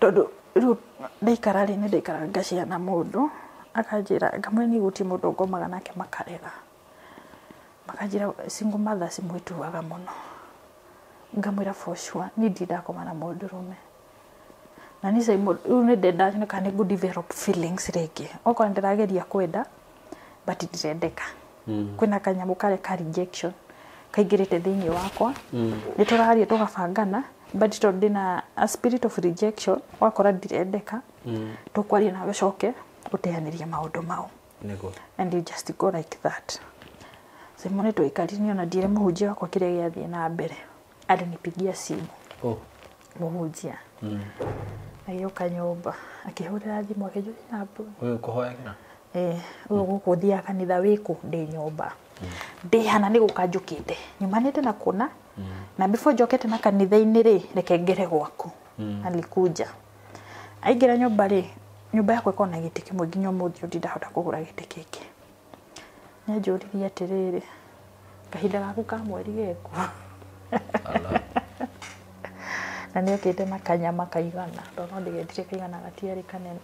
tondũ rĩu ndaikara rĩ nĩ ndaikara ngacia na mũndũ akanjĩra ngamwĩra nĩ gũtirĩ mũndũ ngomaga nake makarega makanjĩra single mother cimwĩtuaga mũno ngamwĩra for sure niĩ ndirĩ ndakoma na mũndũrũme na niĩ Simon rĩu nĩ ndenda kana nĩ ngũ develop feelings rĩngĩ okorwo ndĩrageria kwenda but ndirendeka. Kwĩna kanyamũ karĩa ka rejection kaingĩrĩte thĩinĩ wakwa. Nĩ tũraria tũgabangana but tondũ ndĩna a spirit of rejection wakora ndirendeka tũkwaria nawe ũcoke ũteanĩrie maũndũ mau. Nĩguo. And you just go like that. Simon twaikarire niĩ ona ndire mũhunjia wakwa kĩrĩa gĩathiĩ na mbere alinipigia simu. Oh. Mũhunjia. Agĩũka nyũmba akĩhũrĩra thimũ akĩnjũria namba. Ũyũ ũkũhoyagĩra? Ũyũ gũkũ thiaga kanitha wĩkũ ndĩ nyũmba. Ndĩ hana nĩ gũka njũkĩte nyumanĩte na kũna na before njokete na kanitha-inĩ rĩ reke ngere gwaku. Alikuja aingĩra nyũmba rĩ nyũmba yakwa ĩkoragwo na gĩtĩ kĩmwe nginya ũmũthĩ ũyũ ndindahota kũgũra gĩtĩ kĩngĩ. Nĩanjũririe atĩrĩrĩ kahinda gaku ka mweri geku. Na nĩokĩte na kanyama kaigana tondũ no ndĩgetire kaigana gatiarĩ kanene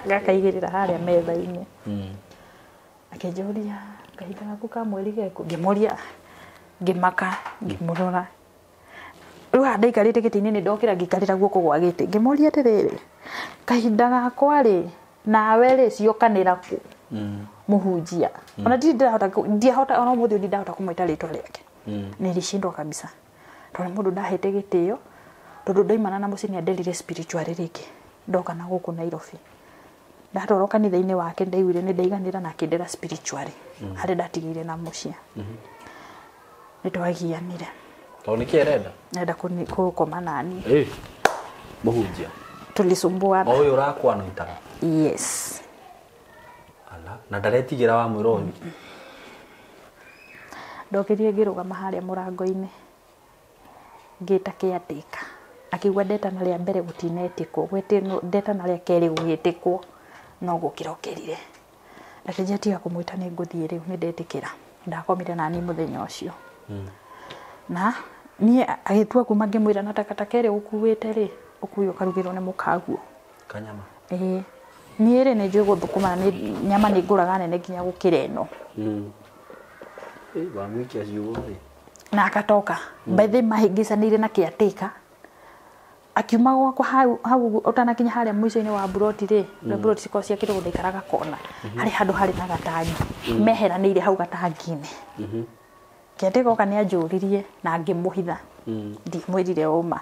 gakaigĩrĩra harĩa metha-inĩ. Akĩnjũria kahinda gaku ka mweri geku ngĩmũria ngĩmaka ngĩmũrora rĩu haha ndaikarĩte gĩtĩ-inĩ nĩ ndokĩra ngĩikarĩra guoko gwa gĩtĩ ngĩmũria atĩrĩrĩ kahinda gakwa rĩ nawe rĩ ciokanĩra kũ mũhunjia. Ona ndirĩ ndĩrahota ndiahota ona ũmũthĩ ũyũ ndindahota kũmwĩta rĩtwa rĩake. Nilishindwa kabisa tondũ mũndũ ndahete gĩtĩo tondũ ndaimana na mũciĩ nĩanderire spiritually rĩngĩ ndoka na gũkũ Nairobi ndatwarwo kanitha-inĩ wake ndaiguire nĩ ndaiganĩra na akĩndera spiritually harĩa ndatigĩire na mũciĩ. Nĩ twagianire Tondũ nĩkĩ arenda? Arenda kũkoma nani. Mũhunjia. Tulisumbuana. O ũyũ ũrakwanũitaga? Yes. Ala, na ndaretigĩra wa mwĩra ũyũ. Ndokĩrire ngĩrũgama harĩa mũrango-inĩ ngĩta caretaker akiuga ndetana rĩa mbere gũtinetĩkwo ndetana rĩa kerĩ gũgĩtĩkwo no gũkĩra ũkĩrire. Akĩnjĩra tiga kũmwĩta nĩ ngũthiĩ rĩu nĩ ndetĩkĩra. Ndakomire nani mũthenya ũcio. Na niĩ agĩtua kuma ngĩmwĩra na takataka ĩrĩa ũkuĩte rĩ ũkuue ũkarugĩrwo nĩ mũkaguo. Kanyama. Ĩĩ. Niĩ rĩ nĩ njũĩ gũthũkũma na nyama nĩ ngũraga nene nginya gũkĩra ĩno. Wamũikia ciugo rĩ. Na akatoka. By the way mahĩngĩcanĩire na caretaker akiuma gwakwa hau hau ũtanakinya harĩa mũico-inĩ wa buroti rĩ buroti cikoragwo ciakĩtwo gũthaikara gakona harĩ handũ harĩ na gatangi meheranĩire hau gatangi-inĩ. Caretaker oka nĩ anjũririe na ngĩmũhitha ndimwĩrire ũma.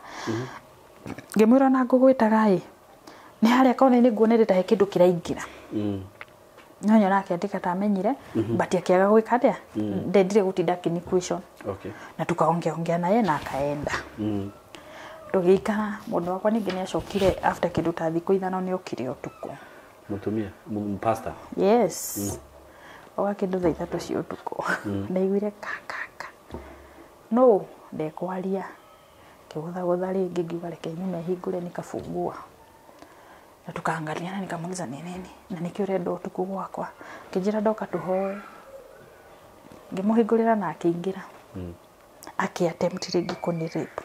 Ngĩmwĩra ona ngũgwĩtaga ĩ nĩ harĩa kona-inĩ nguonete ta he kĩndũ kĩraingĩra. No nyonaga caretaker ta amenyire but akĩaga gwĩka atĩa ndendire gũtinda akĩni question. Okay. Na tukaongea ongea naye na akaenda. Tũgĩikara mũndũ wakwa ningĩ nĩ acokire after kĩndũ ta thikũ 5 nĩ okire ũtukũ. Mũtumia, pastor. Yes. Oka kĩndũ thaa 3 cia ũtukũ. Ndaiguire ka ka ka. No, ndekwaria. Ngĩgũthagũtha rĩngĩ ngiuga reke nyume hingũre nikafungua. Na tukaangaliana nikamuuliza ni nini na nĩkĩ ũrenda ũtukũ gwakwa. Akĩnjĩra ndoka tũhoe. Ngĩmũhingũrĩra na akĩingĩra. Akĩ attempt rĩngĩ kũni rape.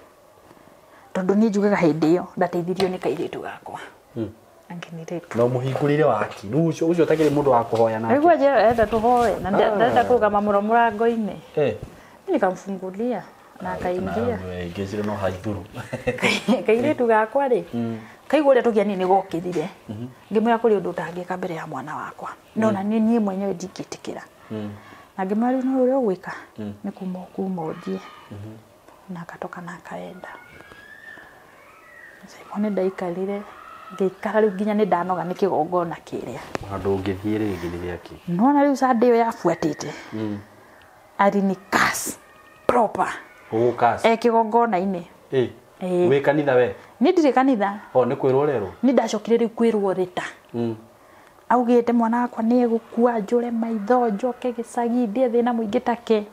Tondũ niĩ njugaga hĩndĩ ĩyo ndateithirio nĩ kairĩtu gakwa. Angĩni rape. No mũhingũrĩre waki. Rĩu ũcio ũtakĩrĩ mũndũ wa kũhoya nake. Nĩguo njĩra arenda tũhoe na ndarenda kũrũgama mũno mũrango-inĩ. Nikamfungulia na akaingia. Ngĩcira no haithuru. Kairĩtu gakwa rĩ. Kaigua ũrĩa tũgĩa niĩ nĩ gokĩrire. Ngĩmwĩra kũrĩ ũndũ ũtangĩka mbere ya mwana wakwa. No na niĩ mwenyewe ndingĩtĩkĩra. Na ngĩmwĩra rĩu no ũrĩa ũgwĩka nĩ kuma ũthiĩ. Na akatoka na akaenda. Simon ndaikarire ngĩikara rĩu nginya nĩ ndanoga nĩ kĩgongona kĩrĩa. Handũ ũngĩthiĩ rĩngĩ nĩ gĩakĩ. Nona rĩu Sunday ĩyo yabuatĩte. Alinikas proper. Ũgũkas. Kĩgongona-inĩ. Wĩ kanitha we? Niĩ ndirĩ kanitha. O nĩ kwĩrwo rerwo? Nĩ ndacokire rĩu kwĩrwo rĩta. Augĩte mwana wakwa nĩ egũkua njũre maitho njoke gĩcagi ndĩe thĩna mũingĩ take.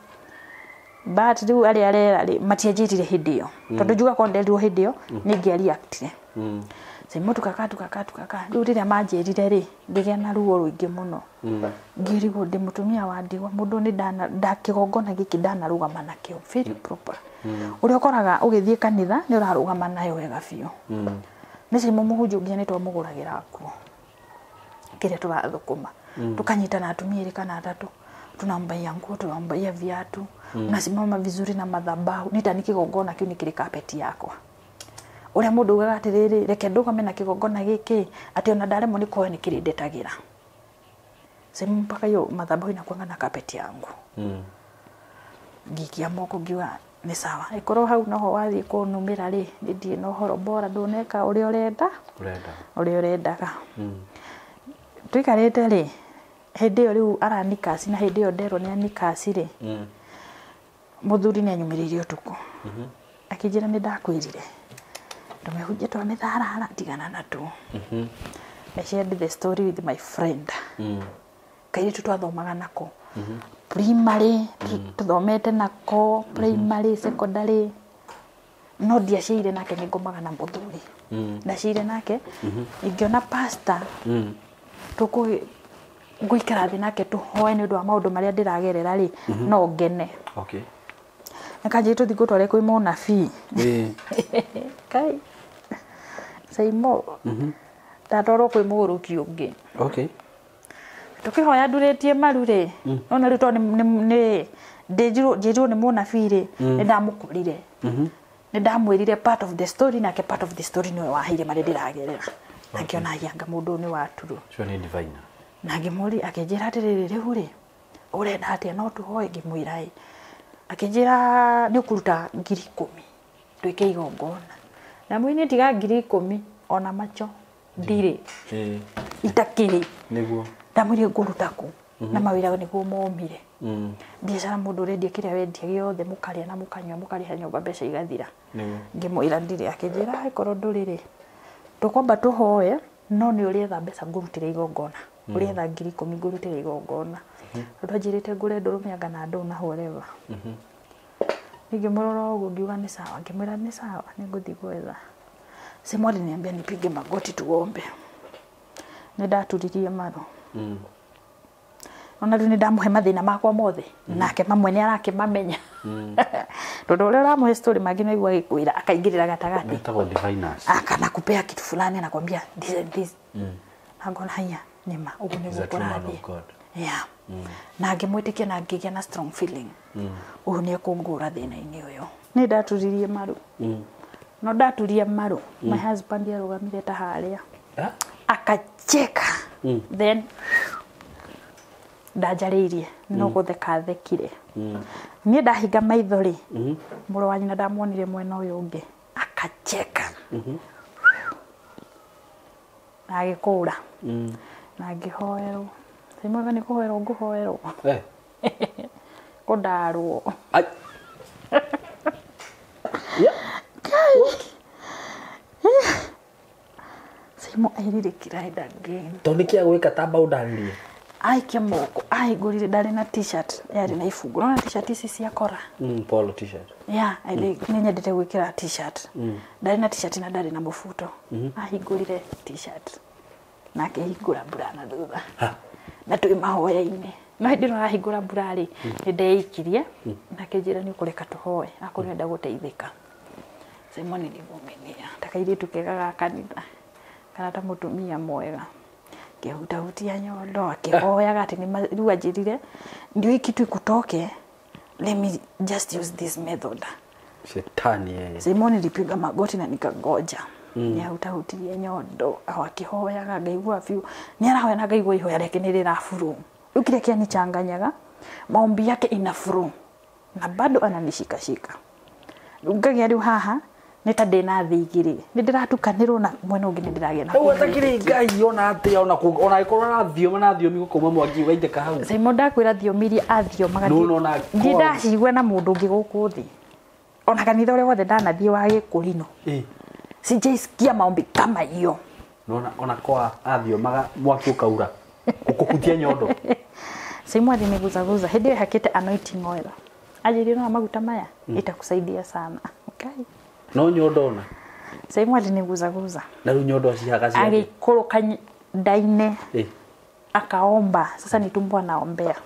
But rĩu arĩa arera rĩ matianjĩrire hĩndĩ ĩyo. Tondũ njuga korwo nderirwo hĩndĩ ĩyo nĩ ingĩareactire. Simon tukaka rĩu rĩrĩa manjĩrire rĩ ngĩgĩa na ruo rũingĩ mũno. Ngĩrigwo ndĩ mũtumia wa ndigwa mũndũ nĩ nda kĩgongona gĩkĩ ndanarũgama nakĩo very proper. Ũrĩa ũkoraga ũgĩthiĩ kanitha nĩ ũrarũgama nayo wega biũ. Nĩ Simon mũhunjia nginya nĩ twamũgũragĩra nguo kĩrĩa tũrathũkũma. Tukanyitana atumia erĩ kana atatũ tunambaia nguo tunambaia viatu. Unasimama vizuri na madhabahu nita nĩ kĩgongona kĩu nĩ kĩrĩ carpet yakwa. Ũrĩa mũndũ ugaga atĩrĩrĩ reke ndũgame na kĩgongona gĩkĩ atĩ ona ndaremwo nĩ kũhoya nĩ kĩrĩ ndetagĩra. Sema mpaka hiyo madhabahu inakuanga na carpet yangu. Ngikia moko ngiuga nĩ sawa. Ĩkorwo hau noho wathiĩ kũnumĩra rĩ nĩ ndirĩ na ũhoro bora ndũneka ũrĩa ũrenda. Ũrĩa ũrendaga. Tũikarĩte rĩ hĩndĩ ĩyo rĩu aranikasi na hĩndĩ ĩyo nderwo nĩ anikasi rĩ. Mũthuri nĩ anyumĩrĩire ũtukũ. Akĩnjĩra nĩ ndakwĩrire. Tumehunjia twa mitharara tigana na tu. I shared the story with my friend. Kairĩtu twathomaga nako. Primary tuthomete nako primary secondary no ndiaciire nake nĩ ngomaga na mũthuri. Ndaciire nake ingĩona pastor ngũikara thĩ nake tũhoe nĩ ũndũ wa maũndũ marĩa ndĩragerera rĩ no ngene. Okay. Nakanjĩra tũthiĩ ngũtware kwĩ mũnabii. Kai. Saimo. Ndatwarwo kwĩ mũgũrũki ũngĩ. Okay. Tũkĩhoya ndurĩtie maru rĩ. Nona rĩu tondũ nĩ njĩrirwo nĩ mũnabii rĩ nĩ ndamũkorire. Nĩ ndamwĩrire part of the story nake part of the story nĩwe waheire marĩa ndĩragerera. Na ngĩona yanga mũndũ ũyũ nĩ wa true. Ũcio nĩ divine. Na ngĩmũria akĩnjĩra atĩrĩrĩ rĩu rĩ ũrenda atĩa no tũhoe ngĩmwĩra ĩ. Akĩnjĩra nĩ ũkũruta 10,000 twĩke igongona. Na mwini tiga 10,000 ona macho ndirĩ. Itakĩrĩ. Nĩguo. Ndamwĩrire ngũruta kũ na mawĩra nĩguo momire. Biacara mũndũ ũrendia kĩrĩa wendia gĩothe mũkarĩa na mũkanyua mũkarĩha nyũmba mbeca igathira. Nĩguo. Ngĩmwĩra ndirĩ akĩnjĩra ĩkorwo ndũrĩ rĩ tũkwamba tũhoe no nĩ ũrĩetha mbeca ngũrutĩre igongona. Ũrĩetha 10,000 ngũrutĩre igongona. Tondũ anjĩrĩte ngũre ndũrũme anga na ndũ na whatever. Ngĩmũrora ũguo ngiuga nĩ sawa ngĩmwĩra nĩ sawa nĩ ngũthiĩ gwetha. Simon aliniambia nipige magoti tuombe. Nĩ ndaturirie maru. Ona rĩu nĩ ndamũhe mathĩna makwa mothe nake mamwe nĩ arakĩmamenya. Tondũ ũrĩa ũramũhe story mangĩ nĩ aigua agĩkwĩra akaingĩrĩra gatagatĩ. Metagwo diviners. Akanakupea kitu fulani anakwambia this and this. Na ngona haya nĩma ũguo nĩguo kũrathiĩ. Yeah. Na ngĩmwĩtĩkia na ngĩgĩa na strong feeling. Ũyũ nĩ ekũngũra thĩna-inĩ ũyũ. Nĩ ndaturirie maru. No ndaturia maru. My husband arũgamire ta harĩa. Akacheka. Then ndanjarĩirie no gũtheka thekire. Niĩ ndahinga maitho rĩ mũrũ wa nyina ndamuonire mwena ũyũ ũngĩ akacheka. Na agĩkũra. Na ngĩhoerwo. Simon nĩ kũhoerwo ngũhoerwo. Kũndarwo. Ai. Yeah. I really cried again. Tondũ nĩkĩ agwĩka ta mbaũndarĩrie? Aikia moko ahingũrire, ndarĩ na t-shirt yarĩ na ibungo. Nona t-shirt ici cia kora? Polo t-shirt. Yeah, I like, nĩ nyendete gwĩkĩra t-shirt. Ndarĩ na t-shirt na ndarĩ na mũbuto. Ahingũrire t-shirt na akĩhingũra mbura na thutha. Na twĩ mahoya-inĩ, no hĩndĩ ĩno arahingũra mbura rĩ, nĩ ndeikirie na akĩnjĩra nĩ ũkũreka tũhoe akorwo nĩenda gũteithĩka. Simon nilivumilia ta kairĩtu kega ga kanitha kana ta mũtumia mwega, ngĩhutahutia nyondo akĩhoyaga atĩ rĩu anjĩrire ndio hii kitu ikutoke, let me just use this method. Shetani yeye. Simon nilipiga magoti na nikagoja. Nĩahutahutirie nyondo akĩhoyaga, ngaigua biũ nĩ arahoya na ngaigua ihoya rĩake nĩ rĩraburu. Rĩu kĩrĩa kĩanichanganyaga, maombi yake ina furu na bado ananishikashika. Rĩu ngagĩa rĩu haha nĩ ta ndĩna thĩ igĩrĩ, nĩ ndĩratukanĩrwo na mwena ũngĩ nĩ ndĩragĩa na Rĩu atakĩrĩ Ngai ona atĩa ona ĩkorwo arathioma na thiomi gũkauma mwaki ũgaitĩka hau. Simon ndakwĩra thiomi iria athiomaga No, no, na ndindacigua na mũndũ ũngĩ gũkũ thĩ, ona kanitha ũrĩa wothe ndanathiĩ wa gĩkũrinũ sijaisikia maombi kama hiyo. Nona ona kwa athiomaga mwaki ũkaura gũkũhutia nyondo. Simon aliniguzaguza hĩndĩ ĩyo hakĩte anointing oil, anjĩrire no maguta maya itakusaidia sana. Okay. No nyondo ona Simon aliniguzaguza na rĩu nyondo acihaga ciake. Agĩikũrũka nda-inĩ akaomba. Sasa ni tumbo anaombea.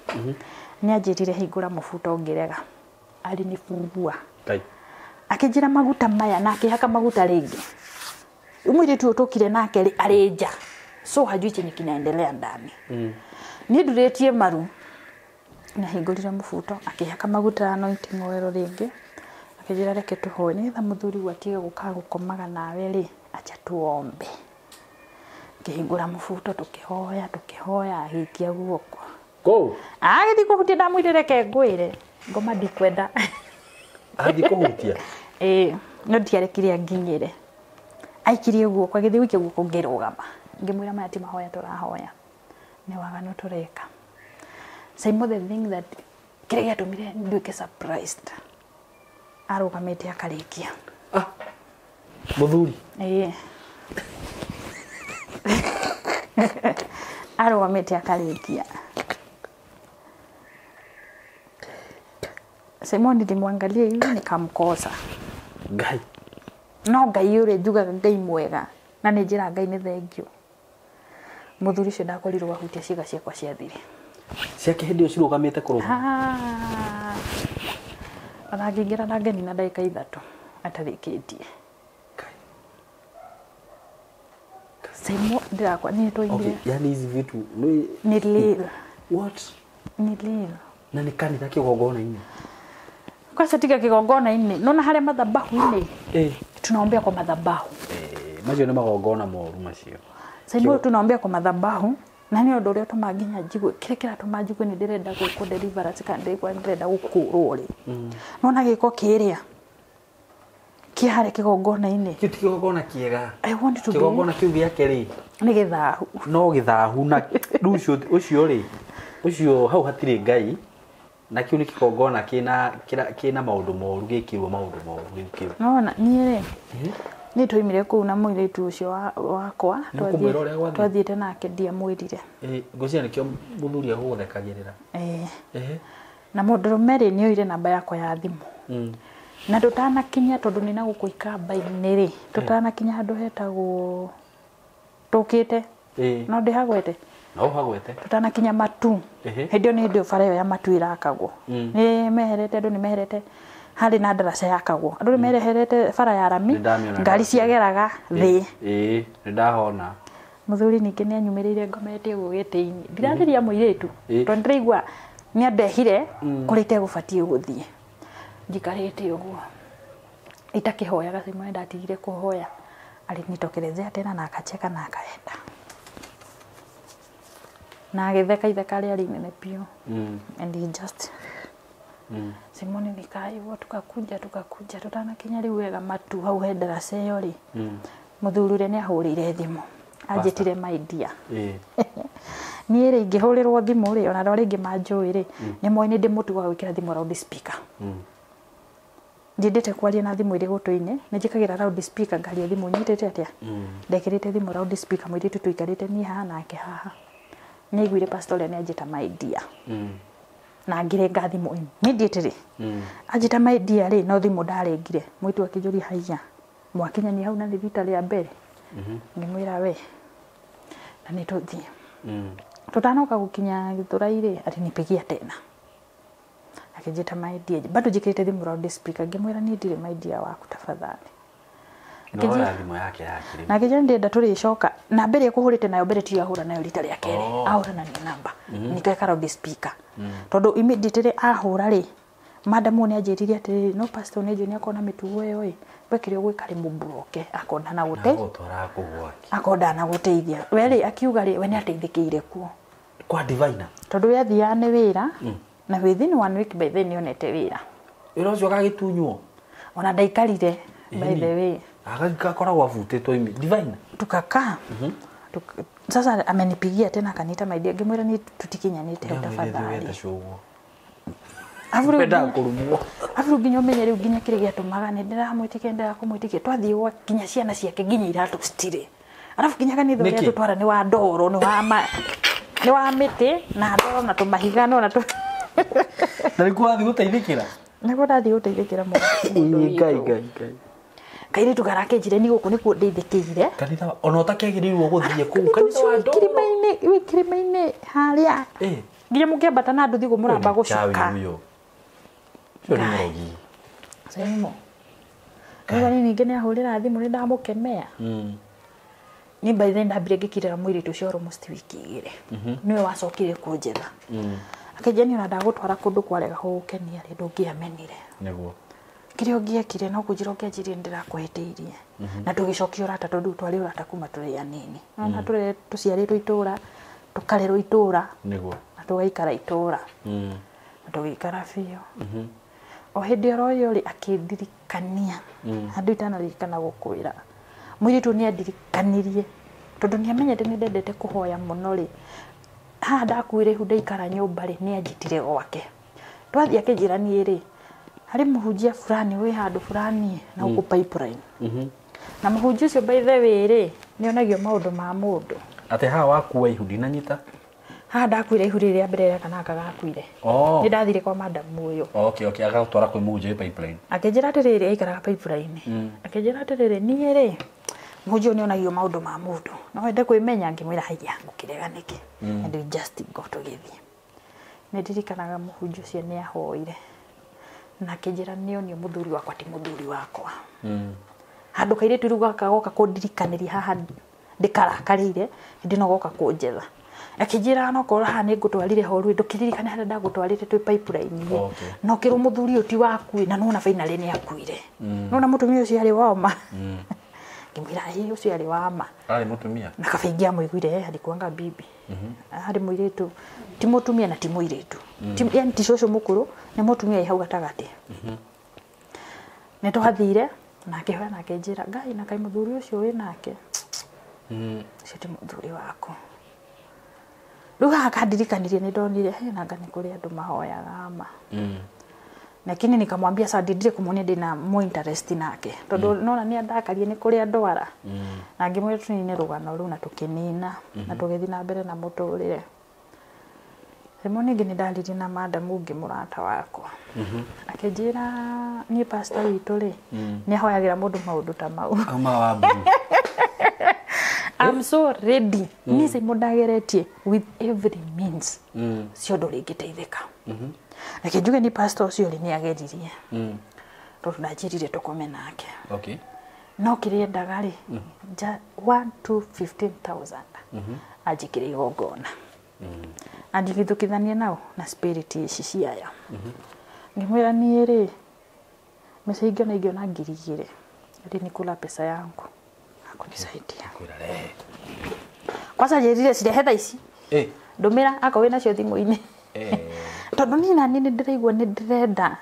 Nĩ anjĩrire hingũra mũbuto ngĩrega, alinifungua. Ngai. Akĩnjĩra maguta maya na akĩhaka maguta rĩngĩ. Rĩu mũirĩtu ũyũ tũkire nake rĩ arĩ nja, so hajui chenye kinaendelea ndani. Niĩ ndurĩtie maru, nĩahingũrire mũbuto akĩhaka maguta anointing oil rĩngĩ, akĩnjĩra reke tũhoe nĩgetha mũthuri ũyũ atige gũkaga gũkomaga nawe rĩ, acha tuombe. Ngĩhingũra mũbuto tũkĩhoya tũkĩhoya, agĩikia guoko. Go. Agĩthiĩ kũhutia, ndamwĩrire reke ngwĩre ngoma ndikwenda. Athiĩ kũhutia? Ĩĩ, no ndiarekire anginyĩre. Aikirie guoko, agĩthiĩ gũikia guoko ngĩrũgama. Ngĩmwĩra maya ti mahoya tũrahoya, nĩ waganu tũreka. Simon, the thing that kĩrĩa gĩatũmire nduĩke surprised, arũgamĩte akarĩkia. Mũthuri? Ĩĩ. Arũgamĩte akarĩkia. Simon nilimwangalia hivi nikamkosa. Ngai. No Ngai ũrĩa njugaga Ngai mwega na nĩ njĩra Ngai nĩ thengio. Mũthuri ũcio ndakorirwo ahutia ciĩga ciakwa cia thiri. Ciake hĩndĩ ĩyo cirũgamĩte kũrũgama. Ona ngĩingĩra na ngeni na ndagĩka 3 atarĩkĩtie. Simon ndirakwa nĩ twaingire. Okay, yani hizi vitu ni real. What? Ni real. Na nĩ kanitha kĩgongona-inĩ. Kwanza tiga kĩgongona-inĩ, nona harĩa madhabahu-inĩ. Tunaombea kwa madhabahu. Macio nĩ magongona moru macio. Simon tunaombea kwa madhabahu na nĩ ũndũ ũrĩa ũtũmaga nginya njigue kĩrĩa kĩratũma njigue nĩ ndĩrenda gwĩkwo deliverance kana ndĩrenda gũkũrwo rĩ. Nona gĩko kĩrĩa kĩ harĩa kĩgongona-inĩ. Kĩu ti kĩgongona kĩega. I want to be. Kĩgongona kĩu gĩake rĩ nĩ gĩthahu. No gĩthahu na rĩu ũcio rĩ, ũcio hau hatirĩ Ngai. Na kĩu nĩ kĩgongona kĩna maũndũ moru, gĩkĩrwo maũndũ moru rĩu kĩu. Nona niĩ rĩ, nĩ twaimire kũu na mũirĩtu ũcio wakwa, Nĩ ũkũmwĩra ũrĩa gwathiĩ? twathiĩte nake ndiamwĩrire. Ngwĩciria nĩkĩo mũthuri agũgũthekagĩrĩra. Na mũndũrũme rĩ nĩoire namba yakwa ya thimũ. Na tũtanakinya, tondũ nĩ na gũkũ ikamba-inĩ rĩ, tũtanakinya handũ hetagwo tũkĩte. No ndĩhagwete? No ũhagwete. Tũtanakinya Matu. Hĩndĩ ĩyo nĩ hĩndĩ ĩyo bara ĩyo ya Matu ĩrakagwo. Nĩ meherete, andũ nĩ meherete, harĩ na ndaraca yakagwo. Andũ nĩ mereherete bara ya rami, Nĩ ndamĩona ngari ndaraca. ciageraga thĩ. Nĩ ndahona. Mũthuri ningĩ nĩ anyumĩrĩire ngomete ũguo gĩtĩ-inĩ. Ndirathĩria mũirĩtu, tondũ ndĩraigua nĩ andehire kũrĩa itegũbatiĩ gũthiĩ. Njikarĩte ũguo itakĩhoyaga, Simon ndatigire kũhoya. Alinitokelezea tena na akacheka na akaenda. Na agĩtheka itheka rĩarĩ inene biũ. And he just Simon nikaa hivyo tukakuja tukakuja tutanakinya rĩu wega Matu hau he ndaraca ĩyo rĩ. Mũthuri ũrĩa nĩ ahũrĩire thimũ. Anjĩtire my dear. Niĩ rĩ ingĩhũrĩrwo thimũ rĩ, ona andũ arĩa aingĩ manjũĩ rĩ, nĩ moĩ nĩ ndĩ mũtugo wa gwĩkĩra thimũ loud speaker. Ndiendete kwaria na thimũ ĩrĩ gũtũ-inĩ, nĩ njĩkagĩra loud speaker ngaria thimũ nyitĩte atĩa. Ndekĩrĩte thimũ loud speaker, mũirĩtu tũikarĩte niĩ haha nake haha. Nĩ aiguire pastor ũrĩa nĩ anjĩta my dear. Na ngĩrenga thimũ immediately. Anjĩta my dear rĩ, no thimũ ndarengire. Mũirĩtu akĩnjũria haiya, mwakinyania hau na nĩ rita rĩa mbere. Ngĩmwĩra we, na nĩ tũthiĩ. Tũtanoka gũkinya Gĩthũrai rĩ, alinipigia tena. Akĩnjĩta my dear, bado njĩkĩrĩte thimũ loud speaker, ngĩmwĩra niĩ ndirĩ my dear waku tafadhali. Noya thimũ yake yakĩrĩ. Na akĩnjĩra ndĩrenda tũrĩcoka na mbere ĩkũhũrĩte nayo mbere tiyo ahũra nayo rita rĩa kerĩ. Ahũra na new number. Nikeka loud speaker. Tondũ immediately ahũra rĩ, madam nĩ anjĩrire atĩrĩrĩ, no pastor nĩ njũĩ nĩ akorwo na mĩtugo ĩyo ĩ, we kĩrĩa ũgwĩka rĩ mũmburoke, akonda na gũte. Gũtwara kũu gwake. Akonda na gũteithia. We rĩ akiuga rĩ, we nĩ ateithĩkĩire kuo. Kwa divina. Tondũ we athiaga nĩ wĩra, na within 1 week by then nĩonete wĩra. Wĩra ũcio agagĩtunywo. Ona ndaikarire by the way. Agakoragwo abutĩtwo imi. Divina. Tukakaa. Sasa amenipigia tena akaniita my dear, ngĩmwĩra niĩ tũtikinyanĩte hau tafadhali. Wendaga kũrumwo. Arabu nginya ũmenye rĩu nginya kĩrĩa gĩatũmaga nĩ ndĩramwĩtĩkia ndĩrakũmwĩtĩkia twathiĩ gwa nginya ciana ciake nginya iratũ citirĩ. Arabu nginya kanitha ũrĩa tũtwara nĩ wa ndoro, nĩ wa mĩtĩ na ndoro na tũmahiga no na tũ. Na nĩkuo wathiĩ gũteithĩkĩra? Nĩkuo ndathiĩ gũteithĩkĩra mũndũ. Ngai ngai ngai. Kairĩtu karakĩnjire ni gũkũ nĩkuo ndeithĩkĩire. Kanitha ona ũtakĩagĩrĩirwo gũthiĩ kũu kanitha wa ndoro. Kĩrĩma-inĩ, wĩ kĩrĩma-inĩ harĩa. Nginya mũkĩambata na nduthi ũguo mũramba gũcuka. Ũcio nĩ mũrogi. Semo. Rĩu ningĩ nĩ ahũrĩra thimũ nĩ ndamũkemea. Niĩ by then ndambire ngĩkirĩra mũirĩtu ũcio almost wiki igĩrĩ. Nĩwe wacokire kũnjetha. Akĩnjĩra niĩ ona ndagũtwara kũndũ kwarega gũgũkenia rĩ, ndũngĩamenire. Nĩguo. Kĩrĩa ũngĩekire no kũnjĩra ũngĩanjĩrire nĩndĩrakũhĩtĩirie. Na tũgĩcokia ũrata tondũ twarĩ ũrata kuma tũrĩ anini. Na tũciarĩtwo itũra, tũkarerwo itũra. Nĩguo. Na tũgaikara itũra. Na tũgĩikara biũ. O hĩndĩ oro ĩyo rĩ, akĩndirikania. Handũ itanaririkana gũkwĩra. Mũirĩtu nĩ andirikanirie tondũ nĩ amenyete nĩ ndendete kũhoya mũno rĩ. Haha ndakuire ihu ndaikara nyũmba rĩ, nĩ anjĩtire gwake. Twathiĩ akĩnjĩra niĩ rĩ, harĩ mũhunjia fulani wĩ handũ fulani na gũkũ pipeline. Na mũhunjia ũcio by the way rĩ, nĩ onagio maũndũ ma mũndũ. Atĩ haha wakua ihu ndinanyita? Haha ndakuire ihu rĩrĩa mbere rĩa kana gagakuire. Nĩ ndathire kwa madam ũyũ. Okay, okay, agagũtwara kwĩ mũhunjia wĩ pipeline. Akĩnjĩra atĩrĩrĩ, aikaraga pipeline. Akĩnjĩra atĩrĩrĩ, niĩ rĩ, mũhunjia ũyũ nĩ onagio maũndũ ma mũndũ. No wende kwĩmenya, ngĩmwĩra haiya, ngũkĩrega nĩkĩ? And we just go tũgĩthiĩ. Nĩ ndirikanaga mũhunjia ũcio nĩ ahoire. Na akĩnjĩra nĩ onio mũthuri wakwa ti mũthuri wakwa. Handũ kairĩtu rĩu gaka goka kũndirikanĩria haha ndĩkarakarĩire, hĩndĩ ĩno goka kũnjetha. Akĩnjĩra no korwo haha nĩ ngũtwarire horu ndũkĩririkane harĩa ndagũtwarĩte twĩ pipeline. No kĩrwo mũthuri ũyũ ti waku na nona finally nĩ akuire. Nona mũtumia ũcio arĩ wa ma. Ngĩmwĩra ĩ ũcio arĩ wa ma. Arĩ mũtumia? Na kaba ingĩamũiguire alikuanga bibi. Arĩ mũirĩtu, ti mũtumia na ti mũirĩtu. Yani ti cũcũ mũkũrũ, nĩ mũtumia ĩ hau gatagatĩ. Nĩ twathire na akĩhoya na akĩnjĩra Ngai na kaĩ mũthuri ũcio wĩ nake. Ũcio ti mũthuri waku. Rĩu haha kandirikanirie nĩ ndonire he na nga nĩ kũrĩ andũ mahoyaga ma. Lakini nikamwambia sasa ndire kumuonia ndina more interest nake tondu nona ni andakarie ni kuri andwara. Na ngimwira tunine rugano ruu na tukinina na tugithi na mbere na muturire. Rĩmwe ningĩ nĩ ndaririe na madam ũngĩ mũrata wakwa. Akĩnjĩra niĩ pastor witũ rĩ, nĩ ahoyagĩra mũndũ maũndũ ta mau. Auma wa mburu. I'm so ready. Niĩ Simon ndageretie with every means. Cio ndũrĩngĩteithĩka. Reke njuge ni pastor ũcio rĩ nĩ ageririe. Tondũ ndanjĩrire tũkome nake. Okay. No kĩrĩa endaga rĩ, 1 to 15,000. Anjĩkĩre igongona. Andigithũkithanie nao na spirit ici ciaya. Ngĩmwĩra niĩ rĩ, mbeca ingĩona ingĩona 2,000. Alinikula pesa yangu. Hakunisaidia. Kwanza njĩrire cirehe thaa ici. Ndũmĩra akorwo wĩnacio thimũ-inĩ. Tondũ niĩ naniĩ nĩ ndĩraigua nĩ ndĩrenda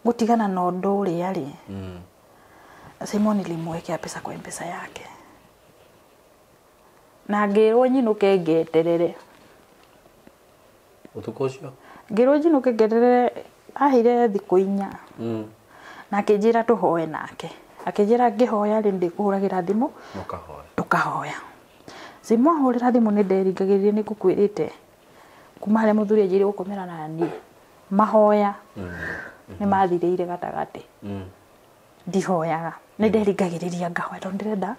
gũtigana na ũndũ ũrĩa rĩ. Simon nilimwekea pesa kwa M-Pesa yake. Na ngĩrwo nyinũke ngeterere. Ũtukũ ũcio? Ngĩrwo nyinũke ngeterere aheire thikũ 4. Na akĩnjĩra tũhoe nake. Akĩnjĩra ngĩhoya rĩ ndĩkũhũragĩra thimũ Ũkahoya. Tũkahoya. Saimo ahũrĩra thimũ nĩ nderingagĩrĩria nĩ ngũkwĩrĩte kuma harĩa mũthuri anjĩrire gũkomera na niĩ mahoya nĩ mathirĩire gatagatĩ. Ndihoyaga nĩ nderingagĩrĩria ngahoya tondũ ndĩrenda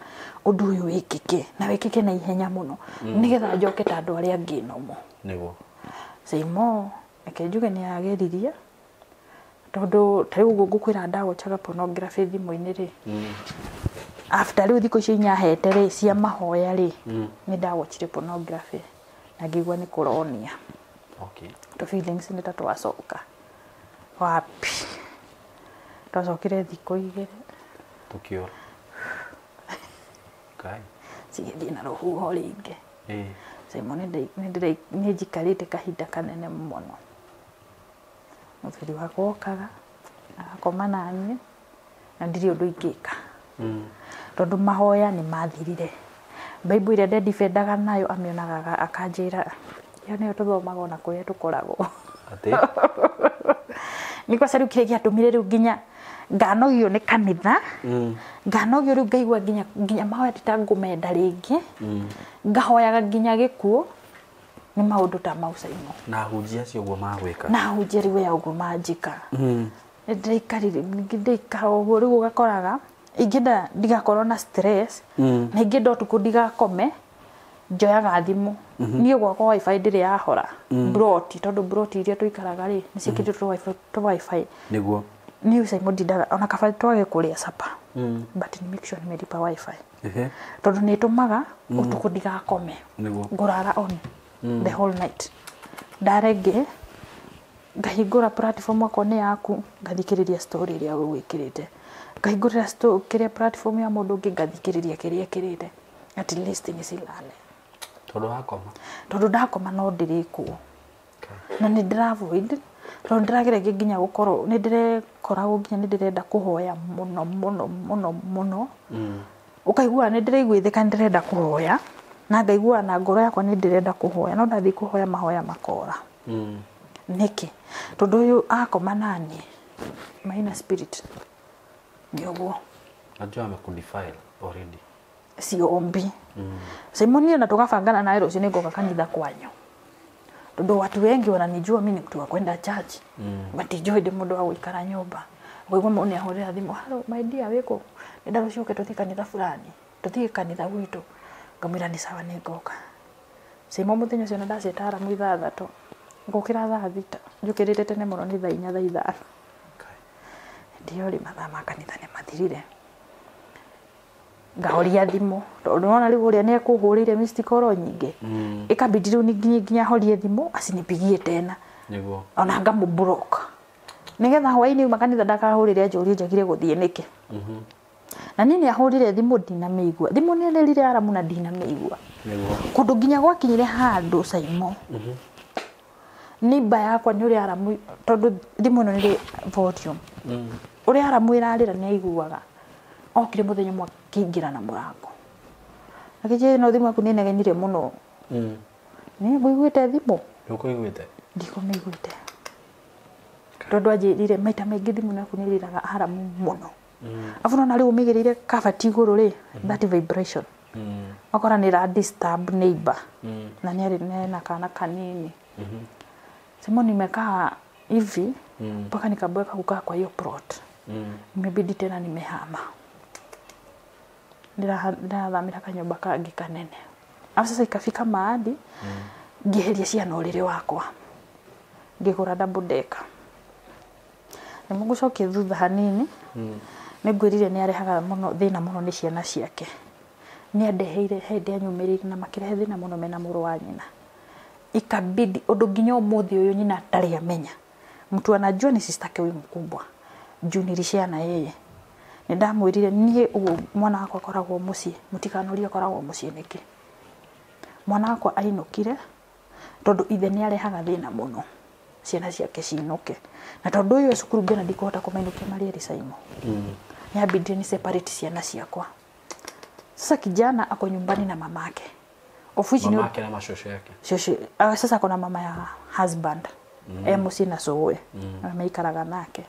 ũndũ ũyũ wĩkĩke na wĩkĩke na ihenya mũno nĩgetha njoke ta andũ arĩa angĩ nomo. Nĩguo. Saimo reke njuge nĩ ageririe tondũ ta rĩu ũguo ngũkwĩra ndawochaga pornography thimũ-inĩ rĩ, after rĩu thikũ icio inya hete rĩ cia mahoya rĩ, nĩ ndawochire pornography na ngĩigua nĩ kũronia. Okay. To feelings nĩ ta twacoka wapi twacokire thikũ igĩrĩ Tũkĩũra. Ngai. Cigĩthiĩ na rũhuho rĩngĩ. Ĩĩ. Saimo nĩ njikarĩte kahinda kanene mũno. Mũthuri wakwa okaga agakoma naniĩ na ndirĩ ũndũ ingĩka. Tondũ mahoya nĩ mathirire. Bible ĩrĩa ndedifendaga nayo amĩonaga akanjĩra ĩyo nĩyo tũthomaga ona kũrĩa tũkoragwo. Atĩ? Nĩ kwaca rĩu kĩrĩa gĩatũmire rĩu nginya nganogio nĩ kanitha, nganogio rĩu ngaigua nginya mahoya ti ta ngũmenda rĩngĩ, ngahoyaga nginya gĩkuũ nĩ maũndũ ta mau Saimo. Na ahunjia acio ũguo magwĩka. Na ahunjia rĩu aya ũguo manjĩka. Nĩ ndĩraikarire ndĩikara ũguo rĩu ũgakoraga ingĩenda ndigakorwo na stress na ingĩenda ũtukũ ndigakome njoyaga thimũ. Niĩ gwakwa wifi ndĩrĩ yahora broti tondũ broti iria tũikaraga rĩ nĩ ciĩkĩrĩtwo tũ wifi. Nĩguo. Niĩ Saimo ndindaga ona kaba twage kũrĩa sapa but ni make sure nimelipa wifi. Tondũ nĩ ĩtũmaga ũtukũ ndigakome. Nĩguo. Ngũrara on the whole night. Ndarenge ngahingũra platform okorwo nĩ yaku ngathikĩrĩria story ĩrĩa ũgwĩkĩrĩte. Ngahingũrĩra kĩrĩa platform ya mũndũ ũngĩ ngathikĩrĩria kĩrĩa ĩkĩrĩte. At least nĩcilale. Tondũ wakoma. Tondũ ndakoma no ndĩrĩkwo. Na nĩ ndĩra avoid tondũ ndĩrageragia nginya gũkorwo nĩ ndĩrekoragwo nginya nĩ ndĩrenda kũhoya mũno mũno mũno mũno. Ũkaigua nĩ ndĩraiguithĩka nĩ ndĩrenda kũhoya na ngaigua na ngoro yakwa nĩ ndĩrenda kũhoya no ndathiĩ kũhoya mahoya makora. Nĩkĩ? Tondũ ũyũ akoma naniĩ maina spirit nĩ ũguo. Najua amekudefile already. Siombi. Saimo niĩ na tũgabangana nawe rũciũ nĩngoka kanitha kwanyu. Tondũ watu wengi wananijua mimi ni mtu wa kwenda church. Matijui ndĩ mũndũ wa gũikara nyũmba. Ũkaigua mũndũ nĩ ahũrĩra thimũ, hello my dear wĩkũ? Nenda rũciũ ũke tũthiĩ kanitha fulani. Tũthiĩ kanitha gwitũ. Ngamwĩra nĩ sawa nĩngoka. Saimo mũthenya ũcio na ndaceta aramu 6. Ngũkĩra thaa 6. Njũkĩrĩte tene mũno nĩ thaa 4 thaa 5. Ndiyo rĩ mathaa ma kanitha nĩ mathirire. Ngahoria thimũ tondũ nĩwona rĩu ũrĩa nĩ ekũhũrĩire missed call nyingĩ. Ĩkabidi rĩu nginya horie thimũ acinipigie tena. Nĩguo. Ona ngamũ block. Nĩgetha hwaĩ-inĩ uma kanitha ndakahũrĩre anjũrie njagire gũthiĩ nĩkĩ. Na niĩ nĩ ahũrire thimũ ndinamĩigua. Thimũ nĩ ĩrĩrire aramu na ndinamĩigua. Nĩguo. Kũndũ nginya gwakinyire handũ Saimo. Neighbor yakwa nĩ ũrĩa aramu tondũ thimũ ĩno nĩ volume. Ũrĩa aramu ĩrarĩra nĩ aiguaga. Okire mũthenya ũmwe akĩingĩra na mũrango. Akĩnjĩra no thimũ yaku nĩ ĩnegenire mũno. Nĩ ngũiguĩte thimũ? Ndũkũiguĩte? Ndikũmĩiguĩte. Tondũ anjĩrire maita maingĩ thimũ yaku nĩ ĩrĩraga aramu mũno. Afu nona rĩu ũmĩigĩrĩire kabati igũrũ rĩ, that vibration. Wakora nĩ ĩra disturb neighbor. Na nĩ arĩ na kana kanini. Saimo nimekaa hivi mpaka nikaboeka kukaa kwa hiyo plot. Imebidi tena nimehama. Ndirathamĩra kanyũmba kangĩ kanene. Alafu sasa ikafika mahali ngĩeheria ciana ũrĩrĩ wakwa. Ngĩgũra double decker. Nĩ mũgũcokia thutha hanini. Nĩ ngwĩrire nĩ arehaga mũno thĩna mũno nĩ ciana ciake. Nĩ andeheire hĩndĩ anyumĩrĩire na makĩrehe thĩna mũno mena mũrũ wa nyina. Ikabidi ũndũ nginya ũmũthĩ ũyũ nyina atarĩ amenya. Mtu anajua ni sister yake huyu mkubwa. Juu nilishare na yeye. Nĩ ndamwĩrire niĩ ũguo mwana wakwa akoragwo mũciĩ, mũtikanorie akoragwo mũciĩ nĩkĩ. Mwana wakwa ainũkire tondũ ithe nĩ arehaga thĩna mũno. Ciana ciake cinũke. Na tondũ ũyũ e cukuru ngĩona ndikũhota kũmainũkia marĩ erĩ Saimo. Yabidi ni separate ciana ciakwa. Sasa kijana ako nyumbani na mamake. Of which mamake na mashosho yake. Shosho, sasa ako na mama ya husband. E mũciĩ na cũwe. Maikaraga nake.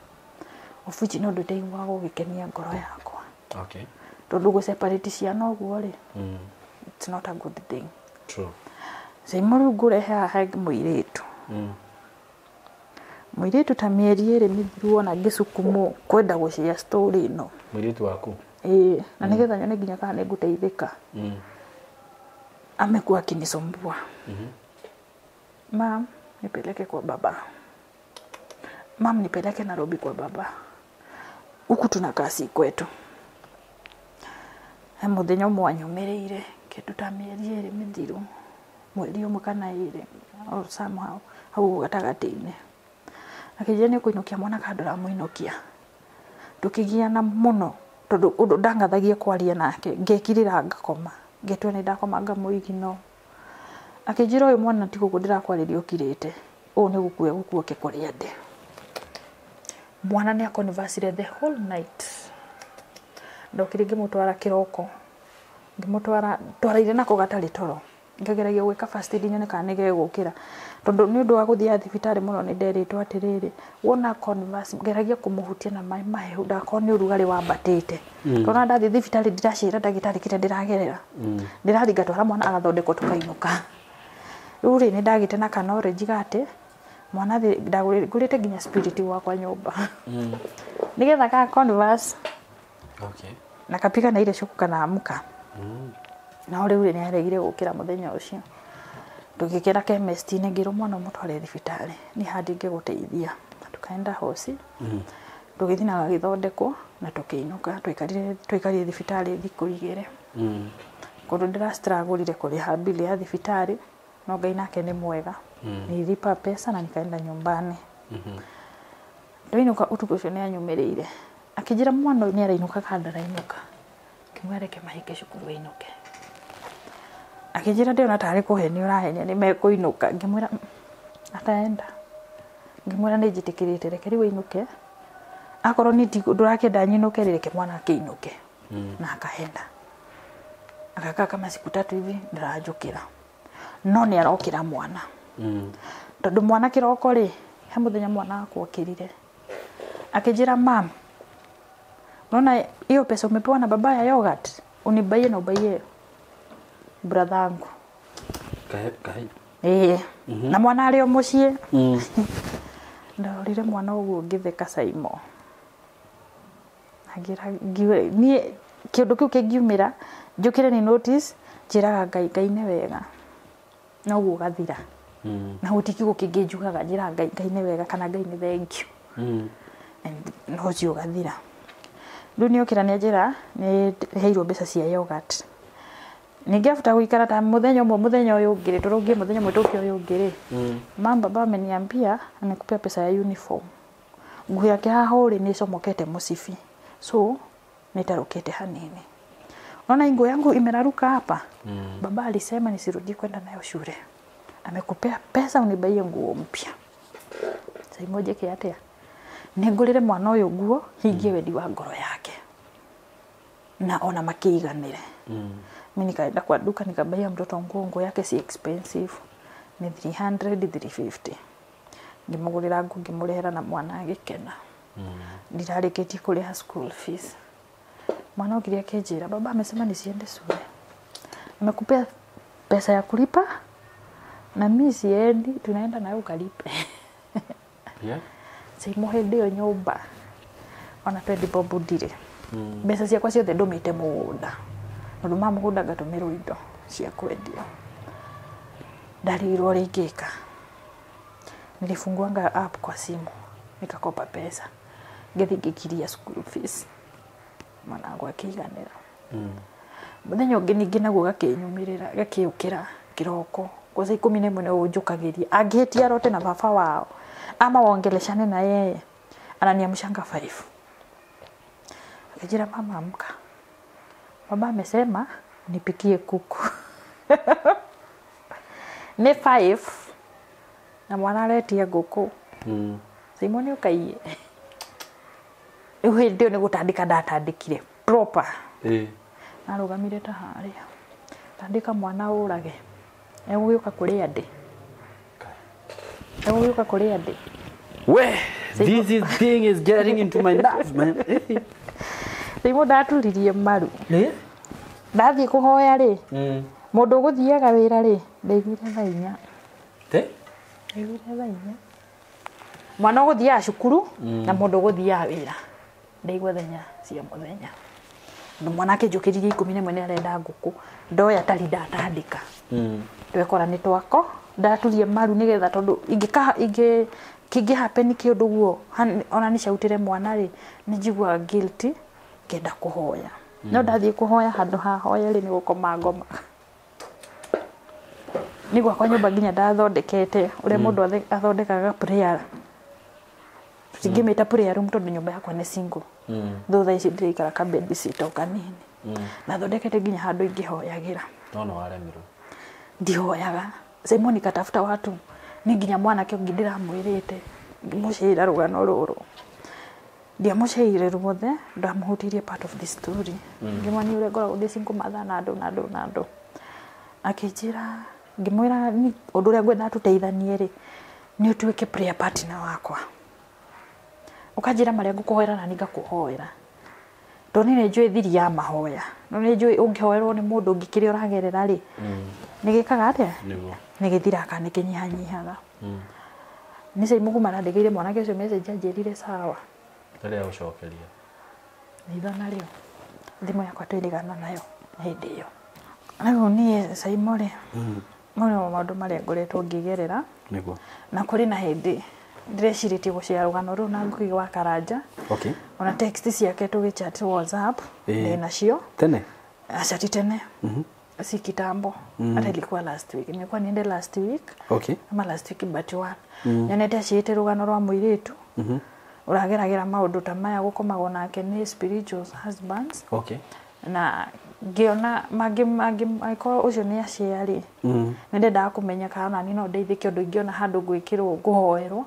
Obuchi no ndũteiguaga ũgĩkenia ngoro yakwa. Okay. Tondũ gũ separate ciana ũguo rĩ, it's not a good thing. True. Saimo rĩu ngũrehe haha mũirĩtu. Mũirĩtu ta mĩeri 2 mĩthiru ona ngĩcukumwo kwenda gũcia story ĩno. Mũirĩtu waku? Ĩĩ, na nĩgetha nyone nginya kana nĩngũteithĩka. Amekuwa akinisumbua. Mam, nipeleke kwa baba. Mam, nipeleke Nairobi kwa baba. Huku tunakaa si kwetu. He mũthenya ũmwe anyumĩrĩire kĩndũ ta mĩeri 2 mĩthiru, mweri ũmwe kana 2, or somehow hau gatagatĩ-inĩ. Akĩnjĩra nĩ ũkũinũkia mwana kana ndũramũinũkia. Tũkĩgiana mũno tondũ ũndũ ndangathagia kwaria nake, ngekirĩra ngakoma, ngetua nĩ ndakoma ngamũigino. Akĩnjĩra ũyũ mwana ti gũkũ ndĩrakwarĩria ũkirĩte, ũũ nĩ gũkua gũkua ke kũrĩa ndĩ. Mwana nĩ akonvasire the whole night. Ndokire ngĩmũtwara kĩroko, ngĩmũtwara twaraire nako gatarĩ toro. Ngageragia gwĩka first aid nyone kana nĩgegũkĩra. Tondũ nĩ ũndũ wa gũthiaga thibitarĩ mũno nĩ nderĩtwo atĩrĩrĩ, wona converse geragia kũmũhutia na maĩ mahehu ndakorwo nĩ ũrugarĩ wambatĩte. Tondũ ndathiĩ thibitarĩ ndiracĩra ndagĩtarĩ kĩrĩa ndĩragerera. Ndĩrathiĩ ngatwara mwana agathondekwo tũkainũka. Rĩu rĩ nĩ ndagĩte na knowledge atĩ mwana ngũrĩte nginya spirit gwakwa nyũmba. Nĩgetha ka converse. Okay. Na kapiga na ile shuku kana amka. Na rĩu rĩ nĩ aregire gũkĩra mũthenya ũcio. Tũgĩkĩra chemist-inĩ ngĩrwo mwana ũmũtware thibitarĩ nĩ handi ngĩgũteithia. Tukaenda hosi. Tũgĩthiĩ na gagĩthondekwo na tũkĩinũka. Twaikarire thibitarĩ thikũ 2. Kũndũ ndĩrastragũrire kũrĩha bill ya thibitarĩ no Ngai nake nĩ mwega. Nililipa pesa na nikaenda nyumbani. Ndoinũka ũtukũ ũcio nĩ anyumĩrĩire. Akĩnjĩra mwana ũyũ nĩ arainũka kana ndarainũka. Ngĩmwĩra reke mahinge cukuru ainũke. Akĩnjĩra ndĩrona tarĩ kũhenia ũrahenia nĩ mekũinũka. Ngĩmwĩra ataenda. Ngĩmwĩra nĩ njĩtĩkĩrĩte reke rĩu ainũke. Akorwo nĩ ndũrakĩenda nyinũke rĩ reke mwana akĩinũke. Na akaenda. Akakaa kama siku 3 hivi ndaranjũkĩra. No nĩ arokĩra mwana. Tondũ mwana kĩroko rĩ, he mũthenya mwana wakwa okĩrire. Akĩnjĩra mam, unaona hiyo pesa umepewa na baba ya yogurt, unibaie na ubaie brother yangu. Kahe. Na mwana arĩ o mũciĩ. Ndarorire mwana ũguo ngĩtheka Saimo. Ngĩra niĩ kĩũndũ kĩu kĩngiumĩra njũkĩre ni notice njĩraga Ngai Ngai nĩ wega. Na ũguo ũgathira. Na gũtirĩ kiugo kĩngĩ njugaga njĩraga Ngai Ngai nĩ wega kana Ngai nĩ thank you. And no ũcio ũgathira. Rĩu nĩ okĩra nĩ anjĩra nĩ heirwo mbeca cia yogurt. Ningĩ after gũikara ta mũthenya ũmwe mũthenya ũyũ ũngĩ rĩ, tũrũngie mũthenya ũmwe tũke ũyũ ũngĩ rĩ. Mama baba ameniambia amekupea pesa ya uniform. Nguo yake haha ũrĩ nĩ ĩcomokete mũcibi. So nĩtarũkĩte hanini. Unaona nguo yangu imeraruka hapa. Baba alisema nisirudie kwenda nayo shule. Amekupea pesa unibaie nguo mpya. Saimo njĩke atĩa? Nĩngũrĩre mwana ũyũ nguo hingie wendi wa ngoro yake. Na ona makĩiganĩre. Mimi nikaenda kwa duka nikabaia mtoto nguo, nguo yake si expensive. Ni 300 350. Ngĩmũgũrĩra nguo ngĩmũrehera na mwana agĩkena. Ndirarĩkĩtie kũrĩha school fees. Mwana okire akĩnjĩra baba amesema nisiende shule. Amekupea pesa ya kulipa na mimi siendi, tunaenda nawe ukalipe. Yeah. Saimo hĩndĩ ĩyo nyũmba ona 20 bob ndirĩ. Mbeca ciakwa ciothe ndũmĩte mũgũnda. Tondũ ma mũgũnda ngatũmĩrwo indo cia kwendia. Ndarigirwo ũrĩa ingĩka. Nilifunguanga app kwa simu nikakopa pesa. Ngĩthiĩ ngĩkiria school fees. Mwanangu akĩiganĩra. Mũthenya ũngĩ ningĩ naguo gakĩnyumĩrĩra, gakĩũkĩra kĩroko. Kwanza 11 nĩ ũnjũkagĩria. Angĩhĩtia arote na baba wao ama waongeleshane na yeye ananiamshanga 5. Akajira mama amka. Baba amesema nipikie kuku. Nĩ 5 na mwana aretia ngũkũ. Simoni ũkaiye. Rĩu hĩndĩ ĩyo nĩ gũtandĩka ndatandĩkire proper. Narũgamire ta harĩa. Tandĩka mwana ũrage. Egũgĩũka kũrĩa ndĩ. Egũgĩũka kũrĩa ndĩ. We This is thing is getting into my nerves, man. Rĩu ndaturirie maru. Ndathiĩ kũhoya rĩ, mũndũ ũgũthiaga wĩra rĩ, ndaiguire thaa inya. Te? Ndaiguire thaa inya. Mwana ũgũthiaga cukuru na mũndũ ũgũthiaga wĩra. Ndaigua thaa inya cia mũthenya. Tondũ mwanake njũkĩririe 11 nĩ arenda ngũkũ. Ndoya tari ndatandĩka. Twekora nĩ twako, ndaturia maru nĩgetha tondũ ingĩ kĩngĩ happen kĩũndũ guo ona nĩ cautĩre mwana rĩ, nĩ njiguaga guilty ngenda kũhoya. No ndathiĩ kũhoya handũ ha hoya rĩ, nĩ gũkoma ngoma. Nĩ gwakwa nyũmba nginya ndathondekete ũrĩa mũndũ athondekaga prayer. Tũtingĩmĩta prayer room tondũ nyũmba yakwa nĩ single. Thutha ici ndĩraikara ka bed sitter kanini. Nathondekete nginya handũ ingĩhoyagĩra. No no waremirwo. Ndihoyaga. Simon katafuta watu nĩ nginya mwanake ũngĩ ndĩramwĩrĩte ngĩmũcĩra rũgano rũrũ. Ndiamũcĩire ruothe, ndamũhutirie part of the story. Ngĩmwani ũrĩa ngoragwo ndĩ single mathaa na andũ na andũ na andũ. Akĩnjĩra, ngĩmwĩra ũndũ ũrĩa ngwenda tũteithanie rĩ, nĩ ũtuĩke prayer partner wakwa. Ũkanjĩra marĩa ngũkũhoera na niĩ ngakũhoera. Tondũ niĩ nĩ njũĩ thiri ya mahoya. No nĩ njũĩ ũngĩhoerwo nĩ mũndũ ũngĩ kĩrĩa ũragerera rĩ, nĩ gĩkaga atĩa? Nĩ gĩthiraga kana nĩ kĩnyihanyihaga. Nĩ Simon kuma nandĩkĩire mwanake ũcio message anjĩrire sawa. Rĩrĩa ũcokeria. Ritho narĩo. Thimũ yakwa twĩrĩgana nayo hĩndĩ ĩyo. Rĩu niĩ Simon rĩ, mau nĩmo maũndũ marĩa ngoretwo ngĩgerera. Nĩguo. Na kũrĩ na hĩndĩ ndĩrecirĩtie gũcea rũgano rũu na Ngugi wa Karanja. Okay. Ona text ciake tũgĩchat WhatsApp ndĩ nacio. Tene? Aca ti tene. Si kitambo. Hata ilikuwa last week. Nilikuwa niende last week. Okay. Ama last week but one. Nyonete aciĩte rũgano rwa mũirĩtu. Ũrageragĩra maũndũ ta maya gũkomagwo nake nĩ spiritual husbands. Okay. Na ngĩona mangĩ angĩkorwo ũcio nĩ acea rĩ, nĩ ndendaga kũmenya kana ona niĩ no ndeithĩke ũndũ ingĩona handũ ngwĩkĩrwo ngũhoerwo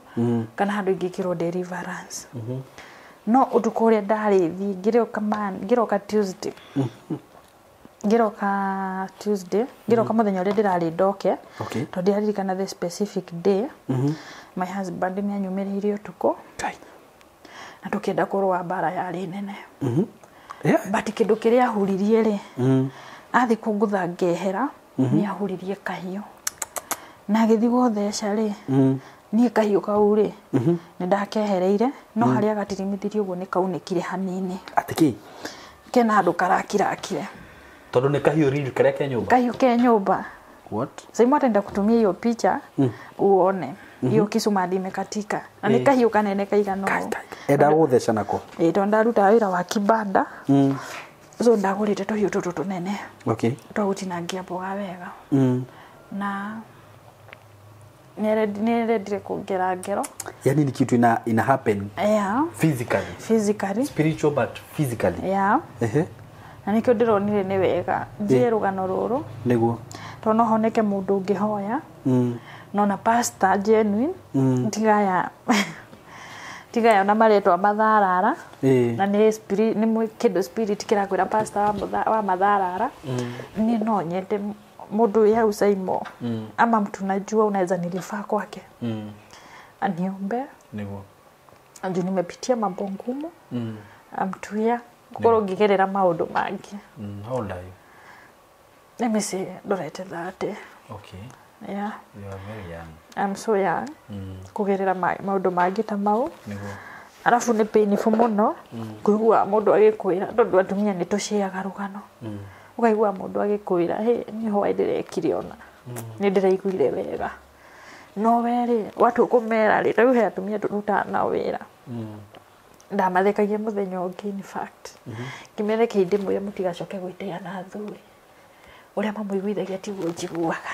kana handũ ingĩkĩrwo deliverance. No ũtukũ ũrĩa ndarĩ thiĩ ngĩroka Tuesday. Ngĩroka Tuesday, ngĩroka mũthenya ũrĩa ndĩrarĩ ndoke. Okay. Tondũ ndiraririkana the specific day. My husband nĩ anyumĩrĩire ũtukũ. Na tũkĩenda kũrũa mbara yarĩ nene. Yeah. But kĩndũ kĩrĩa ahuririe rĩ, athiĩ kũngũtha ngehera, nĩ ahuririe kahiũ. Na agĩthiĩ gũtheca rĩ, niĩ kahiũ kau rĩ, nĩ ndakehereire, no harĩa gatirimithirie ũguo nĩ kaunĩkire hanini. Atĩ kĩ? Kena handũ karakirakire. Tondũ nĩ kahiũ riri karĩa ke nyũmba? Kahiũ ke nyũmba. What? Simon ataenda kutumia hiyo picha uone. Hiyo kisu madi imekatika. Na nĩ kahiũ kanene kaigana ũũ. Enda gũtheca nako? Ĩĩ, tondũ ndarutaga wĩra wa kibanda. So ndagũrĩte tũhiũ tũtũ tũnene. Okay. Twa gũtinangia mboga wega. Na nĩarendire kũngera ngero. Yani ni kitu ina happen. Yeah. Physically. Physically. Spiritual but physically. Yeah. Na nĩkĩo ndĩronire nĩ wega njie rũgano rũrũ. Nĩguo. Tondũ no honeke mũndũ ũngĩhoya. No na pastor genuine. Tigaya ona marĩtwa matharara. Na nĩ spirit, nĩ kĩndũ spirit kĩrakwĩra pastor wa matharara. Niĩ no nyende mũndũ wĩ hau Simon. Ama mtu najua unaweza nilifaa kwake. Aniombe. Nĩguo. Juu nimepitia mambo ngumu. Amtuia gukorwo ngĩgerera maũndũ mangĩ. How old are you? Let me see, ndorete 30. Okay. Yeah. You are very young. I'm so young. Kugerera maũndũ mangĩ ta mau. Nĩguo. Arabu nĩ painful mũno kũigua mũndũ agĩkwĩra tondũ atumia nĩ tũciaga rũgano. Ũkaigua mũndũ agĩkwĩra, hey, nĩ hwaĩ ndĩrekire ona. Nĩ ndĩraiguire wega. No we rĩ, watua kũmera rĩ, rĩu he atumia tũrutaga nao wĩra. Ndamathekagia mũthenya ũngĩ in fact. Ngĩmera ndĩmwĩre mũtigacoke gwĩtĩa na athuri. Ũrĩa mamũiguithagia tiguo njiguaga.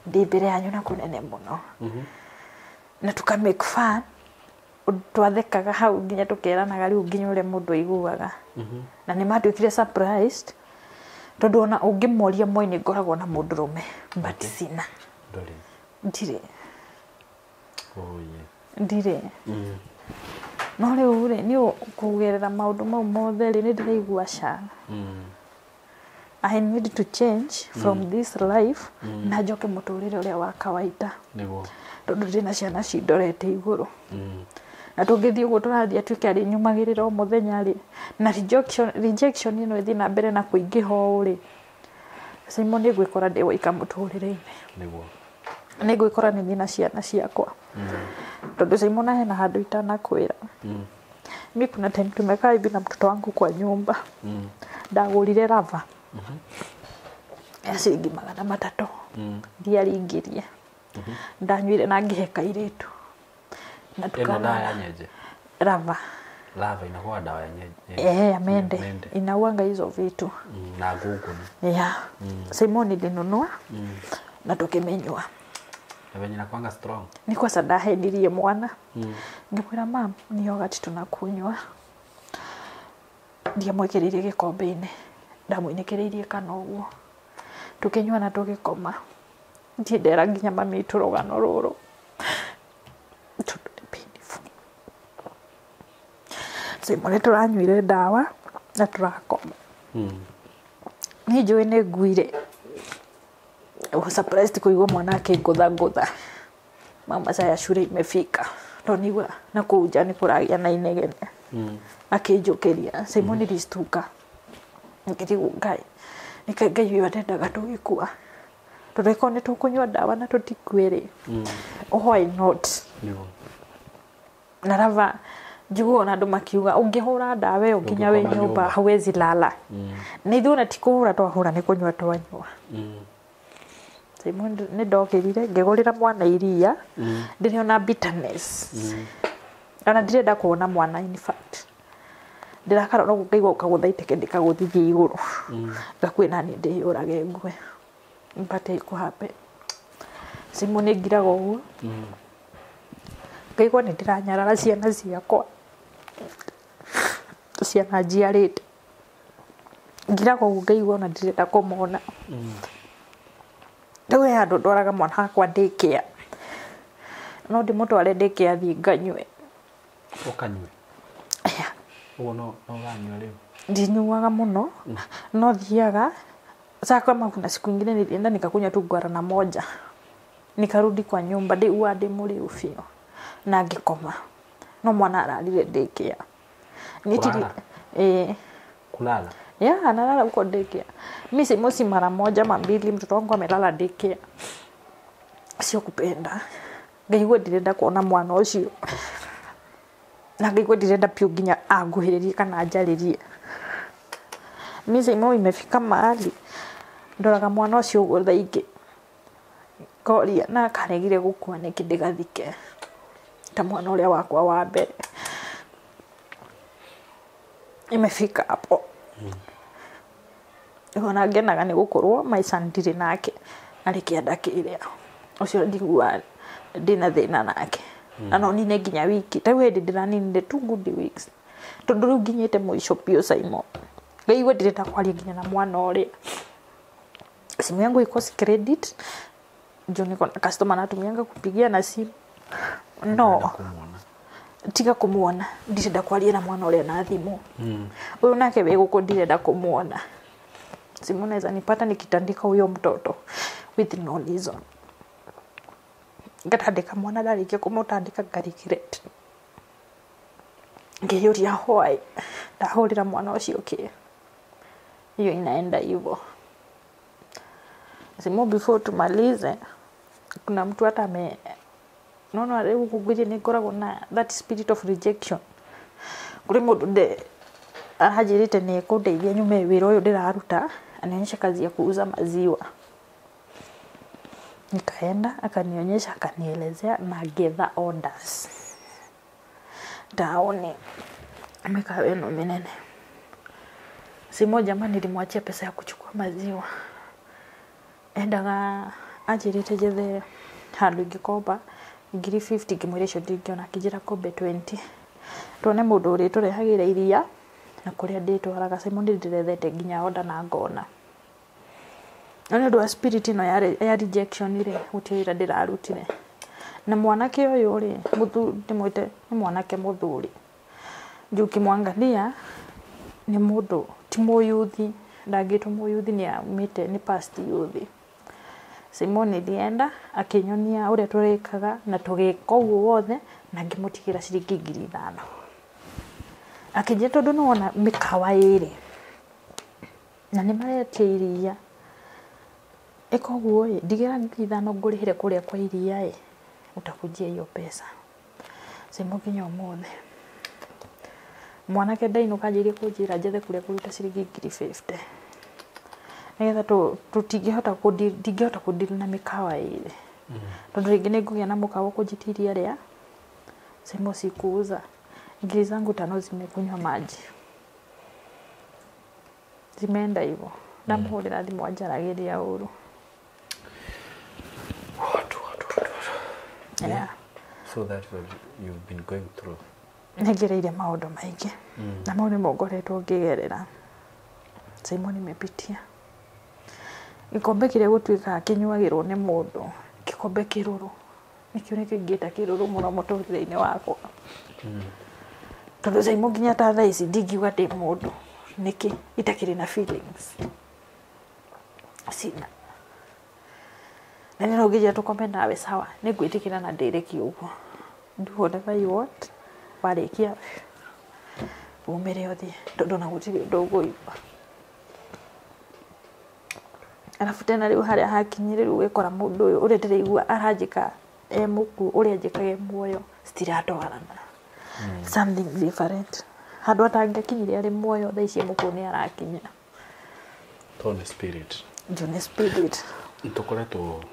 Ndĩ mbere yanyu na kũnene mũno. Na tuka make fun. Twathekaga hau nginya tũkeranaga rĩu nginya ũrĩa mũndũ aiguaga. Na nĩ matuĩkire surprised tondũ ona ũngĩmoria moi nĩ ngoragwo na mũndũrũme but sina. Ndirĩ. Oh yeah. Ndirĩ. No rĩu rĩ, niĩ kũgerera maũndũ mau mothe rĩ, nĩ ndĩraigua ca. I need to change from this life na njoke mũtũrĩre ũrĩa wa kawaida. Nĩguo. Tondũ ndĩna ciana cindorete igũrũ. Na tũngĩthiĩ ũguo tũrathiĩ atuĩke arĩnyumagĩrĩra o mũthenya rĩ, na rejection ĩno ĩthiĩ na mbere na kũingĩha ũũ rĩ, Simon nĩ ngwĩkora ndĩ waika mũtũrĩre-inĩ. Nĩguo. Nĩ ngwĩkora nĩ niĩ na ciana ciakwa. Tondũ Simon hena handũ itanakwĩra. Mi kuna time tumekaa hivi na mtoto wangu kwa nyumba. Ndagũrire rava ya ciringi 300. Ndiaringirie. Ndanyuire na ngĩhe kairĩtu. Na Ĩno dawa ya nyenje. Rava. Lava inakuwa dawa ya nyenje. Ya mende. Inauanga hizo vitu. Na gugu. Yeah. Simon nilinunua. Na tukimenywa. Na venye inakuanga strong. Ni kwa sababu mwana. Ngĩmwĩra mam, ni yogurt tunakunywa. Ndiamwĩkĩrĩirie gĩkombe-inĩ. Ndamũinĩkĩrĩirie kana ũguo. Tũkĩnyua na tũgĩkoma. Ndirĩ ndera nginya mami witũ rũgano rũrũ. Tondũ nĩ painful. Simon nĩ tũranyuire ndawa na tũrakoma. Niĩ njũĩ nĩ nguire. I was surprised kũigua mwana akĩngũthangũtha. Mama saa ya shule imefika. Tondũ nĩigua na kũu nja nĩ kũragĩa na inegene. Akĩnjũkĩria. Simon nilistuka. Ngĩrigwo Ngai. Nĩkĩ Ngai ũyũ arendaga tũgĩkua? Tondũ ĩkorwo nĩ tũkũnyua ndawa na tũtikue rĩ, why not? Na rava njiguaga ona andũ makiuga ũngĩhũra ndawa ĩyo nginya wĩ nyũmba hauwezi lala. Na ithuĩ ona ti kũhũra twahũra nĩ kũnyua twanyua. Simon nĩ ndokĩrire ngĩgũrĩra mwana iria. Ndĩrĩ ona bitterness. Ona ndirenda kuona mwana in fact. Ndĩrakarora ũguo ngaigua ũkagũtha iteke ndĩkagũthithie igũrũ. Ngakuĩ naniĩ ndĩyũrage ngue. But haikuhappen. Simon nĩ ngiraga ũguo. Ngaigua nĩ ndĩranyarara ciana ciakwa. Ciana njiarĩte. Ngiraga ũguo ngaigua ona ndirenda kũmona. Rĩu he handũ ndwaraga mwana wakwa daycare. No ndĩmũtware daycare thiĩ nganyue. Ũkanyue? Yeah. Ũguo no ũranyua rĩu? Ndinyuaga mũno. No thiaga. Sasa kama kuna siku ingine nilienda nikakunywa tu guarana moja. Nikarudi kwa nyumba ndĩigua ndĩ mũrĩu biũ. Na ngĩkoma. No mwana ararire daycare. Kulala? Kulala? Yeah, analala huko daycare. Mimi si mara moja ama mbili mtoto wangu amelala daycare. Sio kupenda. Ngaigua ndirenda kuona mwana ũcio. Na ngaigua ndirenda piũ nginya anguhĩrĩrie kana anjarĩrie. Mimi Simon imefika mahali ndoraga mwana ũcio ũguo thaa ingĩ. Ngoria na karegire gũkua nĩkĩ ndĩgathike ta mwana ũrĩa wakwa wa mbere. Imefika hapo. Ona ngenaga nĩ gũkorwo my son ndirĩ nake arĩ kĩanda kĩrĩa. Ũcio ndiguaga ndĩna thĩna nake. Na no nine nginya wiki. Ta rĩu hĩndĩ ndĩraninire 2 good weeks. Tondũ rĩu nginyĩte mũico biũ Simon. Ngaigua ndirenda kwaria nginya na mwana ũrĩa. Simu yangu ikosi credit. Juu niko na customer natumianga kupigia na simu. No. Tiga kumuona. Ndirenda kwaria na mwana ũrĩa na thimũ. Ũyũ nake wĩ gũkũ ndirenda kumuona. Simu naweza nipata nikitandika huyo mtoto with no reason. Ngatandĩka mwana ndarĩkia kũmũtandĩka nga regret. Ngĩyũria why ndahũrĩra mwana ũcio kĩ. Hiyo inaenda hivyo. Simu before tumalize kuna mtu hata ame naona rĩu ngwĩciria nĩ ngoragwo na that spirit of rejection. Kũrĩ mũndũ aranjĩrĩte nĩ ekũndeithia nyume wĩra ũyũ ndĩraruta, anionyesha kazi ya kuuza maziwa. Nikaenda akanionyesha akanielezea na gather orders. Taoni mikawa ĩno mĩnene. Simo jamaa nilimwachia pesa ya kuchukua maziwa. Endaga anjĩrĩte njethe handũ ingĩkomba 50,000 ngĩmwĩra icio ndingĩona, akĩnjĩra kombe 20. Tuone mũndũ ũrĩtũrehagĩra iria na kũrĩa ndĩtwaraga. Simon ndĩrethete nginya order na ngona. Na nĩ ũndũ wa spirit ĩno ya rejection rĩ, gũtirĩ wĩra ndĩrarutire. Na mwanake ũyũ rĩ, ndĩmwĩte nĩ mwanake mũthuri. Juu ukimwangalia nĩ mũndũ ti mũyuthi, ndangĩtwo mũyuthi nĩ aumĩte nĩ past youth. Simon nilienda akĩnyonia ũrĩa tũrĩkaga na tũgĩka ũguo wothe na ngĩmũtigĩra ciringi 5,000. Akĩnjĩra tondũ nĩwona mĩkawa ĩrĩ na nĩ maretia iria, ĩka ũguo ĩ, ndigĩra 5,000 ngũrĩhĩre kũrĩa kwa iria ĩ, utakujia hiyo pesa. Simon nginya ũmũthĩ mwanake ndainũka anjĩrĩrie kũnjĩra njethe kũrĩa kũruta ciringi 50,000 nĩgetha ndingĩhota kũdeal na mĩkawa ĩrĩ, tondũ rĩngĩ nĩngũgĩa na mũkawa ũkũnjĩtia iria rĩa Simon sikuuza, ngiri zangu 5 zimekunywa maji, zimeenda hivyo. Ndamũhũrĩra thimũ anjaragĩria ũru. Yeah. So that's what you've been going through. Nĩngereire maũndũ maingĩ na mau nĩmo ngoretwo ngĩgerera. Simon nimepitia gĩkombe kĩrĩa gũtuĩkaga kĩnyuagĩrwo nĩ mũndũ, gĩkombe kĩrũrũ, nĩkĩo nĩkĩo ingĩta kĩrũrũ mũno mũtũrĩre-inĩ wakwa. Tondũ Simon nginya ta thaa ici ndingiuga ndĩ mũndũ, nĩkĩ itakĩrĩ na feelings sina. Na nĩ ũngĩnjĩra tũkome nawe sawa, nĩngwĩtĩkĩra na ndĩrĩkie ũguo, do whatever you want, warĩkia umĩre ũthiĩ, tondũ ona gũtirĩ ũndũ ũkũigua. Arabu tena rĩu harĩa hakinyire rĩu ũgĩkora mũndũ ũyũ ũrĩa ndĩraigua aranjĩka e mũkuũ, ũrĩa anjĩkaga e muoyo citiratwarana, something different. Handũ atangĩakinyire arĩ muoyo, thaa ici e mũkuũ nĩ arakinya. Tone spirit. John spirit. Tũkoretwo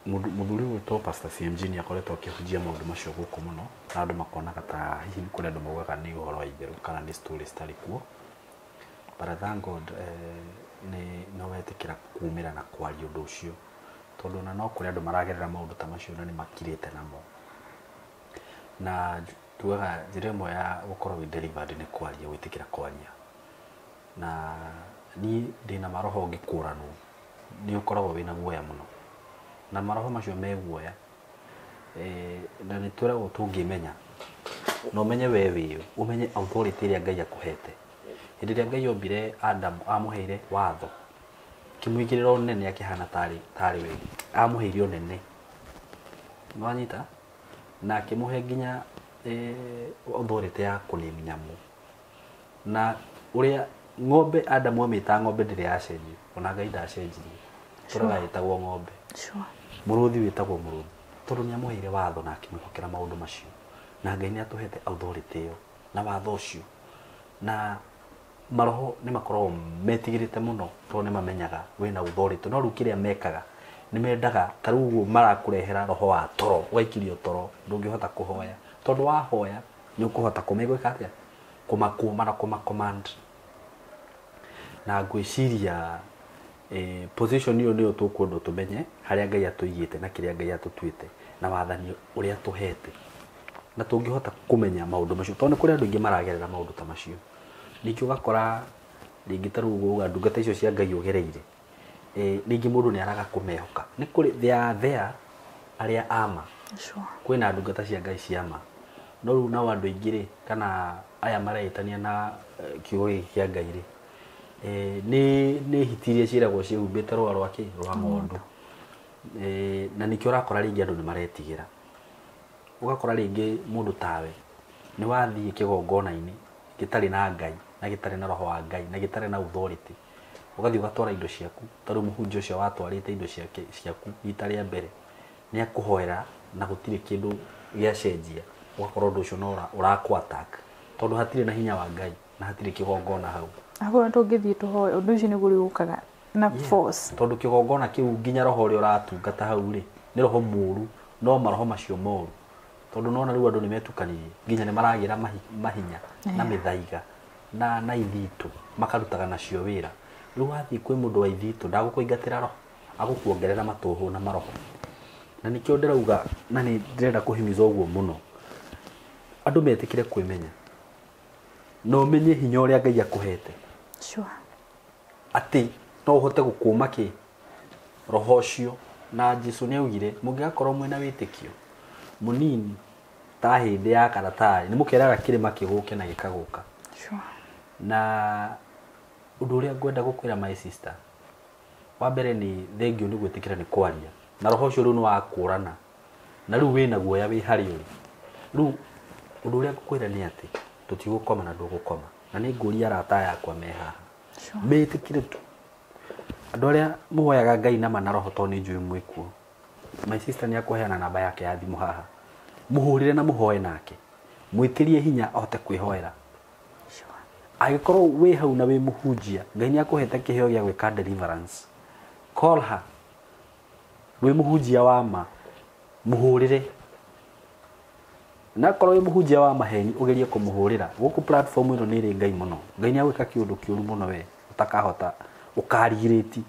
mũthuri ũyũ Pastor CMG nĩ akoretwo akĩhunjia maũndũ macio gũkũ mũno, na andũ makonaga ta hihi nĩ kũrĩ andũ maugaga nĩ ũhoro wa itherũ kana nĩ stories citarĩ kuo. But I thank God nĩ wetĩkĩra kumĩra na kwaria ũndũ ũcio, tondũ ona no kũrĩ andũ maragerera maũndũ ta macio na nĩ makirĩte namo. Na tugaga njĩra ĩmwe ya gũkorwo wĩ delivered nĩ kwaria, gwĩtĩkĩra kwaria. Na niĩ ndĩna maroho ngĩkũranwo, nĩ ũkoragwo wĩna guoya mũno, na maroho macio me guoya, na nĩ twĩragwo tũngĩmenya na ũmenye we wĩũ, ũmenye authority ĩrĩa Ngai akũhete. Hĩndĩ ĩrĩa Ngai ombire Adamu amũheire watho, kĩmũigĩrĩra ũnene akĩhana tarĩ we, amũheire ũnene, nĩwanyita, na akĩmũhe nginya authority ya kũnĩmi nyamũ. Na ũrĩa ng'ombe Adamu amĩtaga ng'ombe ndĩrĩ yacenjio, ona Ngai ndacenjirie, tũraga ĩtagwo ng'ombe. Mũrũthi wĩtagwo mũrũthi, tondũ nĩ amũheire watho na akĩmwĩhokera maũndũ macio, na Ngai nĩ atũhete authority ĩyo na watho ũcio. Na maroho nĩ makoragwo metigĩrĩte mũno tondũ nĩ mamenyaga wĩna authority, no rĩu kĩrĩa mekaga nĩ mendaga ta rĩu ũguo marakũrehera roho wa toro, ũgaikirio toro, ndũngĩhota kũhoya, tondũ wahoya nĩ ũkũhota kũmegwĩka atĩa, kũmakũma na kũmacommand. Na ngwĩciria position ĩyo nĩyo tũkwenda tũmenye harĩa Ngai atũigĩte na kĩrĩa Ngai atũtuĩte na wathani ũrĩa atũhete, na tũngĩhota kũmenya maũndũ macio, tondũ nĩ kũrĩ andũ aingĩ maragerera maũndũ ta macio. Ningĩ ũgakora rĩngĩ ta rĩu ũguo ndungata icio cia Ngai ũgereire, rĩngĩ mũndũ nĩ araga kũmehoka. Nĩ kũrĩ they are there arĩa ama. Kwĩna ndungata cia Ngai cia ma, no rĩu nao andũ aingĩ rĩ, kana aya mareĩtania na kiugo gĩkĩ kĩa Ngai rĩ, nĩ hiti iria ciĩragwo ciĩhumbĩte rũa rwa kĩ, rwa ng'ondu. Na nĩkĩo ũrakora rĩngĩ andũ nĩ maretigĩra. Ũgakora rĩngĩ mũndũ tawe nĩ wathiĩ kĩgongona-inĩ gĩtarĩ na Ngai na gĩtarĩ na roho wa Ngai na gĩtarĩ na authority, ũgathiĩ ũgatwara indo ciaku. Ta rĩu mũhunjia ũcio watwarĩte indo ciake ciaku rita rĩa mbere nĩ akũhoera na gũtirĩ kĩndũ gĩacenjia, ũgakora ũndũ ũcio no ũrakũ attack, tondũ hatirĩ na hinya wa Ngai na hatirĩ kĩgongona hau. Akorwo tũngĩthiĩ tũhoe ũndũ ũcio nĩguo ũrĩũkaga na force, tondũ kĩgongona kĩu nginya roho ũrĩa ũratungata hau rĩ nĩ roho mũru, no maroho macio moru, tondũ nona rĩu andũ nĩ metukanirie, nginya nĩ maragĩra mahinya na mĩthaiga na ithitũ makarutaga nacio wĩra. Rĩu wathiĩ kwĩ mũndũ wa ithitũ ndagũkũingatĩra roho, agũkuongerera matũhũ na maroho. Na nĩkĩo ndĩrauga na nĩ ndĩrenda kũhimiza ũguo mũno, andũ metĩkĩre kwĩmenya na ũmenye hinya ũrĩa Ngai akũhete. Atĩ no ũhote gũkũma kĩ roho ũcio. Na Jesu nĩ augire mũngĩgakorwo mwĩna wĩtĩkio mũnini ta hĩndĩ ya karatarĩ nĩ mũkeraga kĩrĩma kĩgũke na gĩkagũka. Na ũndũ ũrĩa ngwenda gũkwĩra my sister, wa mbere nĩ thengio nĩ gwĩtĩkĩra nĩ kwaria. Na roho ũcio rĩu nĩ wakũrana. Na rĩu wĩna guoya wĩ harĩa ũrĩ. Rĩu ũndũ ũrĩa ngũkwĩra nĩ atĩ tũtigũkoma na ndũgũkoma. Na nĩ ngũria arata aya akwa me haha. Metĩkĩre tu. Andũ arĩa mũhoyaga Ngai na ma na roho tondũ nĩ njũĩ mwĩkuo. My sister nĩ akũheana namba yake ya thimũ haha. Mũhũrĩre na mũhoe nake. Mwĩtĩrie hinya ahote kwĩhoera. Angĩkorwo wĩ hau na wĩ mũhunjia, Ngai nĩ akũhete kĩheo gĩa gwĩka deliverance. Call her. Wĩ mũhunjia wa ma, mũhũrĩre. Na akorwo wĩ mũhunjia wa maheni, ũgerie kũmũhũrĩra. Gũkũ platform ĩno nĩ ĩrĩ Ngai mũno. Ngai nĩ agwĩka kĩũndũ kĩũru mũno we, ũtakahota, ũkarigirĩti.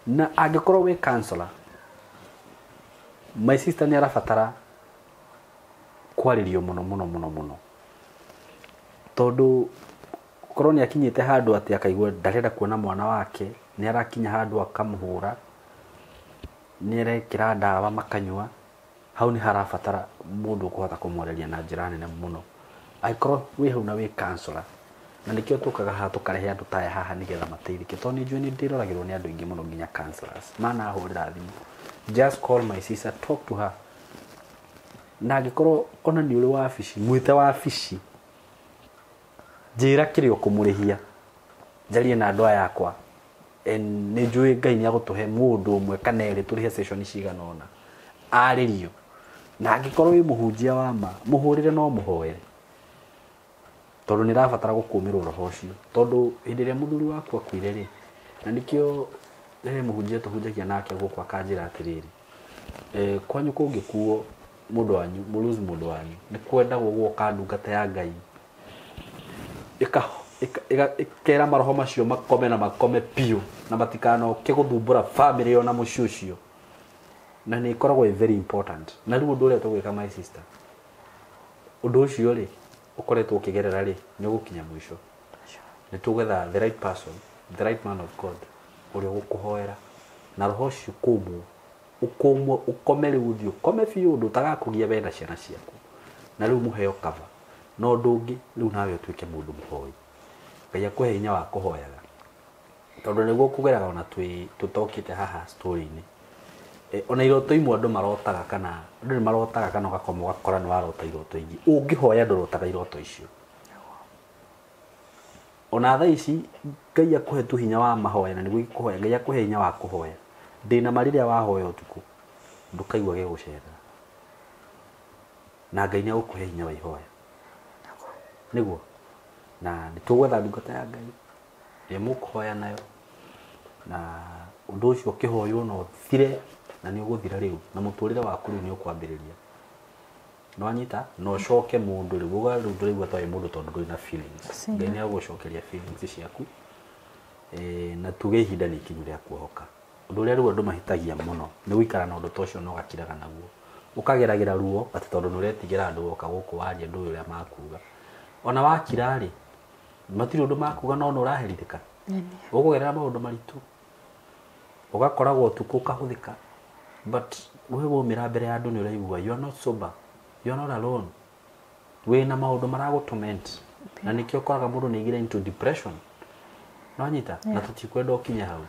Na angĩkorwo wĩ counselor, my sister nĩ arabatara kwarĩrio mũno mũno mũno mũno. Tondũ korwo nĩ akinyĩte handũ atĩ akaigua ndarenda kuona mwana wake, nĩ arakinya handũ akamũhũra, nĩ arekĩra ndawa makanyua, hau nĩ harabatara mũndũ ũkũhota kũmwarĩria na njĩra nene mũno. Angĩkorwo wĩ hau na wĩ counselor, na nĩkĩo tũkaga haha tũkarehe andũ ta aya haha nĩgetha mateithĩke, tondũ nĩ njũĩ nĩ ndĩroragĩrwo nĩ andũ aingĩ mũno nginya counselors. Manahũrĩra thimũ, just call my sister, talk to her. Na angĩkorwo ona nĩ ũrĩ wabici, mwĩte wabici, njĩra kĩrĩa ũkũmũrĩhia, njarie na andũ aya akwa. Nĩ njũĩ Ngai nĩ agũtũhe mũndũ ũmwe kana erĩ tũrĩhe session cigana ũna, arĩrio. Na angĩkorwo wĩ mũhunjia wa ma, mũhũrĩre no mũhoere. Tondũ nĩ ĩrabatara gũkũmĩrwo roho ũcio. Tondũ hĩndĩ ĩrĩa mũthuri waku akuire rĩ, na nĩkĩo he mũhunjia tũhunjagia nake gũkũ akanjĩra atĩrĩrĩ, kwanyu kũngĩkuo mũndũ wanyu, mũlose mũndũ wanyu, nĩ kwendagwo gwoka ndungata ya Ngai ĩkera maroho macio makome na makome biũ na matikanoke gũthumbũra family ona mũciĩ ũcio. Na nĩ ĩkoragwo ĩ very important. Na rĩu ũndũ ũrĩa tũgwĩka my sister, ũndũ ũcio rĩ ũkoretwo ũkĩgerera rĩ nĩ ũgũkinya mũico. Nĩ tũgwetha the right person, the right man of God ũrĩa ũgũkũhoera na roho ũcio kũmwo, ũkũmwo ũkome rĩu ũthiĩ ũkome biũ ũndũ ũtagakũgia we na ciana ciaku. Na rĩu mũheo cover. Na ũndũ ũngĩ rĩu nawe ũtuĩke mũndũ mũhoi. Ngai akũhe hinya wa kũhoyaga. Tondũ nĩguo kũgeraga ona tũtokĩte haha story-inĩ. Ona iroto imwe andũ marotaga kana andũ nĩ marotaga kana ũgakoma ũgakora nĩ warota iroto ingĩ. Ũngĩhoya ndũrotaga iroto icio. Ona thaa ici Ngai akũhe tu hinya wa mahoya na nĩguo kũhoya, Ngai akũhe hinya wa kũhoya. Ndĩna ma rĩrĩa wahoya ũtukũ ndũkaigua gĩgũcerera. Na Ngai nĩ agũkũhe hinya wa ihoya. Nĩguo. Na nĩ tũgwetha ndungata ya Ngai ĩrĩa mũkũhoya nayo, na ũndũ ũcio ũkĩhoywo na ũthire, na nĩ ũgũthira rĩu, na mũtũrĩre waku rĩu nĩ ũkwambĩrĩria. Nĩ wanyita? Na ũcoke mũndũ rĩu, uga rĩu ndũraigua ta wĩ mũndũ tondũ ndũrĩ na feelings. Ngai nĩ agũgũcokeria feelings ciaku. Na tuge ihinda nĩ ikinyu rĩa kuohoka. Ũndũ ũrĩa rĩu andũ mahĩtagia mũno nĩ gũikara na ũndũ ta ũcio na ũgakiraga naguo. Ũkageragĩra ruo atĩ tondũ nĩ ũretigĩra andũ woka gũkũ waria ndũĩ ũrĩa makuga. Ona wakira rĩ, matirĩ ũndũ makuga no nĩ ũraherithĩka. Ũkũgerera maũndũ maritũ. Ũgakoragwo ũtukũ ũkahũthĩka. But we waumĩra mbere ya andũ nĩ ũraigua you are not sober, you are not alone. Wĩna maũndũ maragũtorment. Na nĩkĩo ũkoraga mũndũ nĩ aingĩra into depression. Nĩwanyita? Na tũtikwenda ũkinye hau.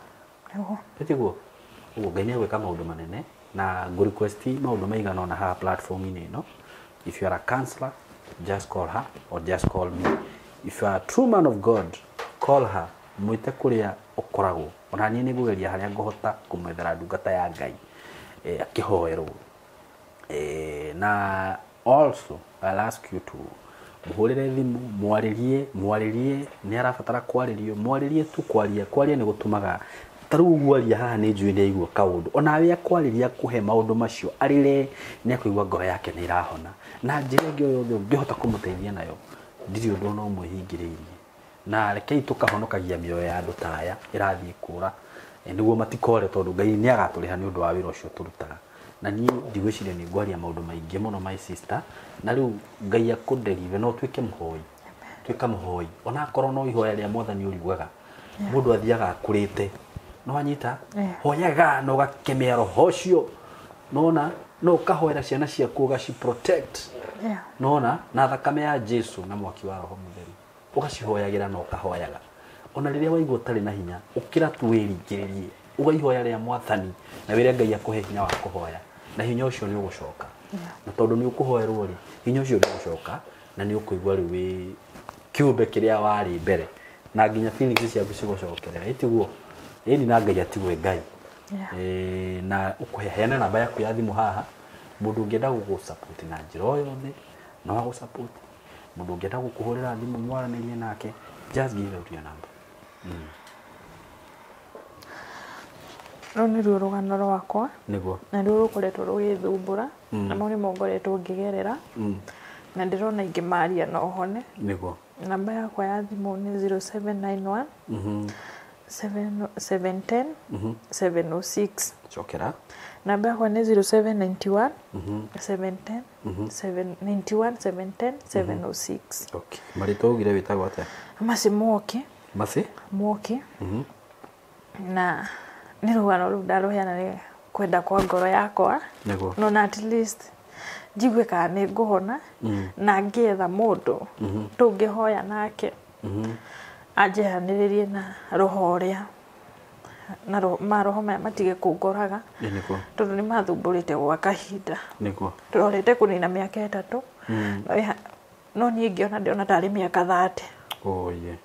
Tiguo? Ũguo Ngai nĩ egwĩka maũndũ manene na ngũ request maũndũ maigana ũna haha platform-inĩ ĩno. If you are a counselor, just call her or just call me. If you are a true man of God, call her. Mwĩte kũrĩa ũkoragwo. Ona niĩ nĩ ngũgeria harĩa ngũhota kũmwethera ndungata ya Ngai akĩhoerwo. Na also I'll ask you to mũhũrĩre thimũ, mwarĩrie, mwarĩrie, nĩ arabatara kwarĩrio, mwarĩrie tu kwaria, kwaria nĩ gũtũmaga ta rĩu ũguo aria haha nĩ njũĩ nĩ aigua kaũndũ. Onawe akwarĩria akũhe maũndũ macio arĩre, nĩ akũigua ngoro yake nĩ ĩrahona. Na njĩra ĩngĩ o yothe ũngĩhota kũmũteithia nayo, ndirĩ ũndũ ona ũmwe hingĩrĩirie. Na rekei tũkahonokagia mĩoyo ya andũ ta aya ĩrathiĩ kũra, nĩguo matikore tondũ Ngai nĩ agatũrĩha nĩ ũndũ wa wĩra ũcio tũrutaga. Na niĩ ndigwĩciria nĩ ngwaria maũndũ maingĩ mũno my sister, na rĩu Ngai akũndeliver no ũtuĩke mũhoi. Tuĩka mũhoi. Ona akorwo no ihoya rĩa mwathani ũriugaga, mũndũ athiaga akũrĩte. Nĩ wanyita? Hoyaga na ũgakemea roho ũcio. Nona no ũkahoera ciana ciaku ũgaci protect. Nona na thakame ya Jesu na mwaki wa roho mũtheru. Ũgacihoyagĩra na ũkahoyaga. Ona rĩrĩa waigua ũtarĩ na hinya, ũkĩra tu wĩringĩrĩrie. Uga ihoya rĩa mwathani na wĩre Ngai akũhe hinya wa kũhoya na hinya ũcio nĩ ũgũcoka. Na tondũ nĩ ũkũhoerwo rĩ, hinya ũcio nĩ ũgũcoka na nĩ ũkũigua rĩu wĩ kĩũmbe kĩrĩa warĩ mbere na nginya feelings ciaku cigũcokerera ĩtiguo ĩni na Ngai atigwe Ngai. Na ũkũheana namba yaku ya thimũ haha mũndũ ũngĩenda gũgũ-support na njĩra o yothe no agũ-support mũndũ ũngĩenda gũkũhũrĩra thimũ mwaranĩrie nake just give out your number. Rũu nĩruo rũgano rwakwa nĩguo na rĩu rũkoretwo rũgĩthumbũra na mau nĩmo ngoretwo ngĩgerera na ndĩrona ingĩmaria no hone. Nĩguo Namba yakwa ya thimũ nĩ 0791 710 706. Cokera. Namba yakwa nĩ 0791 710 791 710 706. Okay. Marĩtwa ugire wĩtagwo atĩa? Mercy Mwoki. Mercy Mwoki. Na nĩ rũgano rũu ndarũheana nĩ kwenda kwa ngoro yakwa. Nĩguo. No na at least njigue kana nĩ ngũhona na ngĩetha mũndũ tũngĩhoya nake anjehanĩrĩrie na roho ũrĩa na maroho maya matige kũngoraga Nĩguo. tondũ nĩ mathumbũrĩte gwa kahinda. Nĩguo. Tũrorete kũnina mĩaka 3 no niĩ ngĩona ndĩrona tarĩ mĩaka 30. Oh yeah.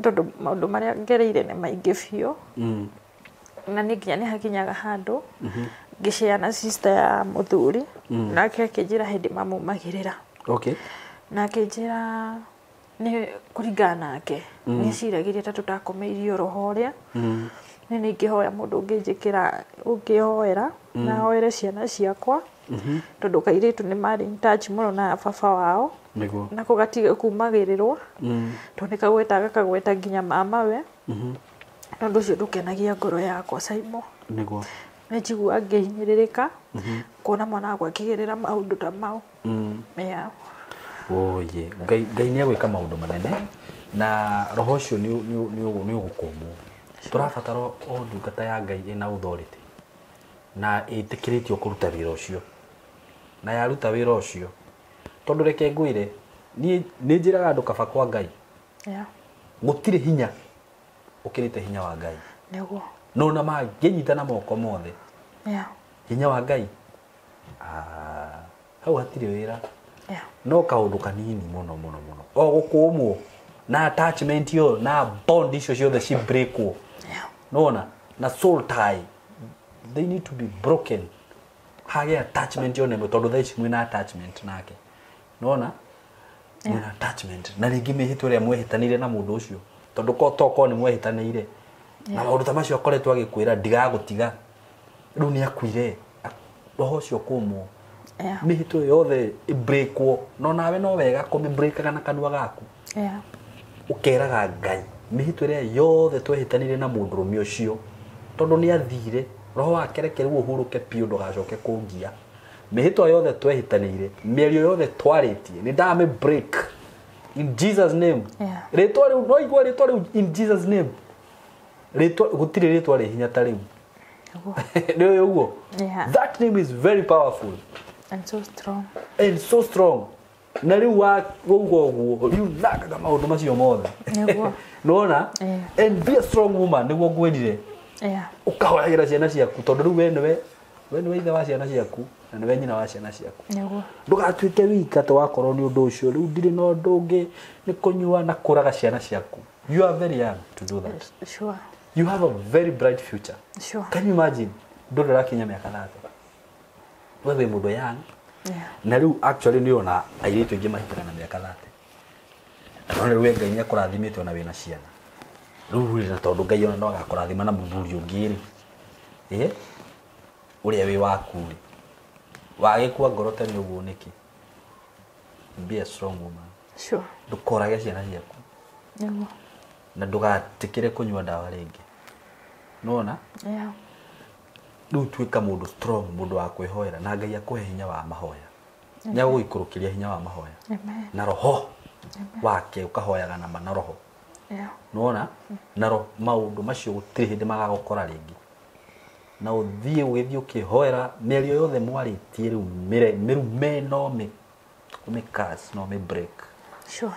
Tondũ maũndũ marĩa ngereire nĩ maingĩ biũ. Na nĩ nginya nĩ hakinyaga handũ ngĩshare na sister ya mũthuri nake akĩnjĩra hĩndĩ mamumagĩrĩra. Okay. Na akĩnjĩra nĩ kũringana nake nĩ eciragĩria ta tũtakomeirio roho ũrĩa nĩ ningĩhoya mũndũ ũngĩnjĩkĩra ũngĩhoera na hoere ciana ciakwa tondũ kairĩtu nĩ marĩ in touch mũno na baba wao. Nĩguo. Na kũgatiga kumagĩrĩrwo tondũ nĩ kagwetaga kagweta nginya mamawe. Na ũndũ ũcio ndũkenagia ngoro yakwa Saimo. Nĩguo. Nĩ njiguaga ngĩhinyĩrĩrĩka kuona mwana wakwa akĩgerera maũndũ ta mau. Yeah. Oh yeah. Ngai nĩ egwĩka maũndũ manene na roho ũcio nĩ ũgũkũmwo. Tũrabatara o ndungata ya Ngai ĩna authority na ĩtĩkĩrĩtio kũruta wĩra ũcio na yaruta wĩra ũcio tondũ reke ngwĩre niĩ nĩ njĩraga andũ kaba kwa Ngai. Yeah. Gũtirĩ hinya ũkĩrĩte hinya wa Ngai. Nĩguo. No na mangĩnyita na moko mothe. Yeah. Hinya wa Ngai hau hatirĩ wĩra. Yeah. No kaũndũ kanini mũno mũno mũno o gũkũmwo na attachment ĩyo na bond icio ciothe ci breakwo. Yeah. Nona na soul tie they need to be broken hage attachment ĩyo nĩmwe tondũ thaa ici mwĩna attachment nake. Nona mwĩna attachment na rĩngĩ mĩhĩtwa ĩrĩa mwehĩtanĩire na mũndũ ũcio tondũ ko tokorwo nĩ mwehĩtanĩire na maũndũ ta macio akoretwo agĩkwĩra ndigagũtiga rĩu nĩ akuire roho ũcio kũmwo. Yeah. Mĩhĩtwa yothe ĩbreakwo no nawe no wega kũmĩbreakaga na kanua gaku. Yeah. Ũkeraga Ngai mĩhĩtwa ĩrĩa yothe twehĩtanĩire na mũndũrũme ũcio tondũ nĩ athire roho wake reke rĩu ũhurũke biũ ndũgacoke kũngia mĩhĩtwa yothe twehĩtanĩire mĩario yothe twarĩtie nĩ ndamĩ break in Jesus name. Yeah. Rĩtwa rĩu no igua rĩtwa rĩu in Jesus name rĩtwa gũtirĩ rĩtwa rĩ hinya ta rĩu. Nĩ ũĩ ũguo. Yeah. That name is very powerful and so strong. And so strong. Na rĩu wa ũguo ũguo rĩu nakaga maũndũ macio mothe. Nĩguo. Nĩwona? Yeah. And be a strong woman nĩguo ngwĩrire. Yeah. Ũkahoyagĩra ciana ciaku tondũ rĩu we nĩwe ithe wa ciana ciaku na nĩwe nyina wa ciana ciaku. Nĩguo. Ndũgatuĩke wika atĩ wakorwo nĩ ũndũ ũcio rĩu ndirĩ na ũndũ ũngĩ nĩ kũnyua na kũraga ciana ciaku. You are very young to do that. Sure. You have a very bright future. Sure. Can you imagine? Ndũrĩ ũrakinya mĩaka 30. We wĩ mũndũ young. Yeah. Na rĩu actually nĩ ona airĩtu aingĩ mahikaga na mĩaka 30. Na rĩu we Ngai nĩ akũrathimĩte ona wĩna ciana. Rĩu rĩ na tondũ Ngai ona no agakũrathima na mũthuri ũngĩ rĩ. Ũrĩa wĩ waku rĩ. Wagĩkua ngoro tene ũguo nĩkĩ? Be a strong woman. Sure. Ndũkorage ciana ciaku. Nĩguo. Na ndũgatĩkĩre kũnyua ndawa rĩngĩ. Nĩwona? Yeah. Rĩu tuĩka mũndũ strong, mũndũ wa kwĩhoera na Ngai akũhe hinya wa mahoya. Nĩ agũgũikũrũkĩria hinya wa mahoya. Amen. Na roho wake ũkahoyaga na na roho. Yeah. Nĩwona? Na roho maũndũ macio gũtirĩ hĩndĩ magagũkora rĩngĩ. Na ũthiĩ ũgĩthiĩ ũkĩhoera mĩario yothe mwarĩtie rĩu mĩrume no mĩ curse no mĩ break. Sure.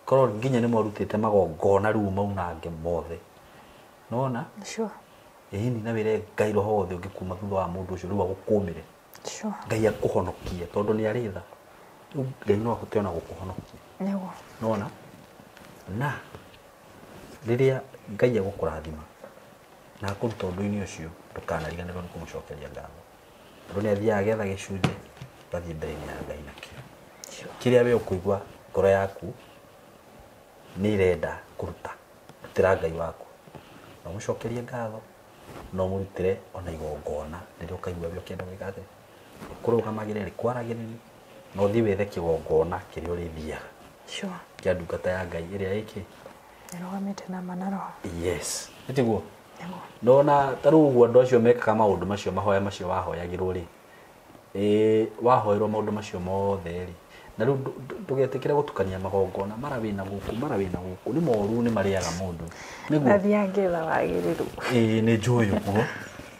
Korwo nginya nĩ mwarutĩte magongona rĩu maunange mothe. Nĩwona? Sure. Ĩni na wĩre Ngai roho wothe ũngĩkuma thutha wa mũndũ ũcio rĩu agũkũmĩre. Sure. Ngai akũhonokie tondũ nĩ arĩ tha. Rĩu Ngai no ahote ona gũkũhonokia. Nĩguo. Nĩwona? Na rĩrĩa Ngai egũkũrathima na akũruta ũndũ-inĩ ũcio, ndũkanariganĩrwo nĩ kũmũcokeria ngatho. Tondũ nĩ athiaga agetha gĩcunjĩ, ũgathiĩ mbere-inĩ ya Ngai nakĩo. Sure. Kĩrĩa we ũkũigua ngoro yaku nĩ ĩrenda kũruta, rutĩra Ngai waku. Na ũmũcokerie ngatho, na ũmũrutĩre ona igongona rĩrĩa ũkaigua we ũkĩenda gwĩka atĩa, rĩkũrũgamagĩrĩre, rĩkwaragĩrĩrie, na ũthiĩ wethe kĩgongona kĩrĩa ũrĩthiaga. Sure. Kĩa ndungata ya Ngai ĩrĩa ĩkĩ? Ĩrũgamĩte na ma na roho. Yes. Nĩ tiguo? Nĩguo. Nona ta rĩu ũguo andũ acio mekaga maũndũ macio, mahoya macio wahoyagĩrwo rĩ, wahoerwo maũndũ macio mothe rĩ, na rĩu ndũgetĩkĩre gũtukania magongona, mara wĩna gũkũ, mara wĩna gũkũ, nĩ moru, nĩ marĩaga mũndũ. Nĩguo? Nathiaga ngĩetha wagĩrĩru. Ĩĩ, nĩ njũĩ ũguo.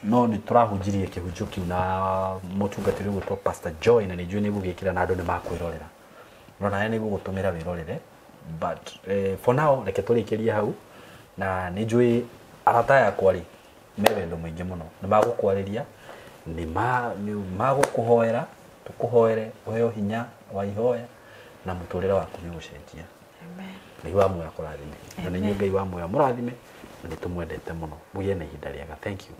No nĩ tũrahunjirie kĩhunjio kĩu na mũtungatĩri ũgwĩtwo Pastor Joy, na nĩ njũĩ nĩ gũgĩkĩra na andũ nĩ makwĩrorera. No nawe nĩ gũgũtũmĩra wĩrorere. But for now reke tũrĩkĩrie hau, na nĩ njũĩ arata yakwa rĩ, me wendo mũingĩ mũno. Nĩ magũkwarĩria, nĩ magũkũhoera, tũkũhoere, ũheo hinya wa ihoya, na mũtũrĩre waku nĩ ũgũcenjia. Amen. Ngai wa muoyo akũrathime. Na nĩ inyuĩ Ngai wa muoyo amũrathime, na nĩ tũmwendete mũno. Mũgĩe na ihinda rĩega. Thank you.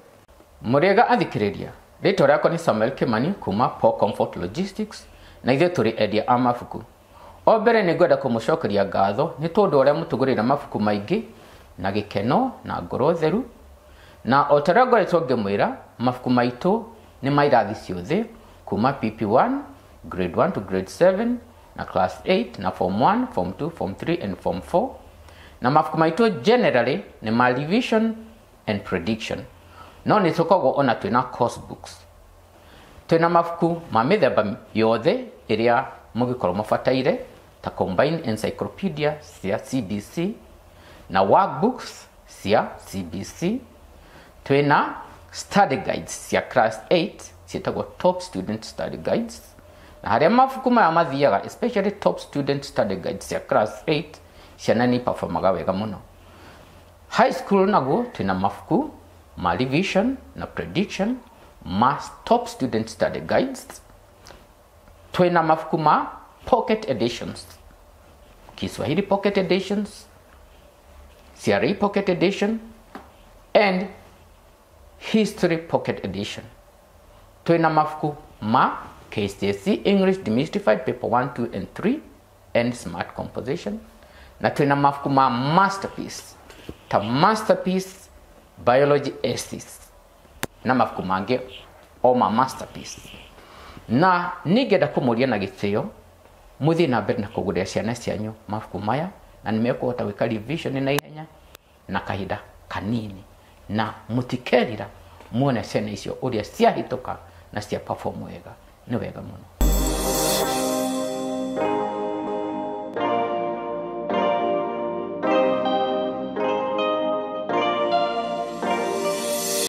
Mũrĩega athikĩrĩria, rĩtwa rĩakwa nĩ Samuel Kimani kuma Paul Comfort Logistics, na ithuĩ tũrĩ endia a mabuku. O mbere nĩ ngwenda kũmũcokeria ngatho nĩ tondũ ũrĩa mũtũgũrĩra mabuku maingĩ na gĩkeno na ngoro theru. Na o ta ũrĩa ngoretwo ngĩmwĩra, mabuku maitũ nĩ ma irathi ciothe kuma PP1, grade 1 to grade 7, na class 8, na form 1, form 2, form 3 and form 4. Na mabuku maitũ generally nĩ ma revision and prediction. No nĩ tũkoragwo ona twĩna course books. Twĩna mabuku ma mĩthemba yothe ĩrĩa mũngĩkorwo mũbataire, ta combined encyclopedia cia CBC na workbooks cia CBC. Twĩna study guides cia class 8 ciĩtagwo top student study guides. Na harĩa mabuku maya mathiaga, especially top student study guides cia class 8, ciana nĩ performaga wega mũno. High school naguo twĩna mabuku ma revision na prediction ma top student study guides. Twĩna mabuku ma pocket editions, Kiswahili pocket editions, CRE pocket edition, and history pocket edition. Twĩna mabuku ma KCSE English Demystified Paper 1, 2 and 3 and Smart Composition. Na twĩna mabuku ma masterpiece, ta masterpiece biology essays na mabuku mangĩ o ma masterpiece. Na nĩngĩenda kũmũria na gĩtĩo mũthiĩ na mbere na kũgũrĩra ciana cianyu mabuku maya, na nĩmekũhota gwĩka revision na ihenya na kahinda kanini, na mũtikerira muone ciana icio ũrĩa ciahĩtũka na cia perform wega. Nĩ wega mũno.